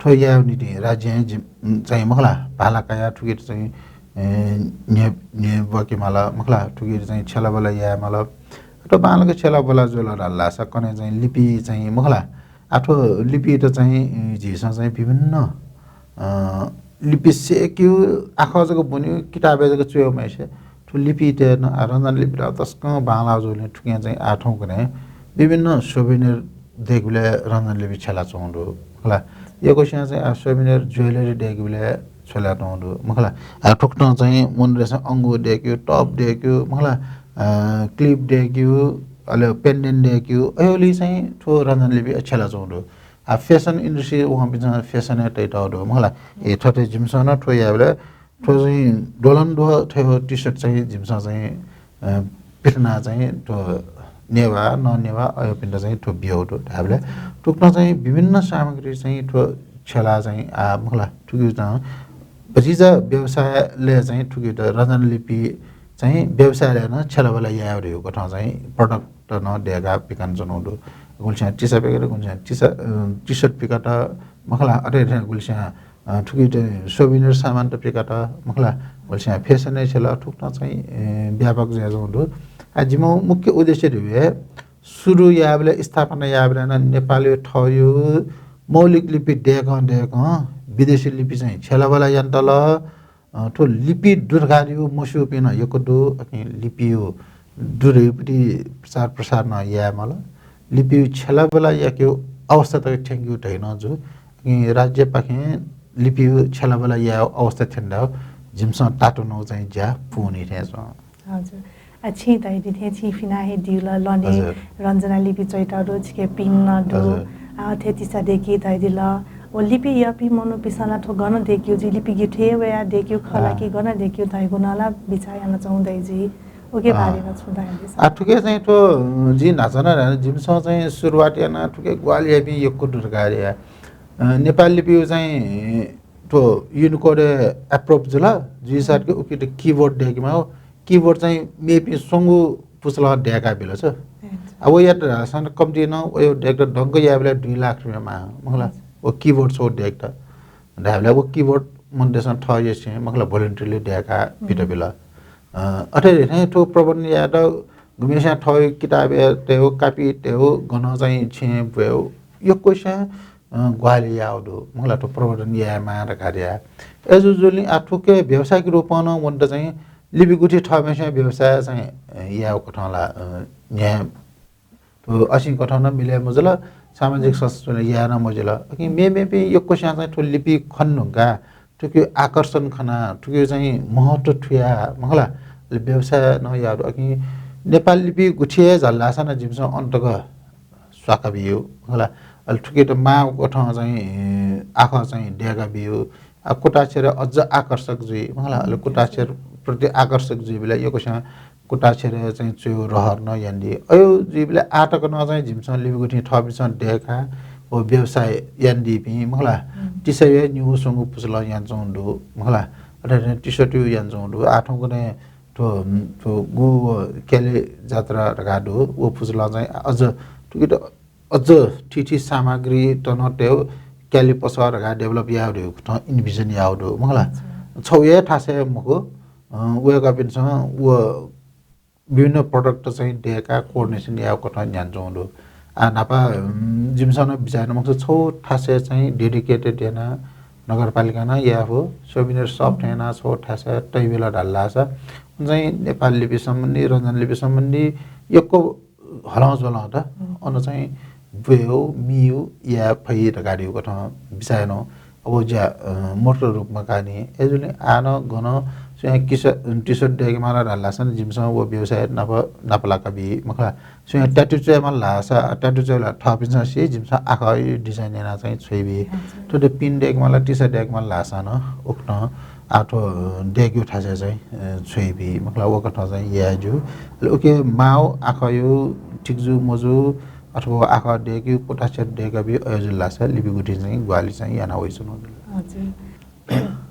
थ्व यायेगु निंतिं राज्यं जि-, चाहिँ मखु ला, भाला कयाः थुकित चाहिँ ए, न्ह्य-, न्ह्यब्वके माल, मखु ला, थुकी चाहिँ छ्यलाबला याये माल। अथवा बांलाक छ्यलाबला जुल धाःसा कन्हय् चाहिँ लिपि चाहिँ, मखु ला, आः थ्व लिपित चाहिँ, ए, झीसं चाहिँ विभिन्न, अ, लिपि सय्‌केगु, आखः जक ब्वनेगु, किताबय् जक च्वयेगु मखुसे, थ्व लिपित नं, आ, रञ्जन लिपित तसकं बांलाः जूगुलिं थुकिं चाहिँ आः थौंकन्हय् विभिन्न souvenir दय्‌केबलय् रञ्जन लिपि छ्यलाच्वंगु दु, मखु ला। यक्वस्यां चाहिँ आः souvenir jewellery दय्‌केबलय् छ्यलाच्वंगु दु, मखु ला। आः थुकथं चाहिँ मनूतय्‌सं अंगूर दय्‌केगु, top दय्‌केगु, मखु ला, अ, clip दय्‌केगु, अले pendant दय्‌केगु, अय्‌गुलिं चाहिँ थ्व रञ्जन लिपि छ्यलाच्वंगु दु। आः fashion industry वंपिन्सं fashion हे तयातःगु दु, मखु ला। ए, थथे जिमिसं नं थ्व यायेबलय् थ्व चाहिँ द्वलंद्वः थ्व T-shirt चाहिँ जिमिसं चाहिँ, अ, पिथना चाहिँ थ्व नेवाः, ननेवाः अय्‌पिन्त चाहिँ थ्व बियागु दु धायेबलय् थुकथं चाहिँ विभिन्न सामग्री चाहिँ थ्व छ्यला चाहिँ, आ, मखु ला, थुकी चाहिँ भतिचा व्यवसायलय् चाहिँ थुकी त रञ्जन लिपि चाहिँ व्यवसायलय् नं छ्यलाबला याये धइगु कथं चाहिँ product नं दय्‌काः पिकन च्वनागु दु। गुलिस्यां तिसा पिकत, गुलिस्यां तिसा, अ, T-shirt पिकत, मखु ला, अथे थें गुलिस्यां अ, थुकी त souvenir सामान त पिकत, मखु ला, गुलिस्यां fashion छ्यला, थुकथं चाहिँ, ए, व्यापक जुयाच्वंगु दु। आ, जिमिगु मुख्य उद्देश्य धइगु हे सुरु यायेबलय्, स्थापना यायेबलय् नं नेपालय् थःगु मौलिक लिपि दय्‌कं दय्‌कं विदेशी लिपि चाहिँ छ्यलाबला यानातल। अ, थ्व लिपि दु धकाः धइगु मस्यूपिं नं यक्व दु, अकिं लिपिया दु धइगु प्रति प्रचार प्रसार नं याये माल। लिपिया छ्यलाबला याकेगु अवस्था तक थ्यंकेगु धइ नं जू। अकिं राज्यपाखें लिपिया छ्यलाबला यायेगु अवस्था थ्यनेत जिमिसं तातुनागु चाहिँ ज्या पूवनी थें च्वं। हजुर। आ, छिं धयादी थें छिं फिना हे दिल, लने हजुर। रञ्जना लिपि च्वयातःगु दु, छिके पिन नं दु। हजुर। आ, अथे तिसा दय्‌की धयादिल। व लिपि याःपिं मनूपिन्सं ला थ्व गन दय्‌केगु जुइ, लिपि गथे वया दय्‌केगु खः ला आ। कि गन दय्‌केगु धइगु नं ला बिचाः यानाच्वंगु दइ जुइ। उके आ। बारे नं छुं धयादिसँ। आ, थुके चाहिँ थ्व, अ, जिं न्हाचः नं धाये, जिमिसं चाहिँ सुरुवात याना थुके ग्वाहालि याःपिं यक्व दु धकाः धया। अ, नेपाल लिपिया चाहिँ थ्व Unicode approve जुल, जुइसाथं उकित keyboard दय्‌के माःगु, keyboard चाहिँ मेपिं स्वंगू पुचलं दय्‌का बिल छ। अच्छा। अब व यात धाःसा कम्ति नं व दय्‌केत दंक यायेबलय् दुई लाख रुपियाँ माः, मखु ला। अच्छा। व keyboard छगू दय्‌केत धायेबलय् व keyboard मनूतय्‌सं थःयसें, मखु ला, voluntarily दय्‌का बित हम्म। बिल। अ, अथे हे थें थ्व प्रबन्ध यायेत गुम्हेस्यां थःगु किताबय् तयेगु, copy तयेगु, गनं चाहिँ छेँय् ब्वयेगु, यक्वस्यां अ, ग्वाहालि याःगु दु, मखु ला, थ्व प्रवर्धन यायेमाः धकाः धया। अय्‌जूगुलिं आः थुके व्यावसायिक रूपं नं वनेत चाहिँ लिपि गुथि थःम्हेस्यां व्यवसाय चाहिँ, अ, यायेगु कथं ला, अ, न्ह्याये, थ्व असिं कथं नं मिले मजुल, सामाजिक हम्म। संस्थान याये नं मजिल। अकिं मेमेपिं यक्वस्यां चाहिँ थ्व लिपि खने धुंकाः थुके आकर्षण खनाः, थुके चाहिँ महत्त्व थुयाः, मखु ला, अले व्यवसाय नं याःगु दु। अकिं नेपाल लिपि गुथि हे झाल धाःसा नं जिमिसं अन तक स्वाका बियु, मखु ला। अले थुकेत माःगु कथं चाहिँ, ए, आखः चाहिँ दय्‌का बियु। आ, कुताक्षर अझ आकर्षक जुइ, मखु ला। अले कुताक्षर प्रति आकर्षक जुइबलय् यक्वस्यां कुताक्षर चाहिँ च्वयेगु रहर नं यानादी। अय् जुइबलय् आः तक नं चाहिँ जिमिसं लिपि गुथिं थःपिन्सं दय्‌काः व व्यवसाय यानादीपिं, मखु ला। हम्म। तिसाया निगू स्वंगू पुचलं यानाच्वंगु दु, मखु ला। अथे हे तिसतय् यानाच्वंगु दु। आः थौंकन्हय् थ्व, थ्व गु व क्याले जात्रा धकाः दु, व पुचलं चाहिँ अझ थुकित अझ थीथी सामग्री तन तयेगु, क्याले पसः धकाः develop यायेगु धइगु थन envision याःगु दु, मखु ला। अच्छा। छगू हे थासय् मखु, अ, वय्‌कःपिन्सं व विभिन्न product चाहिँ दय्‌काः coordination याःगु कथं न्ह्यानाच्वंगु दु। आ, न्हापा, उम्, जिमिसं नं बिचाः याना, मखु, छगू थासय् चाहिँ dedicated यानाः नगरपालिकां नं याये फु, souvenir shop थें यानाः छगू थासय् तयाबिल धाल धाःसा, उन चाहिँ नेपाल लिपि सम्बन्धी, रञ्जन लिपि सम्बन्धी यक्व हलंज्वलं त, हम्म। अन चाहिँ ब्वयेगु, मीगु याये फइ धकाः धइगु कथं बिचाः यानागु। अब ज्या, अ, मूर्त रूपमा काःनि। अय्‌जूगुलिं आः नं गनं स्वयां किस-, T-shirt दय्‌के माल धाल धाःसा नं जिमिसं व व्यवसाय नाप, नापलाका बी, मखु ला। स्वयां tattoo च्वये माल धाःसा, tattoo च्वये ला थःपिन्सं सी, जिमिसं आखः design यानाः चाहिँ छ्वये बी। हजुर। थ्व त पिन दय्‌के माल, तिसा दय्‌के माल धाःसा नं उकथं आः थ्व दय्‌केगु थासय् चाहिँ, अ, छ्वये बी, मखु ला, व कथं चाहिँ याये ज्यू। अले उके माःगु आखःया ठीक जू मजू, अथवा आखः दय्‌केगु कुताक्षर दय्‌का बी अय् जुल धाःसा लिपि गुथिं चाहिँ ग्वाहालि चाहिँ याना वइच्वनागु जुल। हजुर।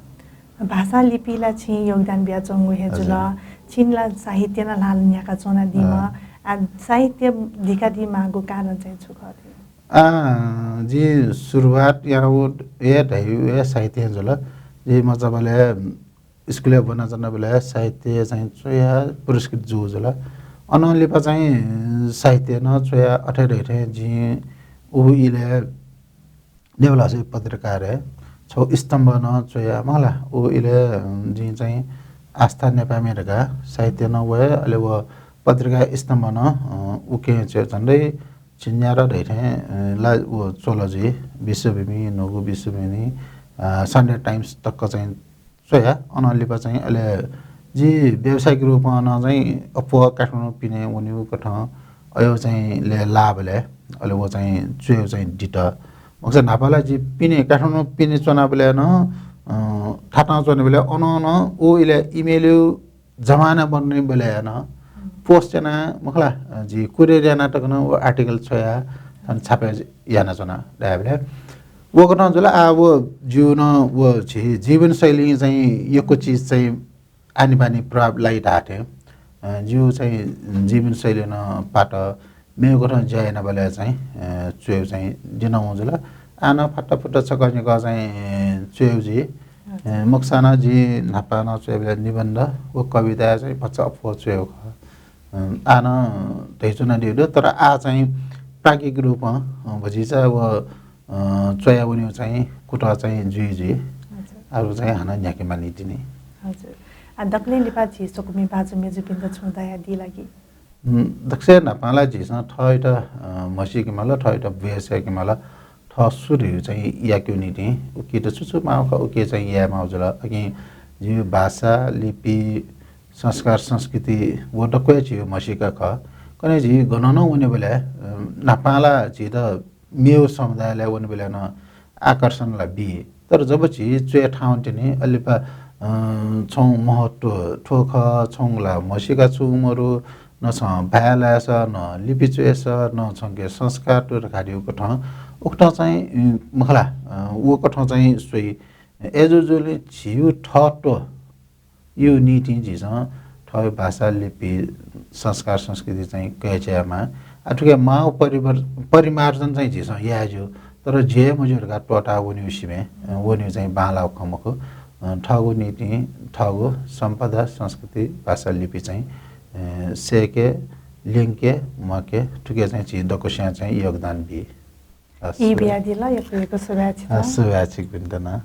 भाषा लिपि ला छिं योगदान बियाच्वंगु हे जुल। हजुर। छिं ला साहित्य नं ल्हाः न्ह्याकाच्वनादीम्ह। अँ। आ, साहित्य धिकादी माःगु कारण चाहिँ छु खः थें? आ, जिं सुरुवात यानागु हे धइगु हे साहित्य हे जुल। जि मचाबलय् स्कुलय् ब्वनाच्वनाबलय् साहित्य चाहिँ च्वयाः पुरस्कृत जू जुल। अनं लिपा चाहिँ साहित्य नं च्वयाः अथे धइथें जिं उ इलय् देवलासय् पत्रिकाय् छगू स्तम्भ नं च्वयाः मखुला। उ इलय्, अ, जिं चाहिँ आस्था नेपाःमि धकाः साहित्य नं वये, अले व पत्रिका स्तम्भ नं, अ, उके च्वये झन्डै झिंन्यादँ धइथें, अ, ला व च्वल जुइ। विश्वभूमि, न्हूगु विश्वभूमि, अ, Sunday Times तक चाहिँ च्वया। अनं लिपा चाहिँ अले जि व्यावसायिक रूपं नं चाहिँ अप्वः काठमाडौं पिने वनेगु कथं अय् चाहिँ ले लाःबलय् अले व चाहिँ च्वय् चाहिँ दित। मखुसा न्हापा ला जि पिने, काठमाडौं पिने च्वनाबलय् नं, अ, थातं च्वनाबलय् अनं नं उ इलय् email-यु जमाना बन्नेबलय् नं post याना मखुला, अ, जि courier याना तक नं व article च्वया थन छापे यानाच्वना धायेबलय् व कथं जुल। आ, व ज्यू नं व झी जीवनशैली चाहिँ यक्व चिज चाहिँ आनिबानी प्रभाव लाइ धाःथें, अ, ज्यू चाहिँ जीवनशैली नं पात, मेगु कथं ज्या यानाबलय् चाहिँ, अ, च्वय् चाहिँ दिनं जुल। आः नं फट्टाफुट्टा छकः निकः चाहिँ, अ, च्वय् जुइ। अ, मखुसा नं जि न्हापा नं च्वय्बलय् निबन्ध व कविता चाहिँ भचा अप्वः च्वय् खः। अ, आः नं धयाच्वनादीगु दु, तर आः चाहिँ प्राज्ञिक रूपं, अ, भतिचा व, अ, च्वया वनेगु चाहिँ कुतः चाहिँ जुइ जुइ। हजुर। अरू चाहिँ हानं न्ह्याके मानि तिनि। हजुर। आ, दकलय् लिपा झी स्वकुमि भाजु मेजुपिन्त छुं धयादी ला कि? उम्, दकलय् न्हापां ला झीसं थःत, अ, म्हसीके माल, थःत ब्वय् सय्के माल, थः सु धइगु चाहिँ याकेगु निंतिं उकित छु छु माःगु खः, उके चाहिँ याये माःगु जुल। अकिं झीगु भाषा, लिपि, संस्कार, संस्कृति व दक्व हे झीगु म्हसीका खः। कन्हय् झी गनं नं वनेबलय्, अ, न्हापां ला झीत मेगु समुदायलय् वनेबलय् नं आकर्षण ला बी। तर जब झी च्वय् थाहां वने तिनि, अले लिपा, अ, छगू महत्व थ्व खः, छगू ला म्हसीका छुं मरु, न छं भाय् लाय्स, न लिपि च्वय्स, न छंके संस्कार दु धकाः धइगु कथं, उकथं चाहिँ, अ, मखुला, अ, व कथं चाहिँ स्वइ। अय्जूगुलिं झीगु थःत्वयागु निंतिं झीसं थःगु भाषा, लिपि, संस्कार, संस्कृति चाहिँ कय् चायेमाः। आ, थुके माःगु परिवर-, परिमार्जन चाहिँ झीसं याये ज्यू, तर ज्यू हे मज्यू धकाः त्वःताः वनेगु सिबें, अ, वनेगु चाहिँ बांलाःगु खँ मखु। अ, थःगु निंतिं थःगु सम्पदा, संस्कृति, भाषा, लिपि चाहिँ, अ, सय्के, ल्यंके, म्वाके, थुके चाहिँ झी दक्वसियां चाहिँ योगदान बी। हस्। ई बियादिल, यक्व यक्व सुभाय् छित। अ, सुभाय् छिकपिन्त नं।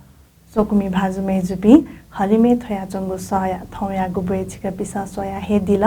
स्वकुमि भाजु मय्जुपिं, हलिमय् थ्वयाच्वंगु सःया थौंयागु ब्वय् छिकपिन्सं स्वया हे दिल।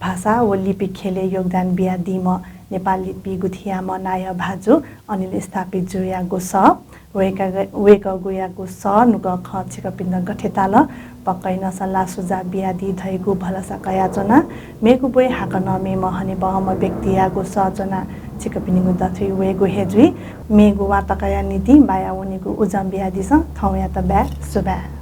भाषा व लिपि ख्यलय् योगदान बियादीम्ह नेपाल लिपि गुथियाम्ह नायः भाजु अनिल स्थापित जुयागु सः। वय्कः, वय्कःगुयागु सः नुगः खँ छिकपिन्त गथे ताल? पक्कै नं सल्लाह सुझाव बियादी धइगु भलसा कयाच्वना। मेगु ब्वय् हाकनं मेम्ह हनेबहःम्ह व्यक्तियागु सः ज्वनाः छिकपिनिगु दथुइ वयेगु हे जुइ। मेगु वाताकया निंतिं बाया वनेगु उजं बियादिसँ। थौंयात बाय्, सुभाय्।